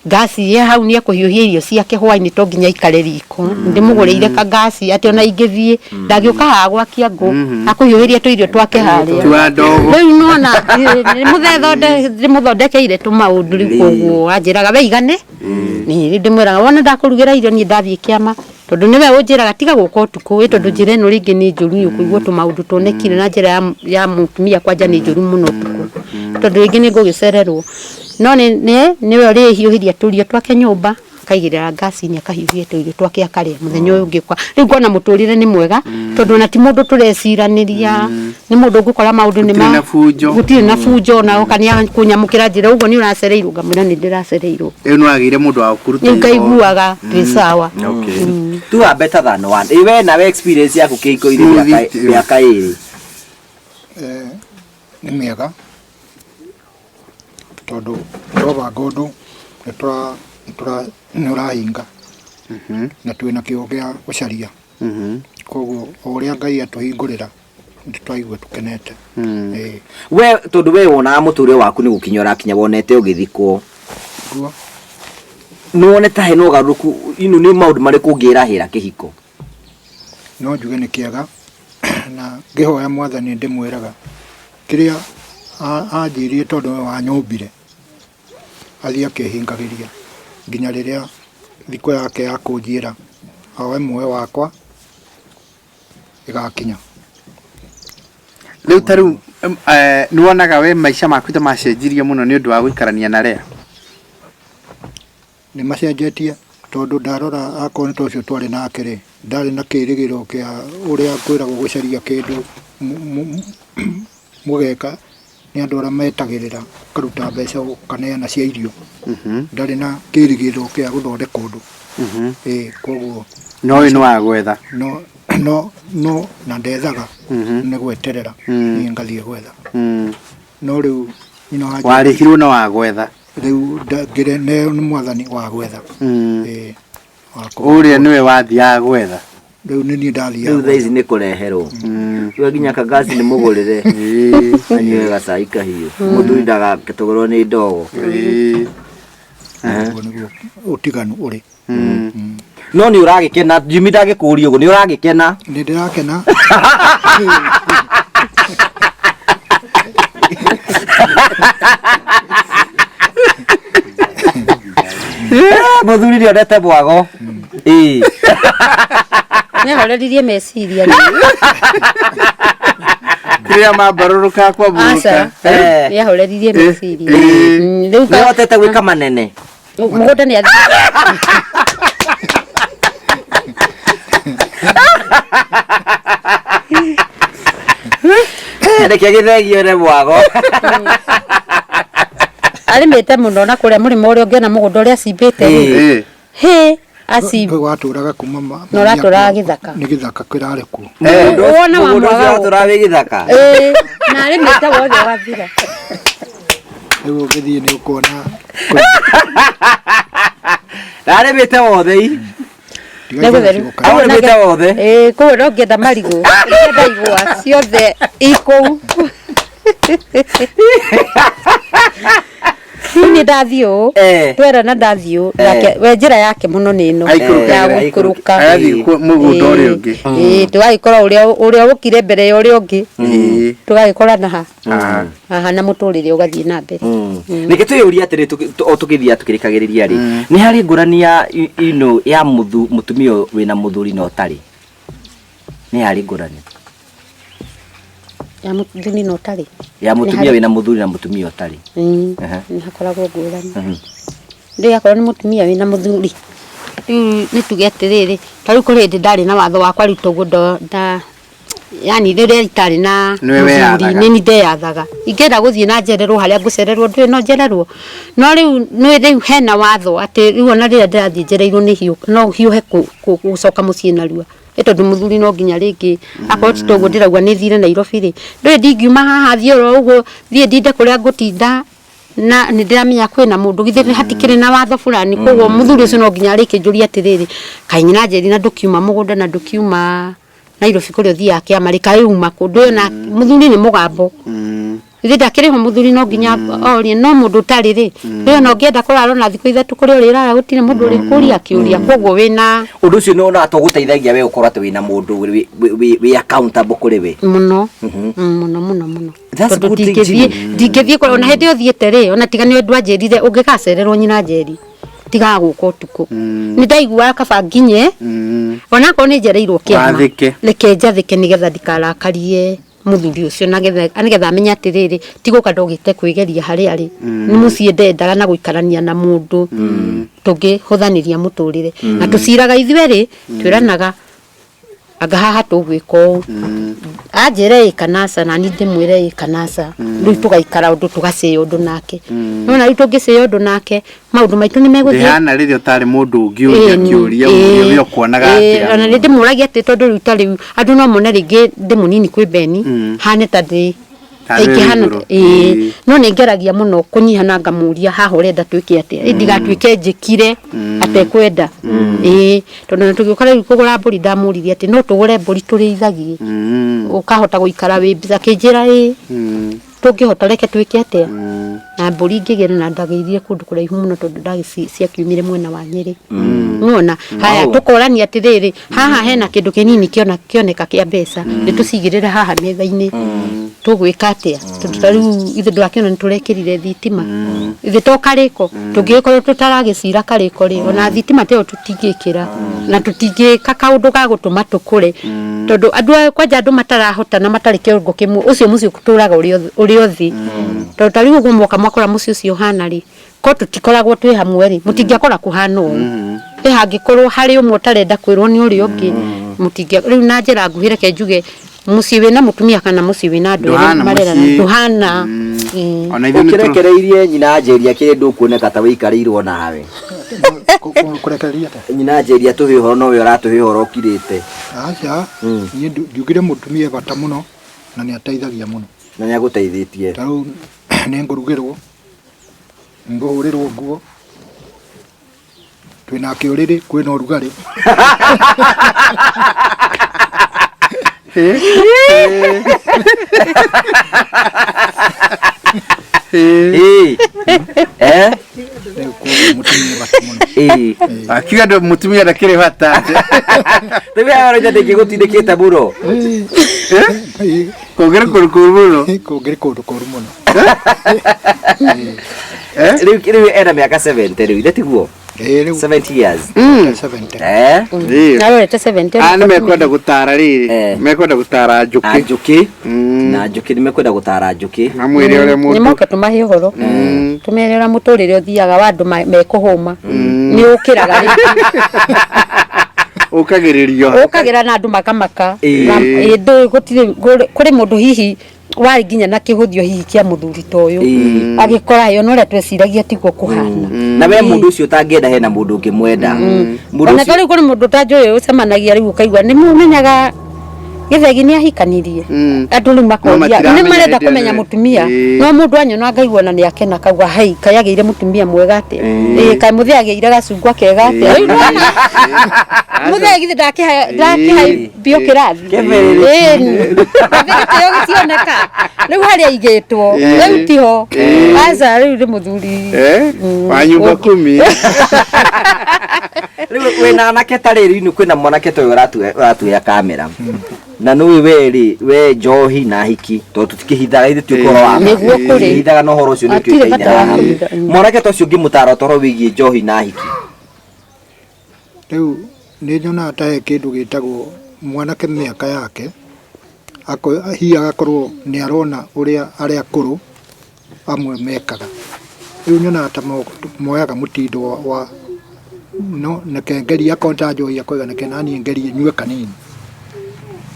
Ngasi ye hau, nĩ ekũhiũhia irio ciake hwainĩ, to nginya aikare riko. Ndĩmũgũrĩire kangasi atĩ ona ingĩthiĩ ndangĩũka haha gwakia ngũ, akũhiũhĩria tũirio twake harĩa. Tua ndogo. Rĩu nona ndĩmũthondekeire tũmaũndũ. Rĩu koguo anjĩraga we igane nĩ rĩu ndĩmwĩraga wona ndakũrugĩra irio, niĩ ndathiĩ kĩama, tondũ nĩwe ũnjĩraga tiga gũka ũtukũ, ĩ tondũ njĩra ĩno rĩngĩ nĩ njũru, nĩ ũkũigua tũmaũndũ tuonekire na njĩra ya mũtumia kwanja nĩ njũru mũno ũtukũ, tondũ rĩngĩ nĩ ngũgĩcererwo. No nĩwe ũrĩhiũhĩria tũrio twake nyũmba, akaigĩrĩra ngasi-inĩ, akahiũhia tũirio twake, akarĩa. Mũthenya ũyũ ũngĩ rĩu ngona mũtũrĩre nĩ mwega, tondũ ona ti mũndũ tũreciranĩria, nĩ mũndũ ũngĩkora maũndũ nĩ Gũtirĩ na bunjo. Gũtirĩ na bunjo. Ona oka nĩ kũnyamũkĩra njĩra ũguo, nĩ ũracereirwo, ngamwĩra nĩ ndĩracereirwo. Rĩu nĩ wagĩire mũndũ wa gũkũruta. Rĩu ngaiguaga twĩ sawa. Two are better than one. Ĩ we nawe, experience yaku kĩhiko-inĩ? Smooth. Mĩaka 2. Nĩ mĩega, tondũ twabanga ũndũ nĩ ũrahinga, na twĩna kĩo gĩa gũcaria. Koguo o ũrĩa Ngai atũhingũrĩra, nĩ twaigua tũkenete. Ĩĩ. We tondũ we wonaga mũtũrĩre waku nĩ gũkinya ũrakinya, wonete ũgĩthikwo. Guo. Nĩ wonete hena ũgarũrũku inu? Nĩ maũndũ marĩkũ ũngĩrahĩra kĩhiko? No njuge nĩ kĩega, na ngĩhoya Mwathani ndĩmwĩraga kĩrĩa anjĩrire, tondũ we wanyũmbire, athiĩ akĩhingagĩria nginya rĩrĩa thikũ yake ya kũnjĩra oe muoyo wakwa ĩgakinya. Rĩu ta rĩu nĩ wonaga we maica maku ta macenjirie mũno nĩ ũndũ wa gũikarania na Lea? Nĩ macenjetie, tondũ ndarora akorwo nĩ ta ũcio twarĩ nake rĩ, ndarĩ na kĩrĩgĩrĩro kĩa ũrĩa kwĩragwo gũcaria kĩndũ mũgeka nĩ andũ arĩa metagĩrĩra, ũkaruta mbeca ũkaneana cia irio. Ndarĩ na kĩrĩgĩrĩro kĩa gũthondeka ũndũ. Ĩĩ, koguo No ũyũ nĩ wa gwetha. No na ndethaga, nĩ gweterera niĩ ngathiĩ gwetha. No rĩu nyina wa Warĩhirwo na wa gwetha. Rĩu ngĩre neo nĩ Mwathani wa gwetha. Ĩĩ, wa Ũrĩa nĩwe wathiaga gwetha. Rĩu nĩ niĩ ndathiaga. Rĩu thaa ici nĩ kũreherwo. We nginya kangasi nĩ mũgũrĩre, anyue gacai kahiũ, mũthuri ndagakĩtũgũrwo nĩ ndogo. Ũguo nĩguo ũtiganu ũrĩ. No nĩ ũragĩkena, Jimmy? Ndagĩkũria ũguo, nĩ ũragĩkena? Nĩ ndĩrakena. Mũthuri nĩ onete mwago. Ĩĩ. Nĩahoreririe meciria. Kĩrĩa mambarũrũka kwambũrũka. Aca. Nĩahoreririe meciria. Rĩu Nĩ hotete gwĩka manene. Mũgũnda nĩ athiĩ. Reke gĩthegio nĩ mwago. Arĩmĩte mũno na kũrĩa mũrĩmo ũrĩa ũngĩona mũgũnda ũrĩa acimbĩte rĩ. Hĩ acimb Kwĩ watũraga kuma Na ũratũraga gĩthaka. Nĩ gĩthaka kĩrarĩ kuo. Wona wa Mũgũnda ũcio mwaga. watũraga wĩ gĩthaka. Ĩĩ, na arĩmĩte wothe wathira. Rĩu ũngĩthiĩ nĩ ũkuona. Arĩmĩte wothe i. Tiga Nĩ gũtheru. Arĩmĩte wothe. Ĩĩ, koguo no ngĩenda marigũ, ngĩenda igwa ciothe ikũu. Rĩu niĩ ndathiĩ ũũ, twerana ndathiĩ ũũ nake we njĩra yake mũno nĩ ĩno Aikũrũkaga. ya gũikũrũka. Agathiĩ mũgũnda ũrĩa ũngĩ. Ĩĩ, tũgagĩkora ũrĩa ũkire mbere ya ũrĩa ũngĩ, tũgagĩkorana ha haha na mũtũrĩre ũgathiĩ na mbere. Reke twĩyũrie atĩrĩ, o tũgĩthiaga tũkĩrĩkagĩrĩria rĩ, nĩ harĩ ngũrani ya ino ya mũtumia wĩna mũthuri na ũtarĩ? Nĩ harĩ ngũrani? Ya mũthuri na ũtarĩ. Ya mũtumia wĩna mũthuri na mũtumia ũtarĩ. Nĩ hakoragwo ngũrani. Rĩu akorwo nĩ mũtumia wĩna mũthuri, rĩu nĩ tuge atĩrĩrĩ, ta rĩu kũrĩ hĩndĩ ndarĩ na watho wakwa rĩu toguo nda yani rĩrĩa itarĩ na Nĩwe mũthuri weyathaga. nĩ niĩ ndeyathaga. Ingĩenda gũthiĩ na njererwo harĩa ngũcererwo ndũĩ no njererwo. No rĩu nĩ rĩu hena watho atĩ rĩu ona rĩrĩa ndĩrathiĩ njereirwo nĩ hiũ no hiũhe gũcoka mũciĩ narua. Nĩ tondũ mũthuri no nginya rĩngĩ akorwo ti toguo ndĩrauga nĩ thire Nairobi rĩ, ndũĩ ndingiuma haha thiĩ oro ũguo thiĩ ndinde kũrĩa ngũtinda na nĩ ndĩramenya kwĩna mũndũ githĩ hatikĩrĩ na watho fulani. Koguo mũthuri ũcio no nginya arĩkĩnjũria atĩrĩrĩ, kaĩ nyina Njeri na ndũkiuma mũgũnda na ndũkiuma Nairobi kũrĩa ũthiaga kĩama rĩ, kaĩ uma kũ? Ndũĩ ona mũthuri nĩ mũgambo. Githĩ ndakĩrĩ ho mũthuri no nginya orie, no mũndũ ũtarĩ rĩ, ndũĩ ona ũngĩenda kũrara ona thikũ ithatũ kũrĩa ũrĩrara gũtirĩ mũndũ ũrĩkũria kĩũria. Koguo wĩna ũndũ ũcio nĩ wonaga to gũteithagia we gũkorwo atĩ wĩna mũndũ wĩ accountable kũrĩ we. Mũno. Mũno mũno mũno. That's Tondũ good thing, ndingĩthiĩ ndingĩthiĩ kũrĩa ona hĩndĩ ĩyo thiĩte rĩ, ona tiga nĩ ũndũ anjĩrire ũngĩgacererwo nyina Njeri tigaga gũka ũtukũ. Nĩ ndaiguaga kaba nginye onakorwo nĩ njereirwo kĩama, Wathĩke. reke njathĩke nĩgetha ndikarakarie mũthuri ũcio na nĩgetha amenye atĩrĩrĩ, ti gũka ndogĩte kwĩgeria harĩa arĩ. Nĩ mũciĩ ndendaga na gũikarania na mũndũ tũngĩhũthanĩria mũtũrĩre. Na tũciraga ithuerĩ, twĩranaga anga haha tũgwĩka ũũ. Anjĩre ĩ kana aca na niĩ ndĩmwĩre ĩ kana aca. Rĩu tũgaikara ũndũ tũgacĩa ũndũ nake. Nĩwona rĩu tũngĩcĩa ũndũ nake maũndũ maitũ nĩ megũthiĩ. Ndĩhana rĩrĩa ũtarĩ mũndũ ũngĩ ũria kĩũria ũria we ũkuonaga atĩa. Ona nĩ ndĩmũragia atĩ tondũ rĩu ta rĩu andũ no mone rĩngĩ ndĩ mũnini kwĩ Beni, hane ta ndĩ Tarĩ wĩ ingĩhana igũrũ. ĩĩ. No nĩ ngeragia mũno kũnyiha na ngamũria haha ũrenda twĩke atĩa, ĩ ndigatuĩke njĩkire atekwenda. Ĩĩ, tondũ ona tũgĩũka rĩu kũgũra mbũri ndamũririe atĩ no tũgũre mbũri tũrĩithagie, ũkahota gũikara wĩ mbica, akĩnjĩra ĩĩ, tũngĩhota reke twĩke atĩa. Na mbũri ngĩgĩra na ndagĩithire kũndũ kũraihu mũno tondũ ndagĩ ciakiumire mwena wa Nyĩrĩ. Nĩwona? Haya, tũkorania atĩrĩrĩ, haha hena kĩndũ kĩnini kĩoneka kĩa mbeca, nĩ tũcigĩrĩre haha metha-inĩ. Tũgwĩka atĩa? Tondũ ta rĩu ithuĩ ndũrakĩona nĩ tũrekĩrire thitima. Ithuĩ to karĩko, tũngĩgĩkorwo tũtaragĩcira karĩko rĩ, ona thitima ta ĩyo tũtingĩkĩra. Na tũtingĩka kaũndũ ga gũtũma tũkũre. Tondũ andũ aya kwanja andũ matarahota na matarĩ kĩongo kĩmwe, ũcio mũciĩ ũtũraga ũrĩ o thĩ. Tondũ ta rĩu ũguo mwoka mwakora mũciĩ ũcio ũhana rĩ, ko tũtikoragwo twĩ hamwe rĩ, mũtingĩakora kũhana ũũ. Ĩ hangĩkorwo harĩ ũmwe ũtarenda kwĩrwo nĩ ũrĩa ũngĩ, mũtingĩa rĩu na njĩra nguhĩ reke njuge mũciĩ wĩna mũtumia kana mũciĩ wĩna andũ erĩ Ndũhana marerana, mũciĩ. ndũhana. Ona ithuĩ nĩ tũ- Ũkĩrekereirie nyina Njeri akĩrĩ ndũkuoneka ta wĩikarĩirwo nawe. Kũrekereria atĩa? Nyina Njeri atũhe ũhoro nowe ũratũhe ũhoro ũkirĩte. Aca, niĩ ndiugire mũtumia e bata mũno na nĩ ateithagia mũno. Na nĩ agũteithĩtie. Ta rĩu nĩ ngũrugĩrwo, ngũhũrĩrwo nguo, twĩnake ũrĩrĩ, kwĩna ũrugarĩ. Ĩĩ. Eh? Rĩu koguo mũtumia e bata mũno. Ĩĩ. Akiuga ndũ mũtumia ndakĩrĩ bata. Rĩu we ũroiga ndĩngĩgũtindĩkĩte mũno. Ĩĩ, Kũngĩrĩ kũndũ kũũru mũno. kũngĩrĩ kũndũ kũũru mũno. Rĩu ena mĩaka 70 rĩu, ithe tiguo? Ĩĩ, rĩu 70 years. 70. Eh? Ĩĩ. Narorete 70. Aya nĩ mekwenda gũtara rĩrĩ, Eh. mekwenda gũtara Na njũkĩ. njũkĩ. Na njũkĩ nĩ mekwenda gũtara njũkĩ. Mamwĩre ũrĩa Nĩ mũndũ moke tũmahe ũhoro, tũmere ũrĩa mũtũrĩre ũthiaga wa andũ mekũhũma. Nĩ ũkĩraga rĩngĩ. ũkagĩrĩrio. Ũkagĩra na andũ makamaka. Ĩĩ. Na ĩĩ, ndũĩ gũtirĩ kũrĩ mũndũ hihi warĩ nginya na kĩhũthio hihi kĩa mũthuri ta ũyũ. Ĩĩ. Agĩkora ĩyo no ũrĩa tweciragia tiguo kũhana. Na we mũndũ ũcio ũtangĩenda hena mũndũ ũngĩmwenda. Mũndũ Ona ũcio ta rĩu kũrĩ mũndũ ũtanjũĩ ũcemanagia rĩu ũkaigua nĩ mũmenyaga Gĩthegi nĩ ahikanirie. Andũ rĩu makoria matiramenya nĩ marenda hĩndĩ ĩyo kũmenya nĩ- mũtumia. Ĩĩ. No mũndũ anyona ngaigua ona nĩ akena akauga hei kaĩ agĩire mũtumia mwega atĩa. Ĩĩ kaĩ mũthee agĩire gacungwa kega atĩa. Rĩu nĩwona mũthee githĩ ndakĩhaimbio kĩrathi. Kĩbĩrĩrĩ. Ĩĩ. Githĩ gĩtĩo gĩtioneka. Rĩu harĩa aigĩtwo rĩu tiho. Aca rĩu nĩ mũthuri. Eh? Wa nyumba kumi. Rĩu wĩna anake ta rĩrĩ inĩ kwĩna mwanake ta ũyũ ũratuoya kamera. Na nĩũĩ we rĩ, we njohi na hiki tondũ tũtikĩhithaga ithuĩ ti ũhoro wa ma. Nĩguo kũrĩ. Tũtikĩhithaga na ũhoro ũcio nĩ Hatirĩ ũtuĩkaine bata wa haha. kũhitha. Mwanake ta ũcio ũngĩmũtara ũhoro wĩgiĩ njohi na hiki. Rĩu nĩ nyonaga ta he kĩndũ gĩtagwo mwanake mĩaka yake Hihi agakorwo nĩ arona ũrĩa arĩa akũrũ amwe mekaga. Rĩu nyonaga ta moyaga mũtindo wa no reke ngerie akorwo nĩ ta njohi akoiga reke naniĩ ngerie nyue kanini.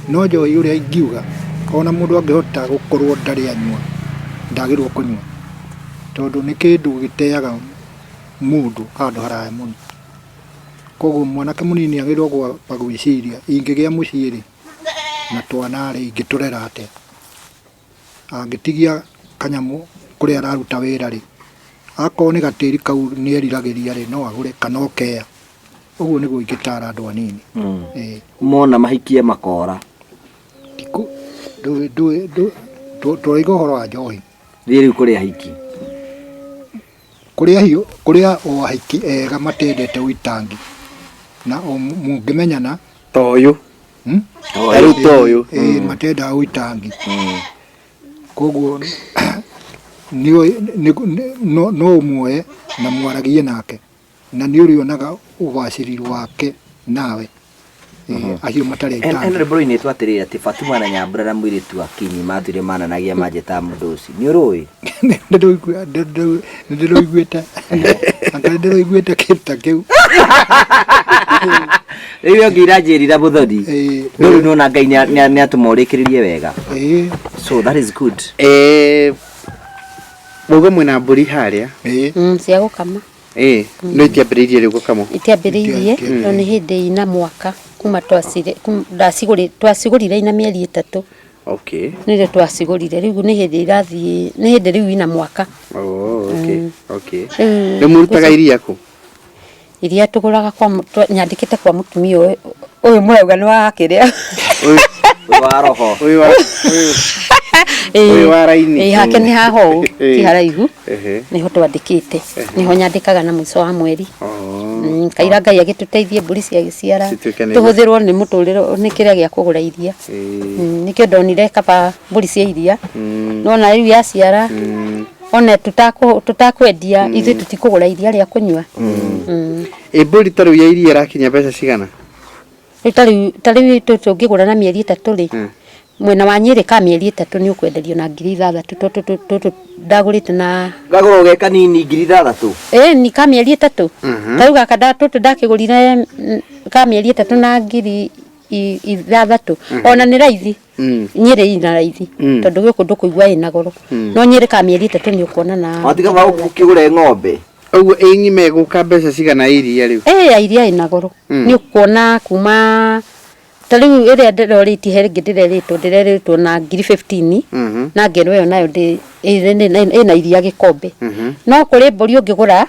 No njohi ũrĩa ingiuga ona mũndũ angĩhota gũkorwo ndarĩ anyua ndagĩrĩirwo kũnyua, tondũ nĩ kĩndũ gĩteaga mũndũ handũ haraya mũno. Koguo mwanake mũnini agĩrĩirwo kwamba gwĩciria ingĩgĩa mũciĩ rĩ, na twana rĩ, ingĩtũrera atĩa? Angĩtigia kanyamũ kũrĩa araruta wĩra rĩ, akorwo nĩ gatĩri kau nĩ eriragĩria rĩ, no agũre kana okeya. Ũguo nĩguo ingĩtara andũ anini. Ĩĩ. Mona mahikie makora. Tũraiga ũhoro wa njohi. Thiĩ rĩu kũrĩ ahiki. Kũrĩ ahiũ, kũrĩ o ahiki ega matendete ũitangi na o mũngĩmenyana Ta ũyũ. Hmm? Ta rĩu ta ũyũ. Ĩĩ matendaga ũitangi. Koguo nĩ no no ũmuoye na mwaragie nake na nĩ ũrĩonaga ũbacĩrĩru wake nawe. Ĩĩ, acio matarĩ Hena aitangi. rwĩmbo rũinĩtwo atĩrĩrĩ atĩ Fatuma na Nyambura na mũirĩtu wa Kinyi matũire mananagia manjĩtaga mũndũ ũcio. Nĩ ũrũĩ? Nĩ ndĩrũiguĩte anga nĩ ndĩrũiguĩte kĩndũ ta kĩu. Rĩu ĩyo ngĩira njĩrira mũthoni. Ĩĩ. No rĩu nĩwona Ngai nĩatũma ũrĩkĩrĩrie wega. Ĩĩ. So that is good. Eh, wauga mwĩna mbũri harĩa? Ĩĩ. Cia gũkama. Ĩĩ, no itiambĩrĩirie rĩu gũkamwo? Itiambĩrĩirie, no nĩ hĩndĩ ina mwaka kuma twacire ndacigũrire twacigũrire ina mĩeri ĩtatũ. Okay. Nĩrĩo twacigũrire rĩu nĩ hĩndĩ irathiĩ nĩ hĩndĩ rĩu ina mwaka. Oh, okay. Okay. Rĩu Rĩu mũrutaga iria kũ? Iria tũgũraga kwa nyandĩkĩte kwa mũtumia ũyũ ũyũ mũrauga nĩ wa kĩrĩa. Ũyũ wa roho. Ũyũ wa ũyũ wa raini. Ĩĩ hake nĩ haha ũũ ti haraihu. Ehe. Nĩho twandĩkĩte. Nĩho nyandĩkaga na mũico wa mweri. Oh. Kaira Ngai agĩtũteithie mbũri ciagĩciara Cituĩke nĩ tũhũthĩrwo nĩ mũtũrĩre nĩ kĩrĩa gĩa kũgũra iria. Ĩĩ. Nĩkĩo ndonire kaba mbũri cia iria. Nona rĩu yaciara ona tũtakwendia ithuĩ tũtikũgũra iria rĩa kũnyua. Ĩ mbũri ta rĩu ya iria ĩrakinya mbeca cigana? Rĩu ta rĩu ta rĩu tũngĩgũra na mĩeri ĩtatũ rĩ, mwena wa Nyĩrĩ ka mĩeri ĩtatũ nĩ ũkwenderio na 6000 tũtũ tũtũ ndagũrĩte na Gagũrwo ge kanini 6000? Ĩni ka mĩeri ĩtatũ. Ta rĩu gaka tũtũ ndakĩgũrire ka mĩeri ĩtatũ na 6000. Ona nĩ raithi. Nyĩrĩ ina raithi. Tondũ gũkũ ndũkũigua ĩna goro. No Nyĩrĩ ka mĩeri ĩtatũ nĩ ũkuona na Watiga ba ũkĩgũre ng'ombe. Ũguo ĩ ng'ima ĩgũka mbeca cigana ya iria rĩu? Ĩ ya iria ĩna goro. Nĩ ũkuona kuma ta rĩu ĩrĩa ndĩrorĩtie he ĩngĩ ndĩrerĩtwo ndĩrerĩtwo na ngiri 15 na ngerwo ĩyo nayo ĩna iria gĩkombe. No kũrĩ mbũri ũngĩgũra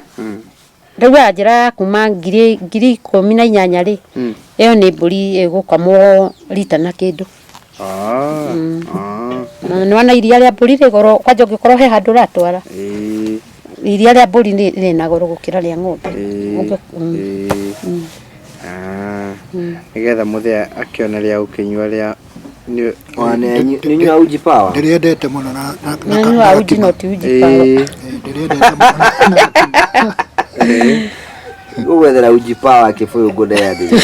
rĩu aranjĩra ya kuma 18,000 rĩ, ĩyo nĩ mbũri ĩgũkamwo rita na kĩndũ. Na nĩwona iria rĩa mbũri rĩ goro kwanja ũngĩkorwo he handũ ũratwara. Iria rĩa mbũri rĩna goro gũkĩra rĩa ng'ombe. Nĩgetha mũthee akĩone rĩa gũkĩnyua rĩa Nĩnyuaga uji power? Ndĩrĩendete mũno na na na Nanyuaga uji no ti uji power. Ndĩrĩendete mũno na gakima. Ngũgwethera uji power kĩbũyũ ngũneanĩre.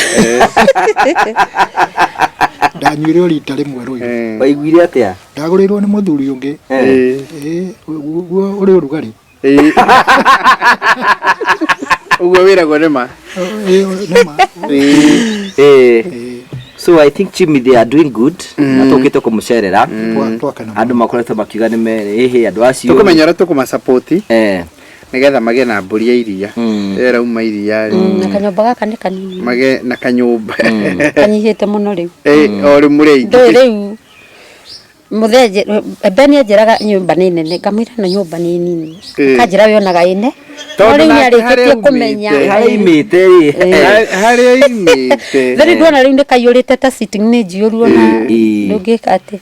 Ndanyuire o rita rĩmwe rũirũ. Waiguire atĩa? Ndagũrĩirwo nĩ mũthuri ũngĩ. Ĩĩ, ũguo ũrĩ ũrugarĩ. Ũguo wĩragwo nĩ ma. Ĩĩ, nĩ ma. Ĩĩ. So I think Jimmy they are doing good. Na tũkĩte kũmũcerera. Twakena. Andũ makoretwo makiuga nĩ me ĩhĩ andũ acio. Tũkũmenya ũrĩa tũkũmasupport. Eh. Nĩgetha magĩe na mbũri ya iria. Ĩyo ĩrauma iria rĩ. Na kanyũmba gaka nĩ kanini. Magĩe na kanyũmba. Kanyihĩte mũno rĩu. Ĩĩ, o rĩu mũrĩ aingĩ. Ndũĩ rĩu Mũthee Ben anjĩraga nyũmba nĩ nene, ngamwĩra ĩno nyũmba nĩ nini. Akanjĩra we onaga ĩ ne. No Tondũ rĩu nĩ nake arĩkĩtie harĩa kũmenya. aumĩte. Harĩa aimĩte rĩ. Harĩa aimĩte. Rĩu nduona rĩu nĩ kaiyũrĩte ta sitting nĩ njiyũru ona ndũngĩka atĩ.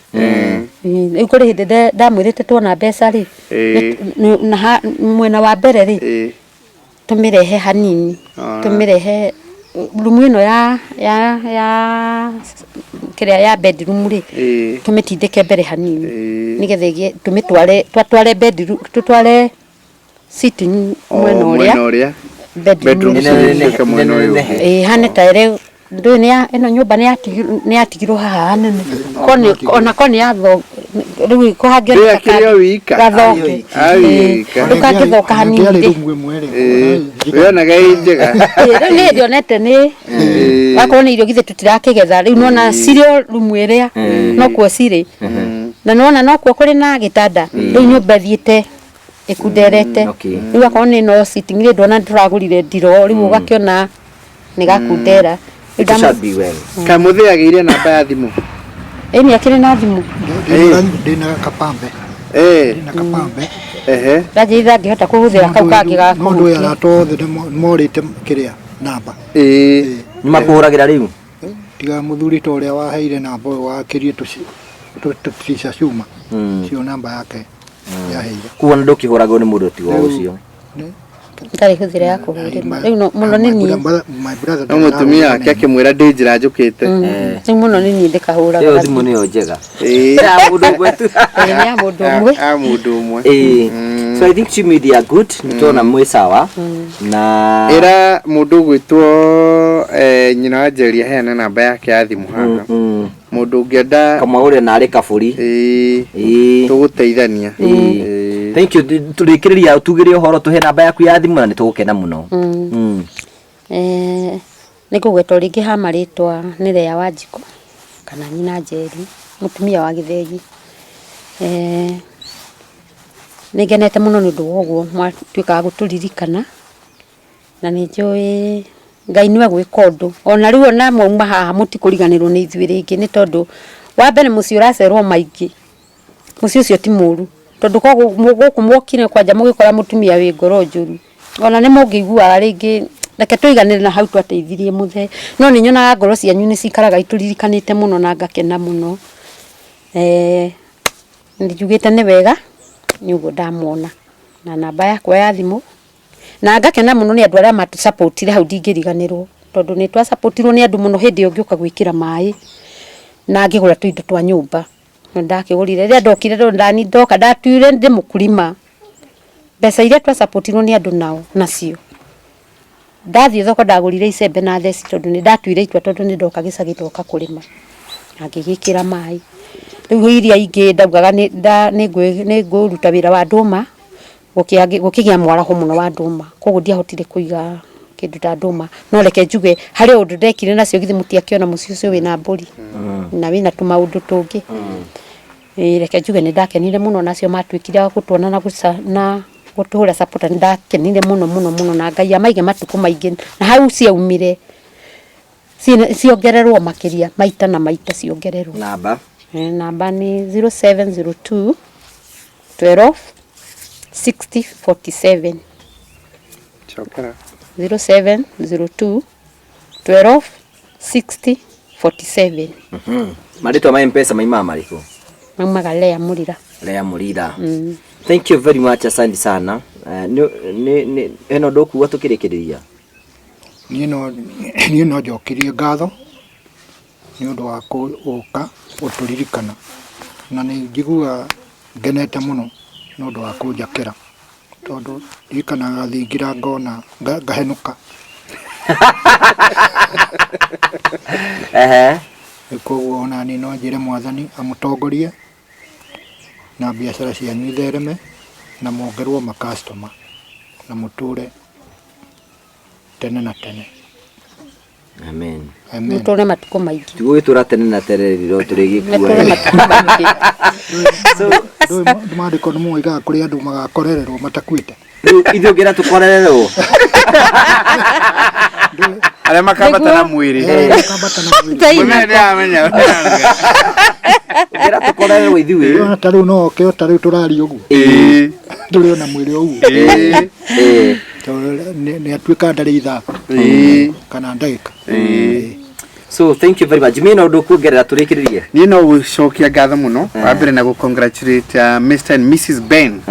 Rĩu kũrĩ hĩndĩ ndamwĩrĩte tuona mbeca rĩ, na mwena wa mbere rĩ, tũmĩrehe hanini Ah. tũmĩrehe rumu ĩno ya ya ya kĩrĩa ya bedroom rĩ Ĩĩ. tũmĩtindĩke mbere hanini Ĩĩ. nĩgetha ĩgĩe tũmĩtware twatware bedroom tũtware sitting O, mwena mwena ũrĩa ũrĩa bedroom bedroom Ĩnenehe, cituĩke mwena ũyũ ĩnenehe. ũngĩ. ĩĩ hane ta ĩrĩ Ndũĩ nĩ ya ĩno nyũmba nĩ yatigirwo nĩ yatigirwo haha hanene. Ko nĩ ona ko nĩ yatho rĩu kũhangĩoneka Ndĩakĩrĩ o wika. gathonge. Arĩ wika. Rĩu kangĩthoka hanini Ĩngĩarĩ rĩ. rumu ĩmwe rĩ Wĩonaga ĩ njega. Ĩĩ, rĩu nĩ ndionete nĩ wakorwo nĩ irio githĩ tũtirakĩgetha rĩu nona cirĩ o rumu ĩrĩa nokuo cirĩ na nona nokuo kũrĩ na gĩtanda rĩu nyũmba ĩthiĩte ĩkunderete okay. rĩu akorwo nĩ no sitting rĩ ndona tũragũrire ndiro rĩu ũgakĩona nĩ gakundera Rĩu It ndamũ- shall be well. Kamũthĩ agĩire namba ya thimũ. Ĩĩ nĩ akĩrĩ na thimũ ndĩna kapambe Eh, ndĩna kapambe ehe. ndanjĩrire angĩhota kũhũthĩra kau kangĩ ga no ndũĩ kũhutia arata othe nĩmorĩte kĩrĩa namba Ĩĩ. Nĩ makũhũragĩra rĩu? tiga mũthuri ta ũrĩa waheire namba ũyũ wakĩrie tũtica cuma cio namba yake yaheire Kuona ndũkĩhũragwo nĩ mũndũ tiga ũcio. ndarĩ hũthĩra ya kũhũrĩrwo rĩu mũno nĩ niĩ My brother No mũtumia wake akĩmwĩra ndĩ njĩra njũkĩte. Rĩu mũno nĩ niĩ ndĩkahũraga Ĩyo thimũ nĩyo njega. Ĩĩ. Ya mũndũ ũmwe tu. Ĩĩ, nĩ ya mũndũ ũmwe A mũndũ ũmwe. Ĩĩ. So I think Chimidi they are good. Nĩ tuona mwĩ sawa. Na Ĩra mũndũ ũgwĩtwo eh, nyina wa Njeri aheane namba yake ya thimũ haha. Mũndũ ũngĩenda kamwagũrĩre narĩ kabũri. ĩĩ Ĩĩ. tũgũteithania. Ĩĩ. Ĩĩ. Thank you. Tũrĩkĩrĩria tugĩre ũhoro tũhe namba yaku ya thimũ na nĩ tũgũkena mũno. Eh, nĩ ngũgwetwo rĩngĩ ha marĩtwa nĩ Lea Wanjikũ kana nyina Njeri mũtumia wa Gĩthegi. Eh, nĩ ngenete mũno nĩ ũndũ wa ũguo mwatuĩka a gũtũririkana na nĩ njũĩ Ngai nĩwe gwĩka ũndũ ona rĩu ona mwauma haha mũtikũriganĩrwo nĩ ithuĩ rĩngĩ nĩ tondũ wa mbere mũciĩ ũracerwo maingĩ mũciĩ ũcio ti mũru tondũ ko gũkũ mwokire kwanja mũgĩkora mũtumia wĩ ngoro njũru ona nĩ mũngĩiguaga rĩngĩ reke tũiganĩre na hau twateithirie mũthee no nĩ nyonaga ngoro cianyu nĩ cikaraga itũririkanĩte mũno na ngakena mũno eh, njugĩte nĩ wega nĩ ũguo ndamwona na namba yakwa ya thimũ na ngakena mũno nĩ andũ arĩa matũcapotire hau ndingĩriganĩrwo tondũ nĩ twacapotirwo nĩ andũ mũno hĩndĩ ĩyo ngĩũka gwĩkĩra maĩ na ngĩgũra tũindo twa nyũmba nĩ ndakĩgũrire rĩrĩa ndokire rĩu ndani ndoka ndatuire ndĩ mũkulima mbeca iria twacapotirwo nĩ andũ nao nacio ndathiĩ thoko ndagũrire icembe na theci tondũ nĩ ndatuire itua tondũ nĩ ndoka gĩcagi ndoka kũrĩma na ngĩgĩkĩra maĩ rĩu iria ingĩ ndaugaga nĩ nda- nĩ ngwĩ- nĩ ngũruta wĩra wa ndũma gũkĩgĩa mwaraho mũno wa ndũma koguo ndiahotire kũiga kĩndũ ta ndũma no reke njuge harĩ ũndũ ndekire nacio githĩ mũtiakĩona mũciĩ ũcio wĩna mbũri na wĩna tũmaũndũ tũngĩ. Ĩĩ reke njuge nĩ ndakenire mũno nacio matuĩkire a gũtuona na gũca na gũtũhũra support nĩ ndakenire mũno mũno mũno na Ngai amaige matukũ maingĩ na hau ciaumire ciongererwo makĩria maita na maita ciongererwo. Namba. Namba nĩ 0702 12 60 47. Cokera. 0702 12 60 47. Marĩtwa ma M-Pesa maimaga marĩkũ? Maumaga Lea Mũrira. Lea Mũrira. Thank you very much, asante sana. Nĩ hena ũndũ ũkuga tũkĩrĩkĩrĩria? Niĩ no njokirie ngatho nĩ ũndũ wa gũka gũtũririkana na nĩ njiguaga ngenete mũno nĩ ũndũ wa kũnjakĩra tondũ ndirikanaga thingira ngona ngahenũka. Ehe. Koguo ona niĩ no njĩre Mwathani amũtongorie na biacara cianyu ithereme na mongerwo makastoma na mũtũre tene na tene. Amen. Amen. Mũtũre matukũ maingĩ. Tugũgĩtũra tene na tene rĩrĩa tũrĩgĩkua. Mũtũre matukũ maingĩ. Ndũĩ maandĩko nĩ moigaga kũrĩ andũ magakorererwo matakuĩte. Rĩu ithuĩ ũngĩra tũkorererwo. Arĩa makambata na mwĩrĩ. Makambata na mwĩrĩ. Ngai Mũnene nĩaramenya. Ũngĩra tũkorererwo ithuĩ. Ũrona ta rĩu no oke o ta rĩu tũraria ũguo. Ĩĩ. Tũrĩ ona mwĩrĩ o ũguo. Ĩĩ. Ĩĩ. Tondũ nĩ atuĩka ndarĩ ithaa Ĩĩ. kana ndagĩka. Ĩĩ. So thank you very much. Mimi na ũndũ kuongerera tũrĩkĩrĩrie. Niĩ no gũcokia ngatho mũno wa mbere na gũ congratulate Mr and Mrs Ben.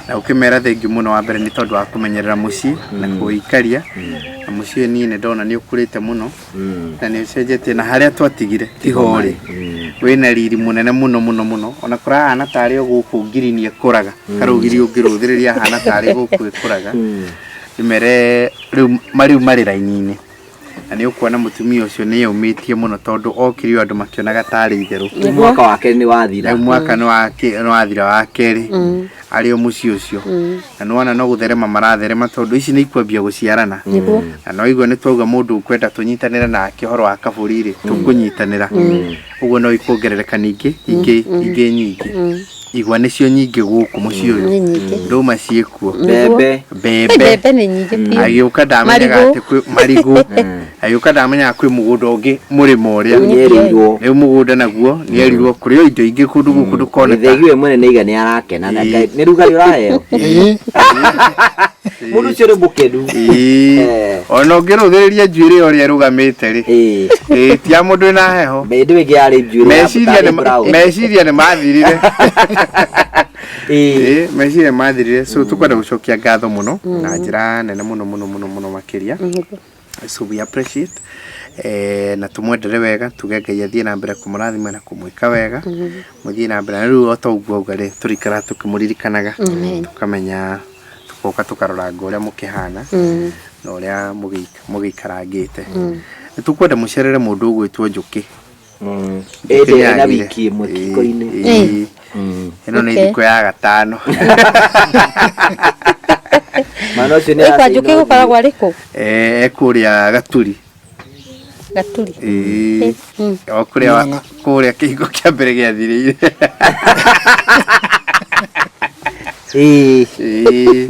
Na ũkĩmera thengiũ mũno wa mbere nĩ tondũ wa kũmenyerera mũciĩ na kũũikaria na mũciĩ niĩ nĩ ndona nĩ ũkũrĩte mũno na nĩ ũcenjetie na harĩa twatigire tiho rĩ wĩna riri mũnene mũno mũno mũno ona kũrahana tarĩ o gũkũ ngirini ĩkũraga karũgiri ũngĩrũthĩrĩria hana tarĩ gũkũ ĩkũraga ndĩmere rĩu marĩ raini-inĩ Na nĩ ũkuona mũtumia ũcio nĩ eyũmĩtie mũno tondũ okire o andũ makĩonaga tarĩ itherũ. Rĩu mwaka wa kerĩ nĩ wathira. Rĩu mwaka nĩ wathira wa kerĩ arĩ o mũciĩ ũcio. Na nĩ wona no gũtherema maratherema tondũ ici nĩ ikwambia gũciarana. Na no igua nĩ twauga mũndũ ũkwenda tũnyitanĩre nake ũhoro wa kabũri rĩ, tũkũnyitanĩra. Ũguo no ikuongerereka ningĩ ingĩ ingĩ nyingĩ. Igwa nĩcio nyingĩ gũkũ mũciĩ ũyũ. Nĩ nyingĩ. Ndũma ciĩkuo. Mbembe. Mbembe. Mbembe nĩ nyingĩ biũ. Agĩũka ndamenyaga Marigũ. atĩ kwĩ marigũ. Agĩũka ndamenyaga kwĩ mũgũnda ũngĩ mũrĩmo ũrĩa. Rĩu nĩerĩirwo. Rĩu mũgũnda naguo nĩerirwo kũrĩ o indo ingĩ kũndũ gũkũ ndũkoneka. Gĩthegi we mwene nĩ aiga nĩ arakena na Ngai nĩ rugarĩ ũraheo. Mũndũ ũcio nĩ mũkenu. Ĩĩ. Ona ũngĩrũthĩrĩria njuĩrĩ ũrĩa ĩrũgamĩte rĩ. Ĩĩ ti ya mũndũ wĩna heho. Hĩndĩ ĩyo ĩngĩ yarĩ njuĩrĩ ya Meciria tarĩ nĩ brown. meciria nĩ mathirire. Ĩĩ. Ĩĩ meciria nĩ mathirire so tũkwenda gũcokia ngatho mũno na njĩra nene mũno mũno mũno mũno makĩria. So we appreciate na tũmwendere wega tuge Ngai athiĩ na mbere kũmũrathima na kũmwĩka wega mũthiĩ na mbere na rĩu o ta ũguo auga rĩ tũrĩikaraga tũkĩmũririkanaga tũkamenya tũgoka tũkaroranga ũrĩa mũkĩhana na ũrĩa mũgĩikarangĩte. Nĩ tũkwenda mũcerere mũndũ ũgwĩtwo Njũkĩ. Njũkĩ Ĩndĩ ena nĩagĩire. wiki ĩmwe kiko-inĩ. Ĩĩ. Ĩno nĩ Okay. thikũ ya gatano. Mwana ũcio nĩ Ĩ kwa Njũkĩ gũkoragwo arĩ kũ? Kũrĩa Gaturi. Gaturi. Ĩĩ. O kũrĩa kũrĩa kĩhingo kĩa mbere gĩathirĩire. Ĩĩ. Ĩĩ.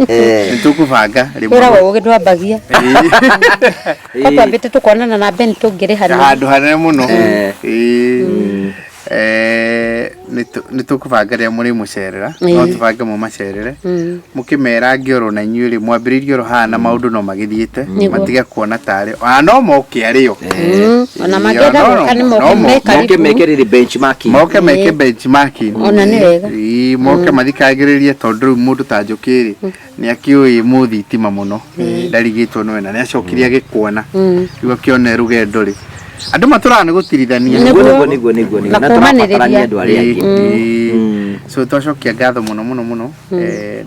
Nĩ tũkũbanga rĩmwe. Wĩra wa ũgĩ ndwambagia. Ĩĩ. Ko twambĩte tũkonana na Ben tũngĩrĩhanĩra. Handũ hanene mũno. Ĩĩ. Nĩ tũkũbanga rĩrĩa mũrĩmũcerera no tũbange mũmacerere mũkĩmerange oro na inyuĩ rĩ mwambĩrĩirie oro haha na maũndũ no magĩthiĩte matige kuona tarĩ ona no moke arĩo. Ona mangĩenda gũka nĩ moke me Moke karibu. meke rĩrĩ benchmarking. Moke meke benchmarking. Ona nĩ wega. Ĩĩ, moke mathikagĩrĩrie tondũ rĩu mũndũ ta Njũkĩ rĩ nĩ akĩũĩ mũthitima mũno ndarigĩtwo nĩwe na nĩ acokire agĩkuona rĩu akĩone rũgendo rĩ andũ matũraga nĩ gũtirithania. Nĩguo nĩguo nĩguo nĩguo nĩguo. Na Na tũrabatarania kũũmanĩrĩria. andũ arĩa angĩ. Ĩĩ. So twacokia ngatho mũno mũno mũno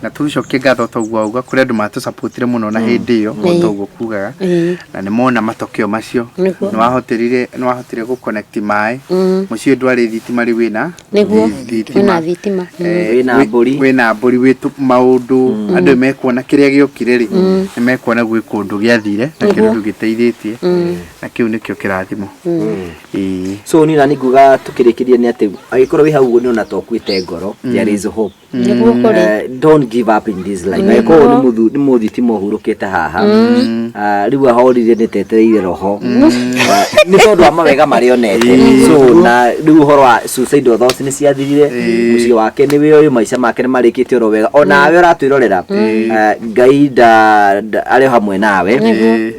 na tũgĩcokie ngatho ta ũguo auga kũrĩ andũ matũcapotire mũno na hĩndĩ ĩyo o ta ũguo kugaga na nĩ mona matokeo macio. Nĩguo. Nĩ wahotire gũ connect maĩ mũciĩ ndwarĩ thitima rĩu wĩna Nĩguo. thitima. Wĩna thitima. Wĩna mbũri. Wĩna mbũri wĩ maũndũ andũ mekuona kĩrĩa gĩokire rĩ nĩ mekuona gwĩ kũndũ gĩathire na kĩndũ gĩteithĩtie na kĩu nĩkĩo kĩrathimo. Ĩĩ. So niĩ nani nguga tũkĩrĩkĩria nĩ atĩ angĩkorwo wĩ hau ũguo nĩ ona to ũkuĩte ngoro, there is hope. Nĩguo kũrĩ. Don't give up in this life. Angĩkorwo nĩ mũthu nĩ mũthitima ũhurũkĩte haha rĩu ahorire nĩ tetereire roho nĩ tondũ wa mawega marĩa onete. So na rĩu ũhoro wa suicidal thoughts nĩ ciathirire, mũciĩ wake nĩ wĩoĩ, maica make nĩ marĩkĩte oro wega. Onawe ũratwĩrorera Ngai arĩ o hamwe nawe.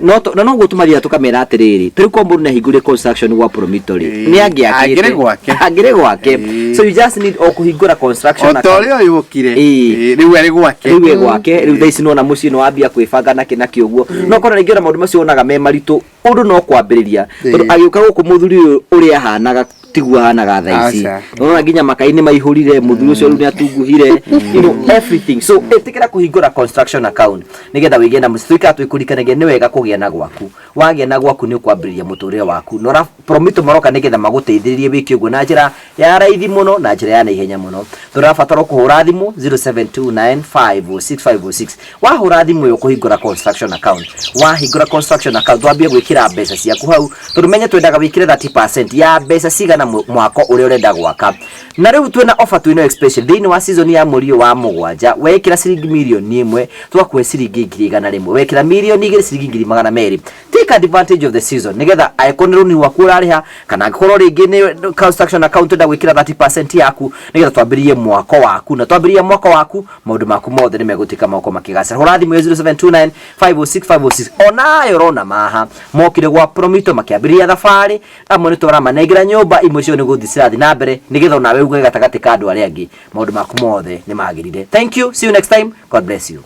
No na noguo tũmathiaga tũkamera atĩrĩrĩ, tarĩu kwa mũndũ nĩ ahingũrire construction gwa Promito rĩ, nĩ angĩakĩte. Angĩrĩ gwake. Angĩrĩ gwake. So you just need o kũhingũra construction O ta ũrĩa ũyũ ũkire. Ĩĩ. Ĩĩ, rĩu arĩ gwake. Rĩu wĩ gwake, rĩu thaa ici nĩwona mũciĩ nĩwambia kwĩbanga nakĩ nakĩ ũguo. No korwo rĩngĩ ona maũndũ macio wonaga me maritũ, ũndũ no kwambĩrĩria. Tondũ agĩũka gũkũ mũthuri ũyũ ũrĩa ahanaga tiguo ahanaga thaa ici. Aca. Nĩwona nginya makai nĩ maihũrire, mũthuri ũcio rĩu nĩ atunguhire, you know, everything. So ĩtĩkĩra kũhingũra construction account nĩgetha wĩgĩe na mũciĩ. Tũikaraga twĩkũririkanagia nĩ wega kũgĩa na gwaku. Wagĩa na gwaku nĩ ũkwambĩrĩria mũtũrĩre waku. Na ũra Promito maroka nĩgetha magũteithĩrĩrie wĩke ũguo na njĩra ya raithi mũno na njĩra ya naihenya mũno. Tũrabatara kũhũra thimũ 0729506506. Wahũra thimũ ĩyo kũhingũra construction account. Wahingũra construction account wambie gwĩkĩra mbeca ciaku hau tondũ menye twendaga wĩkĩre 30% ya mbeca cigana mwako ũrĩa ũrenda gwaka. Na rĩu twĩna offer twĩna expression thĩinĩ wa season ya mweri ũyũ wa mũgwanja wekĩra ciringi mirioni ĩmwe twakũhe ciringi ngiri igana rĩmwe, wekĩra mirioni igĩrĩ ciringi ngiri magana merĩ. Take advantage of the season nĩgetha angĩkorwo nĩ rũni rwaku ũrarĩha kana angĩkorwo rĩngĩ nĩ construction account ũrenda gwĩkĩra 30% yaku nĩgetha twambĩrĩrie mwako waku, na twambĩrĩria mwako waku maũndũ maku mothe nĩ megũtuĩka magũkorwo makĩgacĩra. Hũra thimũ ya 0729 506 506. Onayo ũrona maha mokire gwa Promito makĩambĩrĩria thabarĩ, amwe nĩ tũramanengera nyũmba, imwe cio nĩ gũthiĩ cirathiĩ na mbere nĩgetha onawe uge gatagatĩ ka andũ arĩa angĩ maũndũ maku mothe nĩ magĩrire. Thank you, see you next time, God bless you.